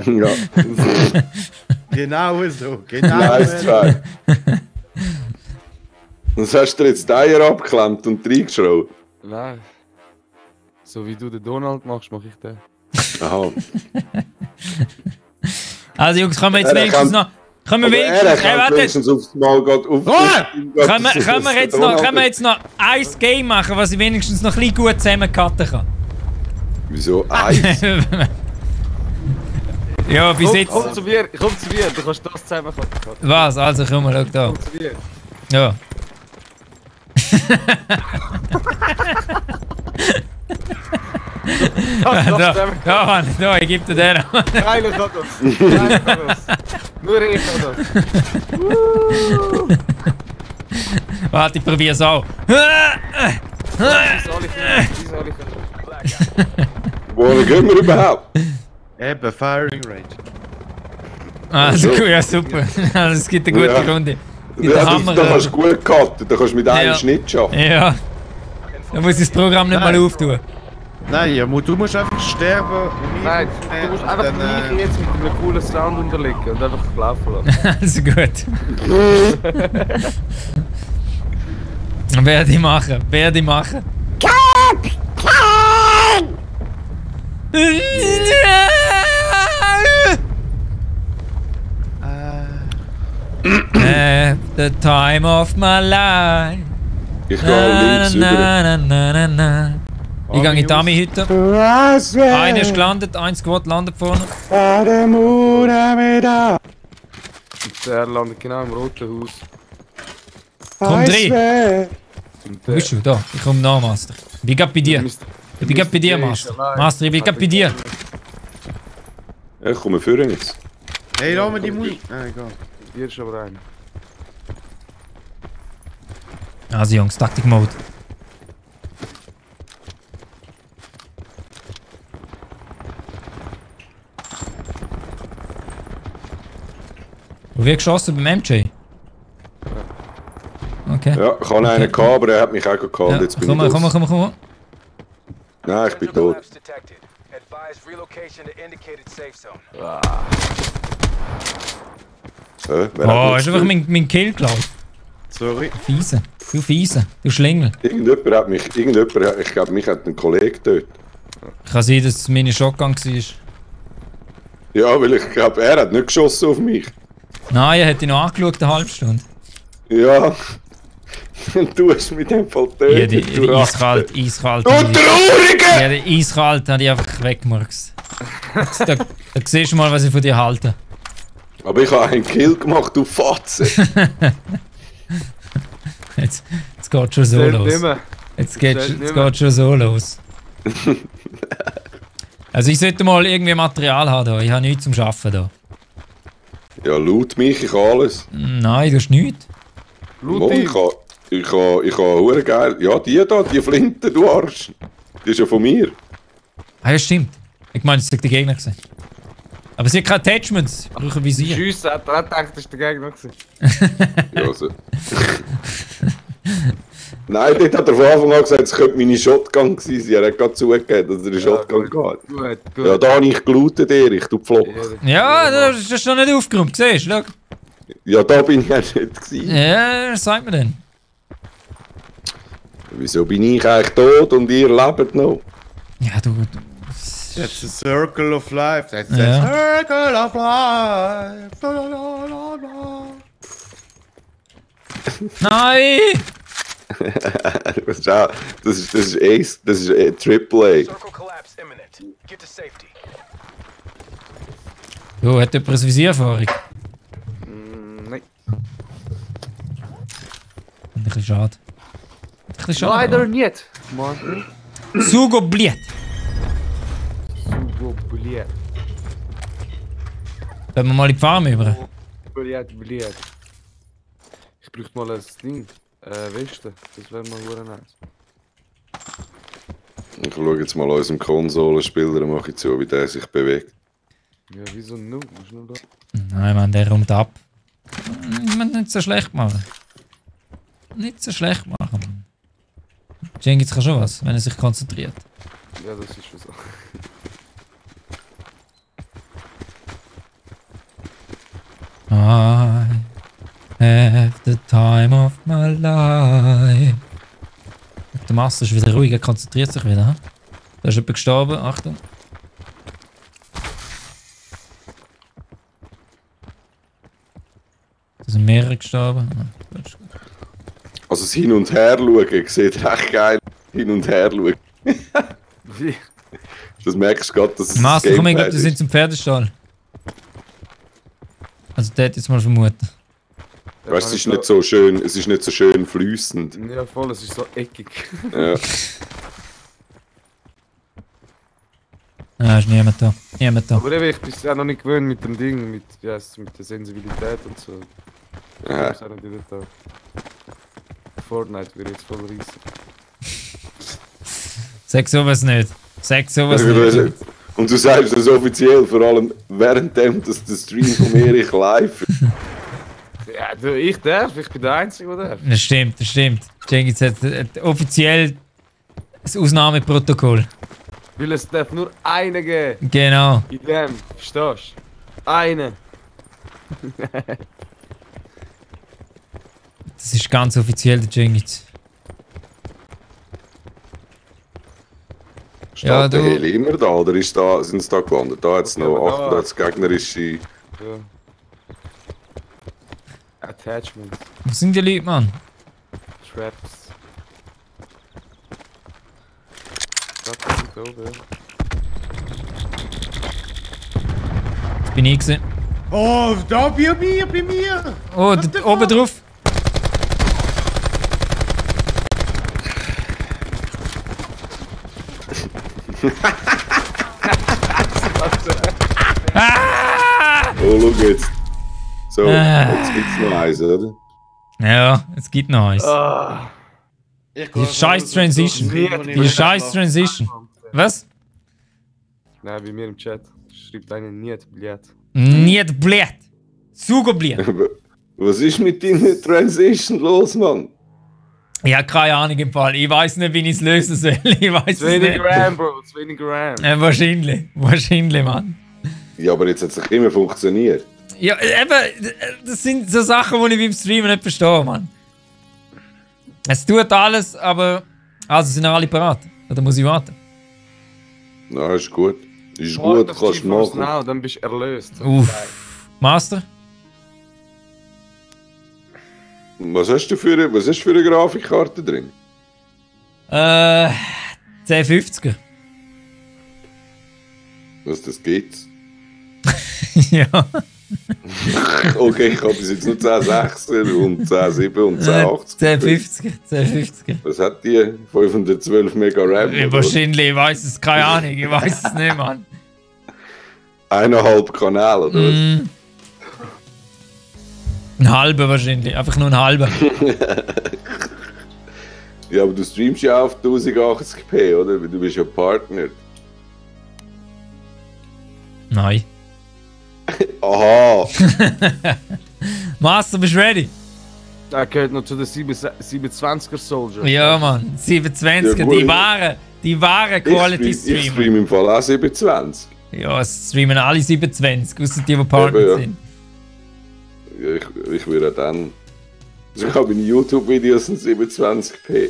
Speaker 3: Ja,
Speaker 4: Genau so, genau.
Speaker 3: nice try. Was hast du dir jetzt die Eier abgeklemmt und reingeschraubt?
Speaker 6: Nein. So wie du den Donald machst, mach ich den.
Speaker 3: Aha.
Speaker 2: Also Jungs, können wir jetzt
Speaker 3: Er
Speaker 2: wenigstens
Speaker 3: kann-
Speaker 2: noch... Können wir
Speaker 3: Aber
Speaker 2: wenigstens...
Speaker 3: er
Speaker 2: Hey,
Speaker 3: kann
Speaker 2: warte!
Speaker 3: wenigstens aufs Mal gerade auf...
Speaker 2: Können wir jetzt noch ein Game machen, was ich wenigstens noch ein bisschen gut zusammencutten kann?
Speaker 3: Wieso Eis?
Speaker 2: Ja, bis jetzt...
Speaker 6: Komm zu mir, du kannst das zusammen.
Speaker 2: Was? Also komm mal, schau da.
Speaker 6: Komm zu mir.
Speaker 2: Ja. Da, Mann, da, ich geb dir den.
Speaker 6: Geiler kann das. Geiler kann das. Nur ich kann das.
Speaker 2: Warte, ich probier's auch.
Speaker 6: Wie soll ich
Speaker 3: Wohin gehen wir überhaupt?
Speaker 4: Eben, Firing Range.
Speaker 2: Also gut, ja super. Also, es gibt eine gute
Speaker 3: Ja.
Speaker 2: Runde. Es gibt
Speaker 3: Ja,
Speaker 2: einen Hammer.
Speaker 3: da kannst du gut cutten, da kannst du mit einem
Speaker 2: Ja.
Speaker 3: Schnitt schaffen.
Speaker 2: Ja. Da muss ich das Programm nicht mal
Speaker 4: Nein.
Speaker 2: auftun.
Speaker 4: Nein, ja, du musst einfach sterben.
Speaker 6: Nein, du musst einfach mich jetzt mit einem coolen Sound unterlegen und einfach laufen lassen.
Speaker 2: Also gut. Werde ich machen, werde ich machen. The time of my life.
Speaker 3: Ich gehe links über.
Speaker 2: Ich gehe in die Ami-Hütte. Einer ist gelandet, ein Squad landet vorne.
Speaker 6: Der landet genau im roten Haus.
Speaker 2: Komm rein.
Speaker 6: Und
Speaker 2: Wo bist du? Da, ich komme nach, Master. Ich bin gerade bei dir. Ich bin gerade bei dir, Master. Master, ich bin gerade bei dir.
Speaker 3: Ja, ich komme führen jetzt.
Speaker 4: Hey, lass mir die Muni. Ah, egal.
Speaker 6: Hier ist aber einer.
Speaker 2: Also Jungs, Taktik-Mode. Wo wird geschossen beim MJ? Okay.
Speaker 3: Ja, ich habe einen gehabt, aber er hat mich auch gehabt.
Speaker 2: Ja,
Speaker 3: Jetzt bin
Speaker 2: komm,
Speaker 3: ich
Speaker 2: komm,
Speaker 3: los.
Speaker 2: komm, komm.
Speaker 3: Nein, ich bin tot. Wer
Speaker 2: Oh,
Speaker 3: hat
Speaker 2: ist
Speaker 3: mich
Speaker 2: einfach mein Kill geklaut.
Speaker 4: Sorry.
Speaker 2: Fiese. Du Fiese. Du Schlingel.
Speaker 3: Irgendjemand hat mich, ich glaube, mich hat ein Kollege getötet.
Speaker 2: Kann sein, dass es meine Shotgun war.
Speaker 3: Ja, weil ich glaube, er hat nicht geschossen auf mich.
Speaker 2: Nein, er hat ihn noch angeschaut, eine halbe Stunde.
Speaker 3: Ja. Du hast mit dem Fall
Speaker 2: Ja,
Speaker 3: getötet. du Ratte.
Speaker 2: eiskalt.
Speaker 3: Du Traurige!
Speaker 2: Ja, der eiskalt habe ich einfach weggemurkst. Da siehst du mal, was ich von dir halte.
Speaker 3: Aber ich habe einen Kill gemacht, du Fatze.
Speaker 2: Jetzt geht schon so
Speaker 6: Zählt
Speaker 2: los.
Speaker 6: nicht mehr.
Speaker 2: Jetzt
Speaker 6: Zählt nicht mehr.
Speaker 2: geht schon so los. Also ich sollte mal irgendwie Material haben da. Ich habe nichts zum Arbeiten da.
Speaker 3: Ja, laut mich, ich habe alles.
Speaker 2: Nein, du hast nichts.
Speaker 3: Mo, ich habe hure geil. Ja, die Flinte, du Arsch. Die ist ja von mir.
Speaker 2: Ah ja, stimmt. Ich meine, es sind die Gegner gewesen. Aber sie hat keine Attachments. Ich brauche ein Visier.
Speaker 6: Schüsse, hat er auch gedacht, das war der Gegner gewesen.
Speaker 3: Ja, also. Nein, dort hat er von Anfang an gesagt, es könnte meine Shotgun gewesen sein. Er hat gerade zugegeben, dass er eine Shotgun gehabt.
Speaker 6: Gut, gut.
Speaker 3: Ja, da habe ich gelootet, Erich, du Pflock.
Speaker 2: Ja, das ist noch nicht aufgeräumt. Siehst du? Schau.
Speaker 3: Ja, da bin ich ja nicht gewesen.
Speaker 2: Ja, was sagt man denn?
Speaker 3: Wieso bin ich eigentlich tot und ihr lebt noch?
Speaker 2: Ja, du.
Speaker 4: That's a circle of life. That's
Speaker 2: Ja.
Speaker 4: a circle of life. La, la, la, la, la.
Speaker 2: Nein!
Speaker 3: Das ist auch, das ist Ace, das ist Triple
Speaker 1: Circle collapse imminent. Get to safety.
Speaker 2: Du, hat jemand eine Visiererfahrung?
Speaker 6: Nein.
Speaker 2: Ein bisschen schade. Ein bisschen schade.
Speaker 6: Leider nicht. Mann.
Speaker 2: Sugo bliet.
Speaker 6: Sugo Bliet.
Speaker 2: Können wir mal in die Farm über?
Speaker 6: Bliet. Ich bräuchte mal ein Ding. Weste. Das wäre mal sehr nice.
Speaker 3: Ich schaue jetzt mal unserem Konsolenspieler, dann mache ich zu, wie der sich bewegt.
Speaker 6: Ja, wieso nur? Ist nur da?
Speaker 2: Nein, man, der räumt ab. Man nicht so schlecht machen. Nicht so schlecht machen. Jengis kann schon was, wenn er sich konzentriert.
Speaker 6: Ja, das ist schon so.
Speaker 2: I have the time of my life. Der Master ist wieder ruhig, er konzentriert sich wieder. Hm? Da ist jemand gestorben, Achtung. Da sind mehrere gestorben. Ah, das ist gut.
Speaker 3: Also das Hin- und Her-Schauen sieht echt geil. Hin- und Her-Schauen.
Speaker 6: Wie?
Speaker 3: Das merkst du gerade, dass es
Speaker 2: Master, komm, ich glaube,
Speaker 3: Gamepad
Speaker 2: die sind zum Pferdestall. Also, der hätte jetzt mal vermuten.
Speaker 3: Weißt du, es ist nicht so schön, es ist nicht so schön fließend.
Speaker 6: Ja, voll, es ist so eckig.
Speaker 3: Ja.
Speaker 2: Ah, ist niemand da. Niemand da.
Speaker 6: Aber eben, ich bin es auch noch nicht gewöhnt mit dem Ding, mit der Sensibilität und so. Ich
Speaker 3: Ja.
Speaker 6: muss auch nicht jeden Tag. Fortnite wird jetzt voll reissen.
Speaker 2: Sag sowas nicht. Sag sowas nicht.
Speaker 3: Und du sagst das offiziell, vor allem währenddem, dass der Stream von Erich live ist.
Speaker 6: Ja, ich darf, ich bin der Einzige, der darf.
Speaker 2: Das stimmt, das stimmt. Cengiz hat offiziell das Ausnahmeprotokoll.
Speaker 6: Weil es darf nur einen geben.
Speaker 2: Genau.
Speaker 6: In dem, verstehst du? Einen.
Speaker 2: Das ist ganz offiziell, der Cengiz.
Speaker 3: Steht
Speaker 2: Ja,
Speaker 3: der
Speaker 2: du-
Speaker 3: Heli immer da oder ist da, sind sie da gewandert? Da hat es noch
Speaker 6: Okay, aber da-
Speaker 3: 88 gegnerische.
Speaker 6: Ja. Attachments,
Speaker 2: Wo sind die Leute, Mann?
Speaker 6: Traps. Das sind da oben.
Speaker 2: Das bin ich gewesen.
Speaker 4: Oh, da bei mir!
Speaker 2: Oh, oben drauf.
Speaker 3: Oh, schau jetzt. So,
Speaker 2: Ah.
Speaker 3: jetzt gibt's noch eins, oder?
Speaker 2: Ja, es gibt noch eins.
Speaker 6: Ah,
Speaker 2: Die scheiß Transition. Die scheiß Transition. Was?
Speaker 6: nein, bei mir im Chat schreibt einer nicht, blöd.
Speaker 2: Nicht blöd. Sugo blöd.
Speaker 3: Aber was ist mit deiner Transition los, Mann?
Speaker 2: Ich habe keine Ahnung im Fall. Ich weiß nicht, wie ich es lösen soll. Ich weiß es
Speaker 6: 20
Speaker 2: nicht.
Speaker 6: Gramm, Bro, 20 Gramm.
Speaker 2: Wahrscheinlich. Wahrscheinlich, Mann.
Speaker 3: Ja, aber jetzt hat es immer funktioniert.
Speaker 2: Ja, eben, das sind so Sachen, die ich beim Streamen nicht verstehe, Mann. Es tut alles, aber... Also, sind alle parat? Oder muss ich warten?
Speaker 3: Na, ist gut. Ist
Speaker 6: Warte
Speaker 3: gut,
Speaker 6: auf
Speaker 3: kannst du
Speaker 6: GeForce
Speaker 3: machen.
Speaker 6: Now, dann bist du erlöst.
Speaker 2: Uff. Master?
Speaker 3: Was hast du für eine Grafikkarte drin?
Speaker 2: 1050er.
Speaker 3: Was das gibt's?
Speaker 2: Ja.
Speaker 3: Okay, ich habe bis jetzt nur 1060er und 1070 und 1080.
Speaker 2: 1050er. 1050er.
Speaker 3: Was hat die? 512 Mega RAM? oder was?
Speaker 2: Wahrscheinlich, ich weiß es, keine Ahnung. Ich weiß es nicht, Mann.
Speaker 3: 1,5 Kanal, oder was?
Speaker 2: Mm. Ein halber wahrscheinlich. Einfach nur ein halber.
Speaker 3: Ja, aber du streamst ja auf 1080p, oder? Weil du bist ja Partner.
Speaker 2: Nein.
Speaker 3: Aha!
Speaker 2: Master, bist du ready?
Speaker 6: Er gehört noch zu den 720er Soldier.
Speaker 2: Ja, Mann. 720er,
Speaker 3: Ja, gut.
Speaker 2: die wahren Quality
Speaker 3: Ich
Speaker 2: Streamer.
Speaker 3: stream im Fall auch 720.
Speaker 2: Ja, es streamen alle 27, außer die Partner
Speaker 3: Eben, ja.
Speaker 2: sind.
Speaker 3: Ja, ich würde auch dann. Also ich habe meine YouTube-Videos in 27p.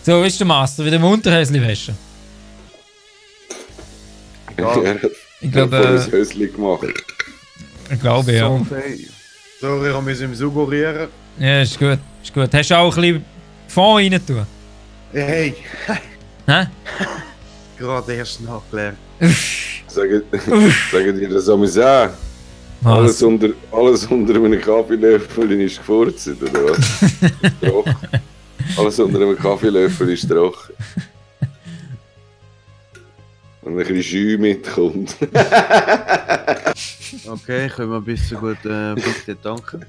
Speaker 2: So, ist der Master wieder im Unterhäusli waschen?
Speaker 3: Er hat
Speaker 2: Ich
Speaker 3: vorhin
Speaker 2: glaube,
Speaker 3: ein Hösli gemacht.
Speaker 2: ja.
Speaker 6: Okay.
Speaker 4: Sorry, ich muss im suggerieren.
Speaker 2: Ja, ist gut. Ist gut. Hast du auch ein bisschen Fond rein tun?
Speaker 4: Hey,
Speaker 2: Hä?
Speaker 4: gerade erst nachgelernt.
Speaker 3: Sagen dir das auch?
Speaker 2: Was?
Speaker 3: Alles unter einem Kaffeelöffel ist gefurzt, oder was? Trocken. Alles unter einem Kaffeelöffel ist trocken. Und ein bisschen Scheu mitkommt.
Speaker 4: Okay, können wir ein bisschen gut bitte danken.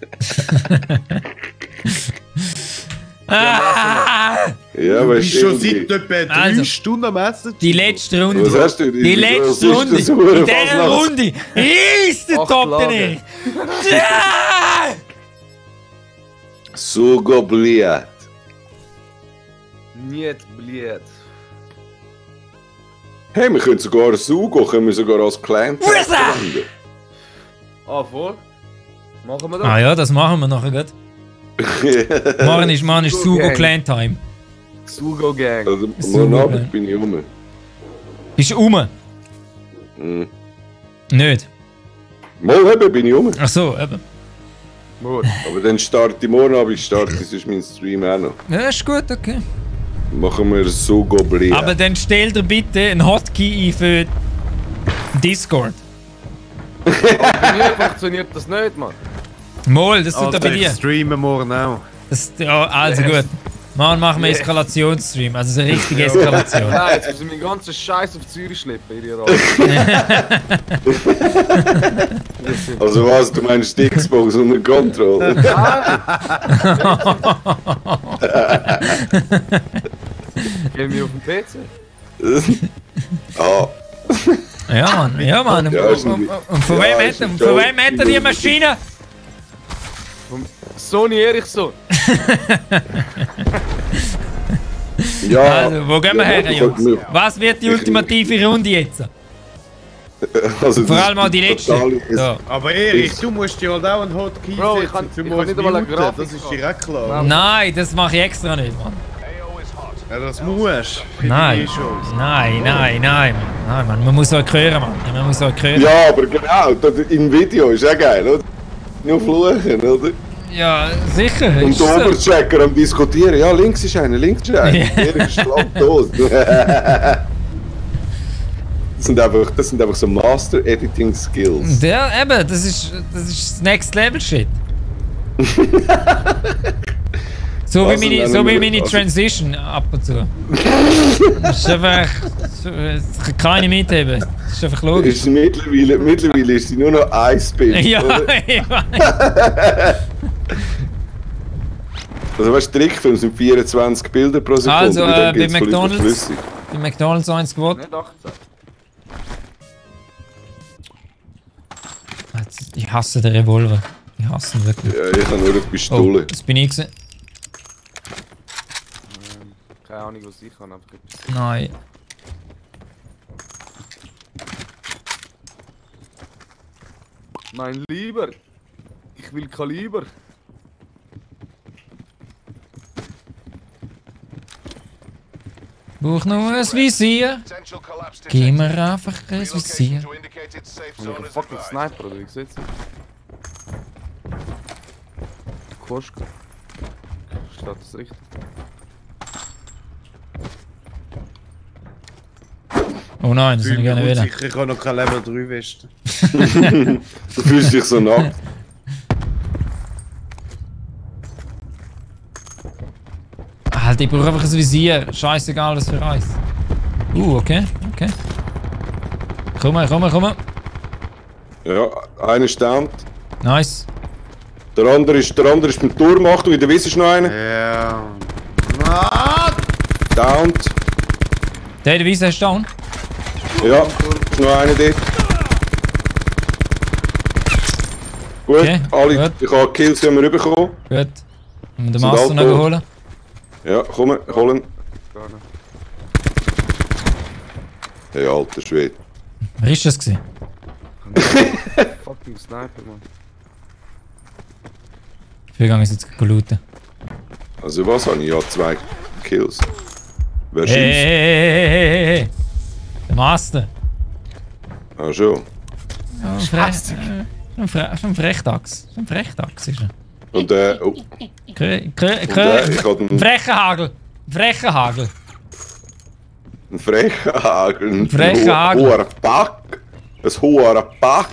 Speaker 2: Ah!
Speaker 3: Ja,
Speaker 4: Du
Speaker 3: aber
Speaker 4: bist schon seit etwa 3
Speaker 2: Also,
Speaker 4: Stunden am Essen.
Speaker 2: Die letzte Runde.
Speaker 3: Was hast du?
Speaker 2: Die letzte Runde. In dieser Runde ist der
Speaker 6: Acht
Speaker 2: Top
Speaker 6: Lager.
Speaker 2: den Ja!
Speaker 3: Sugo bliat.
Speaker 6: Nicht blöd.
Speaker 3: Hey, wir können sogar Sugo, können wir sogar als Clan verwenden.
Speaker 6: Ah, voll? Machen wir das?
Speaker 2: Ah ja, das machen wir nachher gut. Morgen ist Sugo Clan Time.
Speaker 6: Sugo Gang.
Speaker 3: Also,
Speaker 2: Sugo,
Speaker 3: morgen
Speaker 2: ja.
Speaker 3: Abend bin ich rum.
Speaker 2: Bist du rum?
Speaker 3: Mhm.
Speaker 2: Nicht.
Speaker 3: Mal eben bin ich rum.
Speaker 2: Ach so, eben.
Speaker 6: Mord.
Speaker 3: Aber dann starte ich morgen Abend, starte ich sonst meinen Stream auch noch.
Speaker 2: Ja, ist gut, okay.
Speaker 3: Machen wir Sugo bliat.
Speaker 2: Aber dann stell dir bitte einen Hotkey ein für Discord.
Speaker 6: Bei mir funktioniert das nicht, Mann.
Speaker 2: Mol, das tut er bei
Speaker 4: Alter, ich
Speaker 2: dir.
Speaker 4: streame morgen auch.
Speaker 2: Das, ja, also gut. Morgen machen wir Eskalationsstream, also so eine richtige Eskalation.
Speaker 6: Nein, jetzt müssen wir meinen ganzen Scheiß auf Zürich schleppen, in ihrer Rolle.
Speaker 3: Also was, du meinst die Xbox unter Kontrolle?
Speaker 6: Gehen wir auf den PC?
Speaker 3: Ah,
Speaker 2: Ja, Mann, ja, Mann. Und,
Speaker 3: Ja, ist ein-
Speaker 2: und von
Speaker 3: ja,
Speaker 2: wem
Speaker 3: ist
Speaker 2: hat
Speaker 3: ein
Speaker 2: von
Speaker 3: Joke.
Speaker 2: wem hat er die Maschine?
Speaker 6: Sony Ericsson.
Speaker 3: ja.
Speaker 2: Also, wo gehen wir her, Jungs?
Speaker 3: wir-
Speaker 2: Was wird die ultimative Runde jetzt?
Speaker 3: Also
Speaker 2: Vor
Speaker 3: das
Speaker 2: allem auch die
Speaker 3: ist
Speaker 2: letzte.
Speaker 3: total-
Speaker 2: So.
Speaker 4: Aber Erich, du musst dir halt auch einen Hotkey
Speaker 6: Bro, ich
Speaker 4: setzen,
Speaker 6: kann-
Speaker 4: zum
Speaker 6: ich kann
Speaker 4: uns
Speaker 6: nicht einmal eine
Speaker 4: muten,
Speaker 6: Grafik
Speaker 4: das ist
Speaker 6: haben.
Speaker 4: direkt klar.
Speaker 2: Nein, das mache ich extra nicht, Mann.
Speaker 1: AO is hot.
Speaker 4: Ja, das musst für
Speaker 2: Nein.
Speaker 4: die Shows.
Speaker 2: Nein, nein, nein, Mann. Nein, Mann. Man muss auch hören, Mann. Man muss auch hören.
Speaker 3: Ja, aber genau, das im Video ist auch geil, oder? Nur fluchen, oder?
Speaker 2: Ja, sicher.
Speaker 3: Und
Speaker 2: ist
Speaker 3: der
Speaker 2: so.
Speaker 3: Oberchecker am diskutieren, ja, links ist einer, links ist einer.
Speaker 2: Ja.
Speaker 3: Jeder ist schlapp tot. Das sind einfach so Master-Editing-Skills.
Speaker 2: Ja, eben, das ist das Next Level Shit. So wie
Speaker 3: Also,
Speaker 2: meine,
Speaker 3: nennen
Speaker 2: so wie
Speaker 3: wir-
Speaker 2: meine
Speaker 3: also-
Speaker 2: Transition ab und zu. Das ist einfach. Das kann keine mitheben. Das ist einfach logisch.
Speaker 3: Ist mittlerweile ist sie nur noch ein Bild.
Speaker 2: Ja,
Speaker 3: oder?
Speaker 2: ich weiß.
Speaker 3: Also weißt du, Trickfilme sind 24 Bilder pro Sekunde.
Speaker 2: Also,
Speaker 3: und dann
Speaker 2: bei
Speaker 3: geht's voll
Speaker 2: McDonald's-
Speaker 3: überflüssig.
Speaker 2: Bei McDonalds 1 gewonnen.
Speaker 6: Nicht 18.
Speaker 2: Ich hasse den Revolver. Ich hasse ihn wirklich.
Speaker 3: Ja, ich habe nur eine
Speaker 2: Oh,
Speaker 3: Pistole.
Speaker 2: das bin ich gewesen.
Speaker 6: Keine Ahnung, was ich kann, aber etwas.
Speaker 2: Nein.
Speaker 6: Mein Lieber, ich will Kaliber.
Speaker 2: Brauch nur ein Visier.
Speaker 1: Potential collapse
Speaker 2: Gib
Speaker 1: detected.
Speaker 2: mir einfach ein
Speaker 1: Relocation
Speaker 2: Visier.
Speaker 1: to indicated safe
Speaker 6: Ich
Speaker 1: zone
Speaker 6: bin
Speaker 1: is
Speaker 6: fucking
Speaker 1: advised.
Speaker 6: Sniper, oder wie sieht's aus? Koschka. Steht das richtig?
Speaker 2: Oh nein, das
Speaker 4: Ich
Speaker 2: will ich gerne
Speaker 4: bin
Speaker 2: wieder.
Speaker 4: sicher, ich habe noch kein Level 3 Westen.
Speaker 3: Du fühlst dich so nackt.
Speaker 2: Alter, ich brauche einfach ein Visier. Scheißegal, was für eins. Okay, okay. Komm mal, komm mal, komm mal.
Speaker 3: Ja, einer stammt.
Speaker 2: Nice.
Speaker 3: Der andere ist beim Turm. Achtung, in der Wiese ist noch einer.
Speaker 4: Ja.
Speaker 3: Downed.
Speaker 2: Der in der Wiese ist down.
Speaker 3: Ja, ist noch einer dort. Gut,
Speaker 2: Okay,
Speaker 3: alle,
Speaker 2: gut.
Speaker 3: ich habe Kills haben wir bekommen.
Speaker 2: Gut. Wenn wir den
Speaker 3: Sind
Speaker 2: Master
Speaker 3: alle
Speaker 2: noch
Speaker 3: tot?
Speaker 2: holen.
Speaker 3: Ja, komm, holen.
Speaker 6: Gar nicht.
Speaker 3: Hey, alter Schwede.
Speaker 2: Wer ist das gewesen?
Speaker 6: Fucking Sniper, Mann.
Speaker 2: Wir gehen jetzt looten.
Speaker 3: Also was habe ich? Ja, 2 Kills. Wer schießt?
Speaker 2: Hey. Der Master.
Speaker 3: Ah, schon.
Speaker 2: Ein Frechdachs. Ein Frechdachs ist er.
Speaker 3: Und oh, ich habe
Speaker 2: Frechen Hagel. Frechen Hagel.
Speaker 3: einen frechen Hagel. Ein
Speaker 2: frechen Hagel.
Speaker 3: hoher Pack. Ein hoher Pack.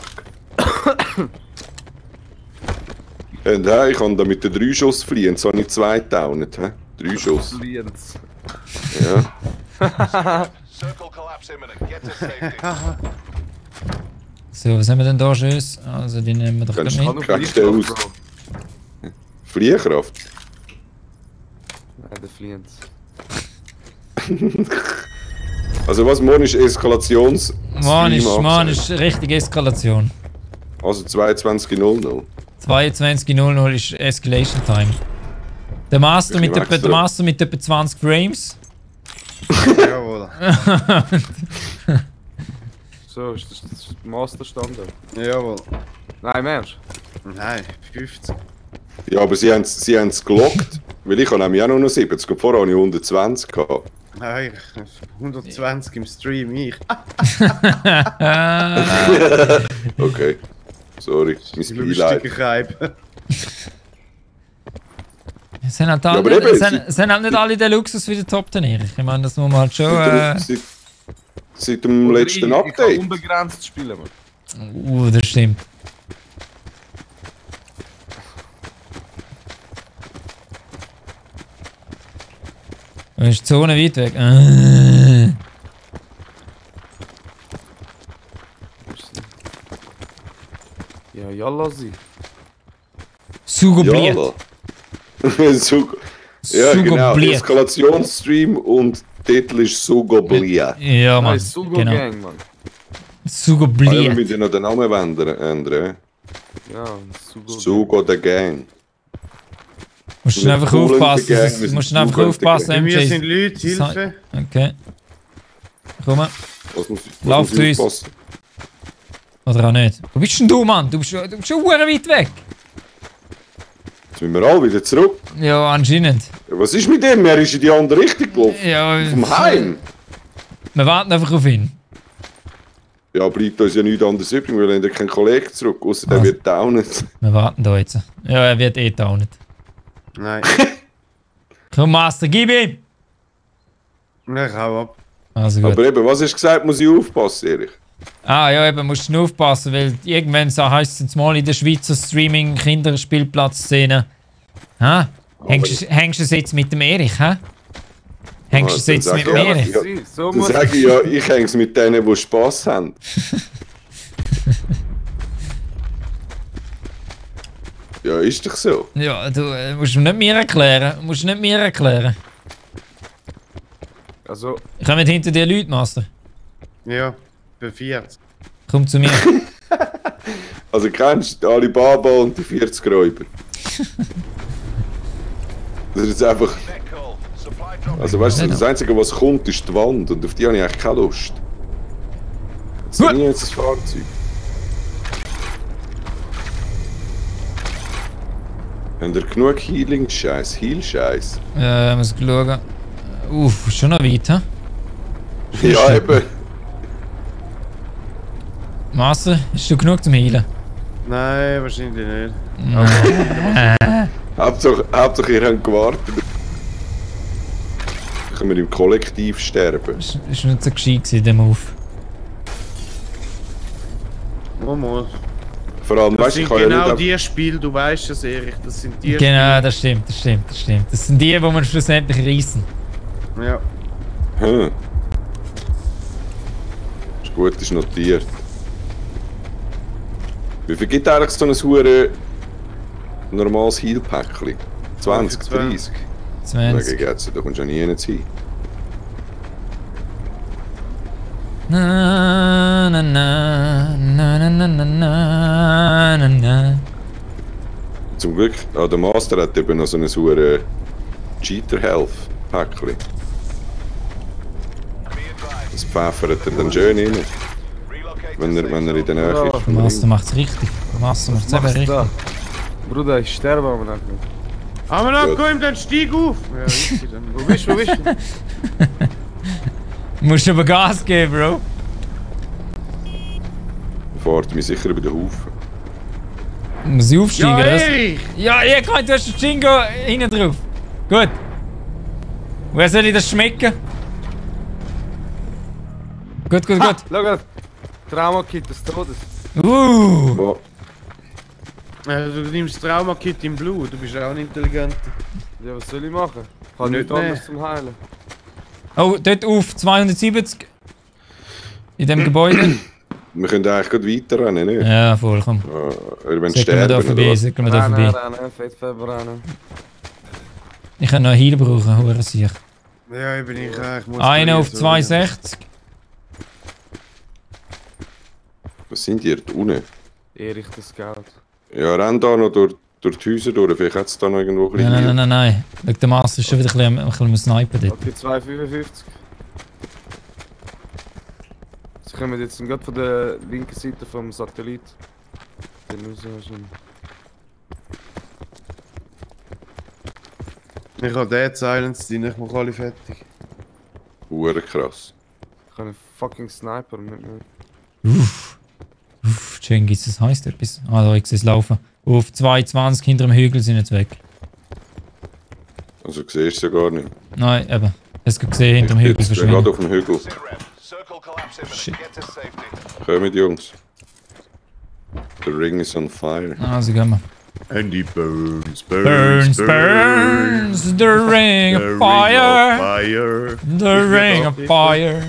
Speaker 3: Und hey, ich kann da mit den 3 Schuss fliehen. Jetzt habe ich 2 downet. 3 Schuss.
Speaker 6: Lienz.
Speaker 3: Ja.
Speaker 1: Circle collapse imminent. Get to safety.
Speaker 2: So, was haben wir denn da Schüsse? Also, die nehmen wir doch
Speaker 3: Kannst
Speaker 2: gleich
Speaker 3: du-
Speaker 2: mit.
Speaker 3: Kannst du aus? Fliehkraft.
Speaker 6: Nein, der Flienz.
Speaker 3: Also was, morgen ist Eskalations...
Speaker 2: Mann
Speaker 3: Stream
Speaker 2: ist richtige Eskalation.
Speaker 3: Also 22:00.
Speaker 2: 22:00 ist Escalation Time. Der Master,
Speaker 3: Ich
Speaker 2: mit
Speaker 3: bin
Speaker 2: etwa, der
Speaker 3: extra.
Speaker 2: Master mit etwa 20 Frames.
Speaker 4: Jawohl.
Speaker 6: So, ist das der Master-Standard?
Speaker 4: Jawohl.
Speaker 6: Nein, Mensch.
Speaker 4: Nein, 50.
Speaker 3: Ja, aber sie haben es gelockt. Weil ich habe nämlich auch nur noch 70. Vorher habe ich 120 gehabt.
Speaker 4: Nein, 120 im Stream, ich.
Speaker 3: Okay. Sorry, mein Beileid.
Speaker 4: Lustiger Hype.
Speaker 2: Es haben halt,
Speaker 3: Ja, aber
Speaker 2: alle,
Speaker 3: eben,
Speaker 2: es haben halt nicht alle den Luxus wie der Top Turnier. Ich meine, das muss man halt schon.
Speaker 3: Seit dem letzten
Speaker 6: Ich kann
Speaker 3: Update.
Speaker 6: unbegrenzt spielen, Mann.
Speaker 2: Das stimmt. Das ist die Zone weit weg.
Speaker 6: Ja, jalla sie.
Speaker 2: Sugo Bliet.
Speaker 3: Sugo. Ja,
Speaker 2: Sugo
Speaker 3: genau.
Speaker 2: Bliet.
Speaker 3: Eskalationsstream und Titel ist Sugo Bliet.
Speaker 2: Ja, Mann.
Speaker 6: Nein, Sugo
Speaker 2: Genau.
Speaker 6: Gang, Mann.
Speaker 2: Sugo
Speaker 3: Ah, ja, wir
Speaker 2: Bliet.
Speaker 3: müssen noch den Namen ändern.
Speaker 6: Ja, Sugo Gang.
Speaker 3: Sugo the Gang.
Speaker 2: Musst du einfach
Speaker 3: Cool in the
Speaker 2: aufpassen.
Speaker 3: gang, wir
Speaker 2: Musst
Speaker 3: sind
Speaker 2: du einfach
Speaker 3: cool in the
Speaker 2: aufpassen,
Speaker 3: gang.
Speaker 4: Wir sind
Speaker 2: MJ.
Speaker 4: Leute, Hilfe.
Speaker 2: Okay. Komm.
Speaker 3: Was muss
Speaker 2: Lauf zu uns.
Speaker 3: aufpassen?
Speaker 2: Oder auch nicht. Wo bist denn du, Mann? Du bist schon weit weg.
Speaker 3: Jetzt müssen wir alle wieder zurück.
Speaker 2: Ja, anscheinend.
Speaker 3: Ja, was ist mit dem? Er ist in die andere Richtung gelaufen.
Speaker 2: Ja,
Speaker 3: Vom Heim.
Speaker 2: Wir warten einfach auf ihn.
Speaker 3: Ja, bleibt uns ja nichts anderes übrig. Wir lassen keinen Kollegen zurück, außer der
Speaker 2: Was?
Speaker 3: wird downet.
Speaker 2: Wir warten da jetzt. Ja, er wird eh downet.
Speaker 4: Nein.
Speaker 2: Komm, Master, gib ihm!
Speaker 4: Ich hau ab.
Speaker 2: Also gut.
Speaker 3: Aber eben, was hast du gesagt, muss ich aufpassen, Erich?
Speaker 2: Ah ja, eben, musst du nur aufpassen, weil irgendwann so heisst es jetzt mal in der Schweizer Streaming-Kinderspielplatz-Szene. Hä? Hängst du es jetzt mit dem Erich, hä? Hängst du es
Speaker 3: dann
Speaker 2: jetzt
Speaker 3: sag
Speaker 2: mit
Speaker 3: ich
Speaker 2: dem
Speaker 3: ja,
Speaker 2: Erich?
Speaker 3: ja.
Speaker 6: So
Speaker 3: Dann
Speaker 6: muss
Speaker 3: sage ich ja, ich hänge es mit denen, die Spass haben. Ja, ist doch so.
Speaker 2: Ja, du musst nicht mir erklären. Musst nicht mir erklären.
Speaker 6: Also,
Speaker 2: Kommen hinter dir Leute, Master.
Speaker 4: Ja, für 40.
Speaker 2: Komm zu mir.
Speaker 3: Also kennst du Alibaba und die 40 Räuber? Das ist jetzt einfach...
Speaker 1: Nickel. Supply drop.
Speaker 3: Also weißt du, das Einzige, was kommt, ist die Wand und auf die habe ich eigentlich keine Lust. Jetzt
Speaker 2: Gut.
Speaker 3: bin ich jetzt das Fahrzeug. Habt ihr genug Healing-Scheiß? Heal-Scheiß?
Speaker 2: Muss schauen. Schon noch weit, hä?
Speaker 3: Ja, eben.
Speaker 2: Master, hast du genug zum Heilen?
Speaker 4: Nein, wahrscheinlich nicht.
Speaker 3: Hauptsache ihr habt gewartet. Dann können wir im Kollektiv sterben.
Speaker 2: Das war nicht so gescheit gewesen, der Move.
Speaker 4: Mal.
Speaker 3: Vor allem,
Speaker 4: Das
Speaker 3: weißt du, ich
Speaker 4: sind
Speaker 3: kann ja
Speaker 4: genau
Speaker 3: nicht...
Speaker 4: die Spiele, du weißt es, Erich. Das sind die
Speaker 2: Genau, das stimmt. Das sind die, die wir schlussendlich reissen.
Speaker 4: Spiele. Ja.
Speaker 3: Hm. Ist gut, ist notiert. Wie viel gibt eigentlich so ein hure normales Heal-Päckchen? 20, 30?
Speaker 2: 20.
Speaker 3: Da kommst du ja nie hin.
Speaker 2: Na, na, na, na, na, na, na, na, na.
Speaker 3: Zum Glück, der Master hat eben noch so ein hure Cheater-Health-Päckchen.
Speaker 1: Be advised.
Speaker 3: Das pfeffert er dann schön rein,
Speaker 1: Relocate
Speaker 3: wenn
Speaker 1: to
Speaker 3: er
Speaker 1: safe
Speaker 3: in der
Speaker 1: zone.
Speaker 3: Nähe
Speaker 6: Ja.
Speaker 3: ist.
Speaker 2: Der
Speaker 3: vom
Speaker 2: Master
Speaker 3: Ring.
Speaker 2: macht's richtig. Der Master macht's eben
Speaker 6: machst du
Speaker 2: richtig.
Speaker 6: da? Bruder, ich sterbe am Nacken.
Speaker 4: Aber noch, komm, dann steig auf! Ja, easy dann. Wo bist du?
Speaker 2: Du musst aber Gas geben, Bro.
Speaker 3: Fahrt mich sicher über den Haufen.
Speaker 2: Muss ich aufsteigen,
Speaker 4: Ja,
Speaker 2: oder was?
Speaker 4: Erich!
Speaker 2: Ja, ich kann, du hast den Jingo hinten drauf. Gut. Woher soll ich das schmecken? Gut.
Speaker 6: Schau, Trauma-Kit des Todes.
Speaker 3: Wo?
Speaker 4: Also, du nimmst Trauma-Kit im Blut, du bist auch ein Intelligenter.
Speaker 6: Ja, was soll ich machen? Ich habe
Speaker 4: Nicht
Speaker 6: nichts anderes zum Heilen.
Speaker 2: Oh, dort auf 270. In dem Gebäude.
Speaker 3: Wir können eigentlich gerade weiterrennen, nicht?
Speaker 2: Ja, voll, komm.
Speaker 3: Ihr wollt
Speaker 2: Säckeln wir da
Speaker 3: sterben, oder
Speaker 2: vorbei,
Speaker 3: was?
Speaker 2: säckeln wir da
Speaker 6: Rennen,
Speaker 2: vorbei.
Speaker 6: rennen, fett verbrennen.
Speaker 2: Ich kann noch einen Heal brauchen, hure sicher.
Speaker 4: Ja, ich bin ich muss...
Speaker 2: Einer auf 260.
Speaker 3: Was sind die da unten?
Speaker 6: Erich der Scout.
Speaker 3: Ja, renn da noch durch die Häuser durch, vielleicht hat es da noch irgendwo ein bisschen
Speaker 2: Nein. Schau, der Master ist schon wieder ein bisschen am Snipen dort.
Speaker 6: Okay, 255. Sie kommen jetzt gerade von der linken Seite vom Satellit. Den raus schon.
Speaker 4: Ich habe Dead Silence drin, ich mache alle fertig.
Speaker 3: Hure krass.
Speaker 6: Ich habe einen fucking Sniper mitnehmen.
Speaker 2: Cengiz, das heisst etwas. Ah, da, ich sehe es laufen. Auf 220 hinter dem Hügel sind jetzt weg.
Speaker 3: Also siehst du ja gar nicht.
Speaker 2: Nein, eben. Hast du gesehen, hinter dem Hügel
Speaker 3: Ich bin gerade
Speaker 2: verschwinden.
Speaker 3: auf dem Hügel.
Speaker 1: Sit rep. Circle collapse imminent.
Speaker 2: Shit.
Speaker 1: Get to safety.
Speaker 3: Kommt, Jungs. The ring is on fire.
Speaker 2: Also gehen wir.
Speaker 4: And he burns,
Speaker 2: Burns, burns, the ring of fire.
Speaker 4: Fire.
Speaker 2: The ring of fire.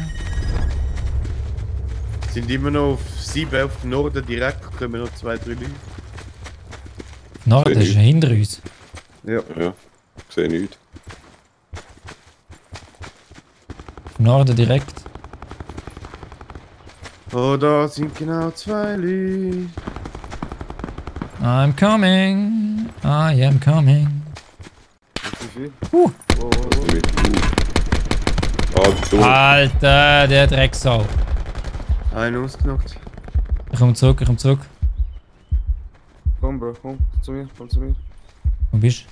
Speaker 4: Sind immer noch auf 7 auf den Norden direkt, kommen noch 2, 3 Leute.
Speaker 2: Norden ist hinter uns.
Speaker 4: Ja.
Speaker 3: Ja, ich sehe nichts.
Speaker 2: Norden direkt.
Speaker 4: Oh, da sind genau 2 Leute.
Speaker 2: I'm coming. I am coming.
Speaker 6: Wie viel?
Speaker 3: Mit du.
Speaker 2: Alter, der Drecksau.
Speaker 4: Einen ausgenockt.
Speaker 2: Ich komm zurück, ich komm zurück.
Speaker 6: Komm, Bro, komm zu mir, komm zu mir.
Speaker 2: Wo bist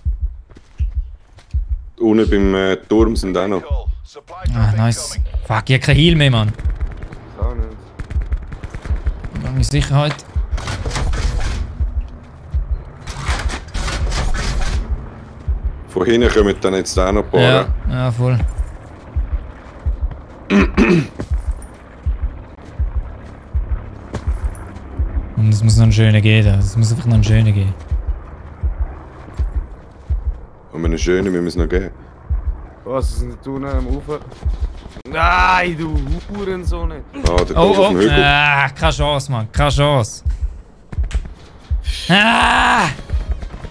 Speaker 3: Unten beim Turm sind auch noch.
Speaker 1: Supply
Speaker 2: du? Ah,
Speaker 1: traffic
Speaker 2: nice.
Speaker 1: coming.
Speaker 2: Fuck, ich hab kein Heal mehr, Mann.
Speaker 6: Auch nicht.
Speaker 2: Lange Sicherheit.
Speaker 3: Von hinten kommen dann jetzt auch noch ein paar.
Speaker 2: Ja, ja, voll. Und es muss noch einen schönen geben. Es muss einfach noch einen schönen geben.
Speaker 3: Und einen schönen müssen wir es noch geben.
Speaker 6: Was, sie sind da unten am Ufer? Nein, du Hurensohn!
Speaker 3: Ah, der
Speaker 2: Oh,
Speaker 3: auf dem
Speaker 2: oh.
Speaker 3: Hügel.
Speaker 2: Ah, keine Chance, Mann. Keine Chance. Ah!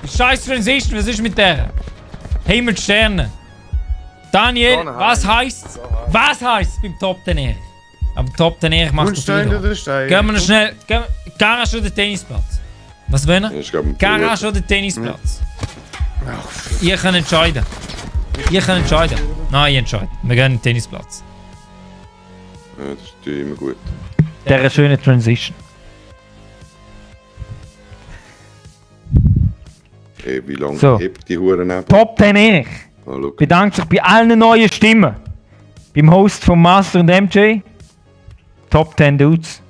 Speaker 2: Scheiß Transition, was ist mit der? Himmel Sterne. Daniel,
Speaker 6: Sonne
Speaker 2: was
Speaker 6: heißt.
Speaker 2: heisst? Was heisst beim Top 10 Erich? Aber Top 10 Erich macht
Speaker 4: Und
Speaker 2: das
Speaker 4: Stein
Speaker 2: wieder.
Speaker 4: oder Stein?
Speaker 2: Gehen wir noch schnell. Garage oder Tennisplatz? Was wollen
Speaker 3: Ja,
Speaker 2: wir?
Speaker 3: ist, glaub ich,
Speaker 2: Garage oder Tennisplatz? Ihr könnt entscheiden. Ihr könnt entscheiden. Nein, ich entscheide. Wir gehen in den Tennisplatz.
Speaker 3: Ja, das ist natürlich immer gut.
Speaker 5: Der schöne Transition.
Speaker 3: Ey, wie lange
Speaker 5: So.
Speaker 3: hebt die Huren ab?
Speaker 5: Top 10 Erich
Speaker 3: Ah, schau.
Speaker 5: bedankt sich bei allen neuen Stimmen. Beim Host von Master und MJ. Top 10 Dudes.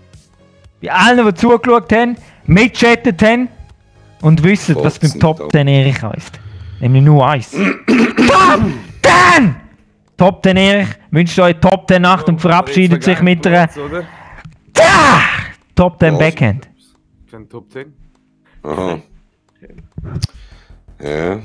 Speaker 5: Bei allen, die zugeschaut haben, mitchattet haben und wissen, was beim
Speaker 3: Fotzen,
Speaker 5: Top
Speaker 3: Top.
Speaker 5: 10 Erich heisst. Nämlich nur eins. Top 10! Top 10 Erich wünscht euch Top 10 Nacht und verabschiedet sich mit einer
Speaker 6: Oder?
Speaker 5: Top 10
Speaker 3: Was?
Speaker 5: Backhand.
Speaker 6: Kein Top 10.
Speaker 3: Aha. Ja.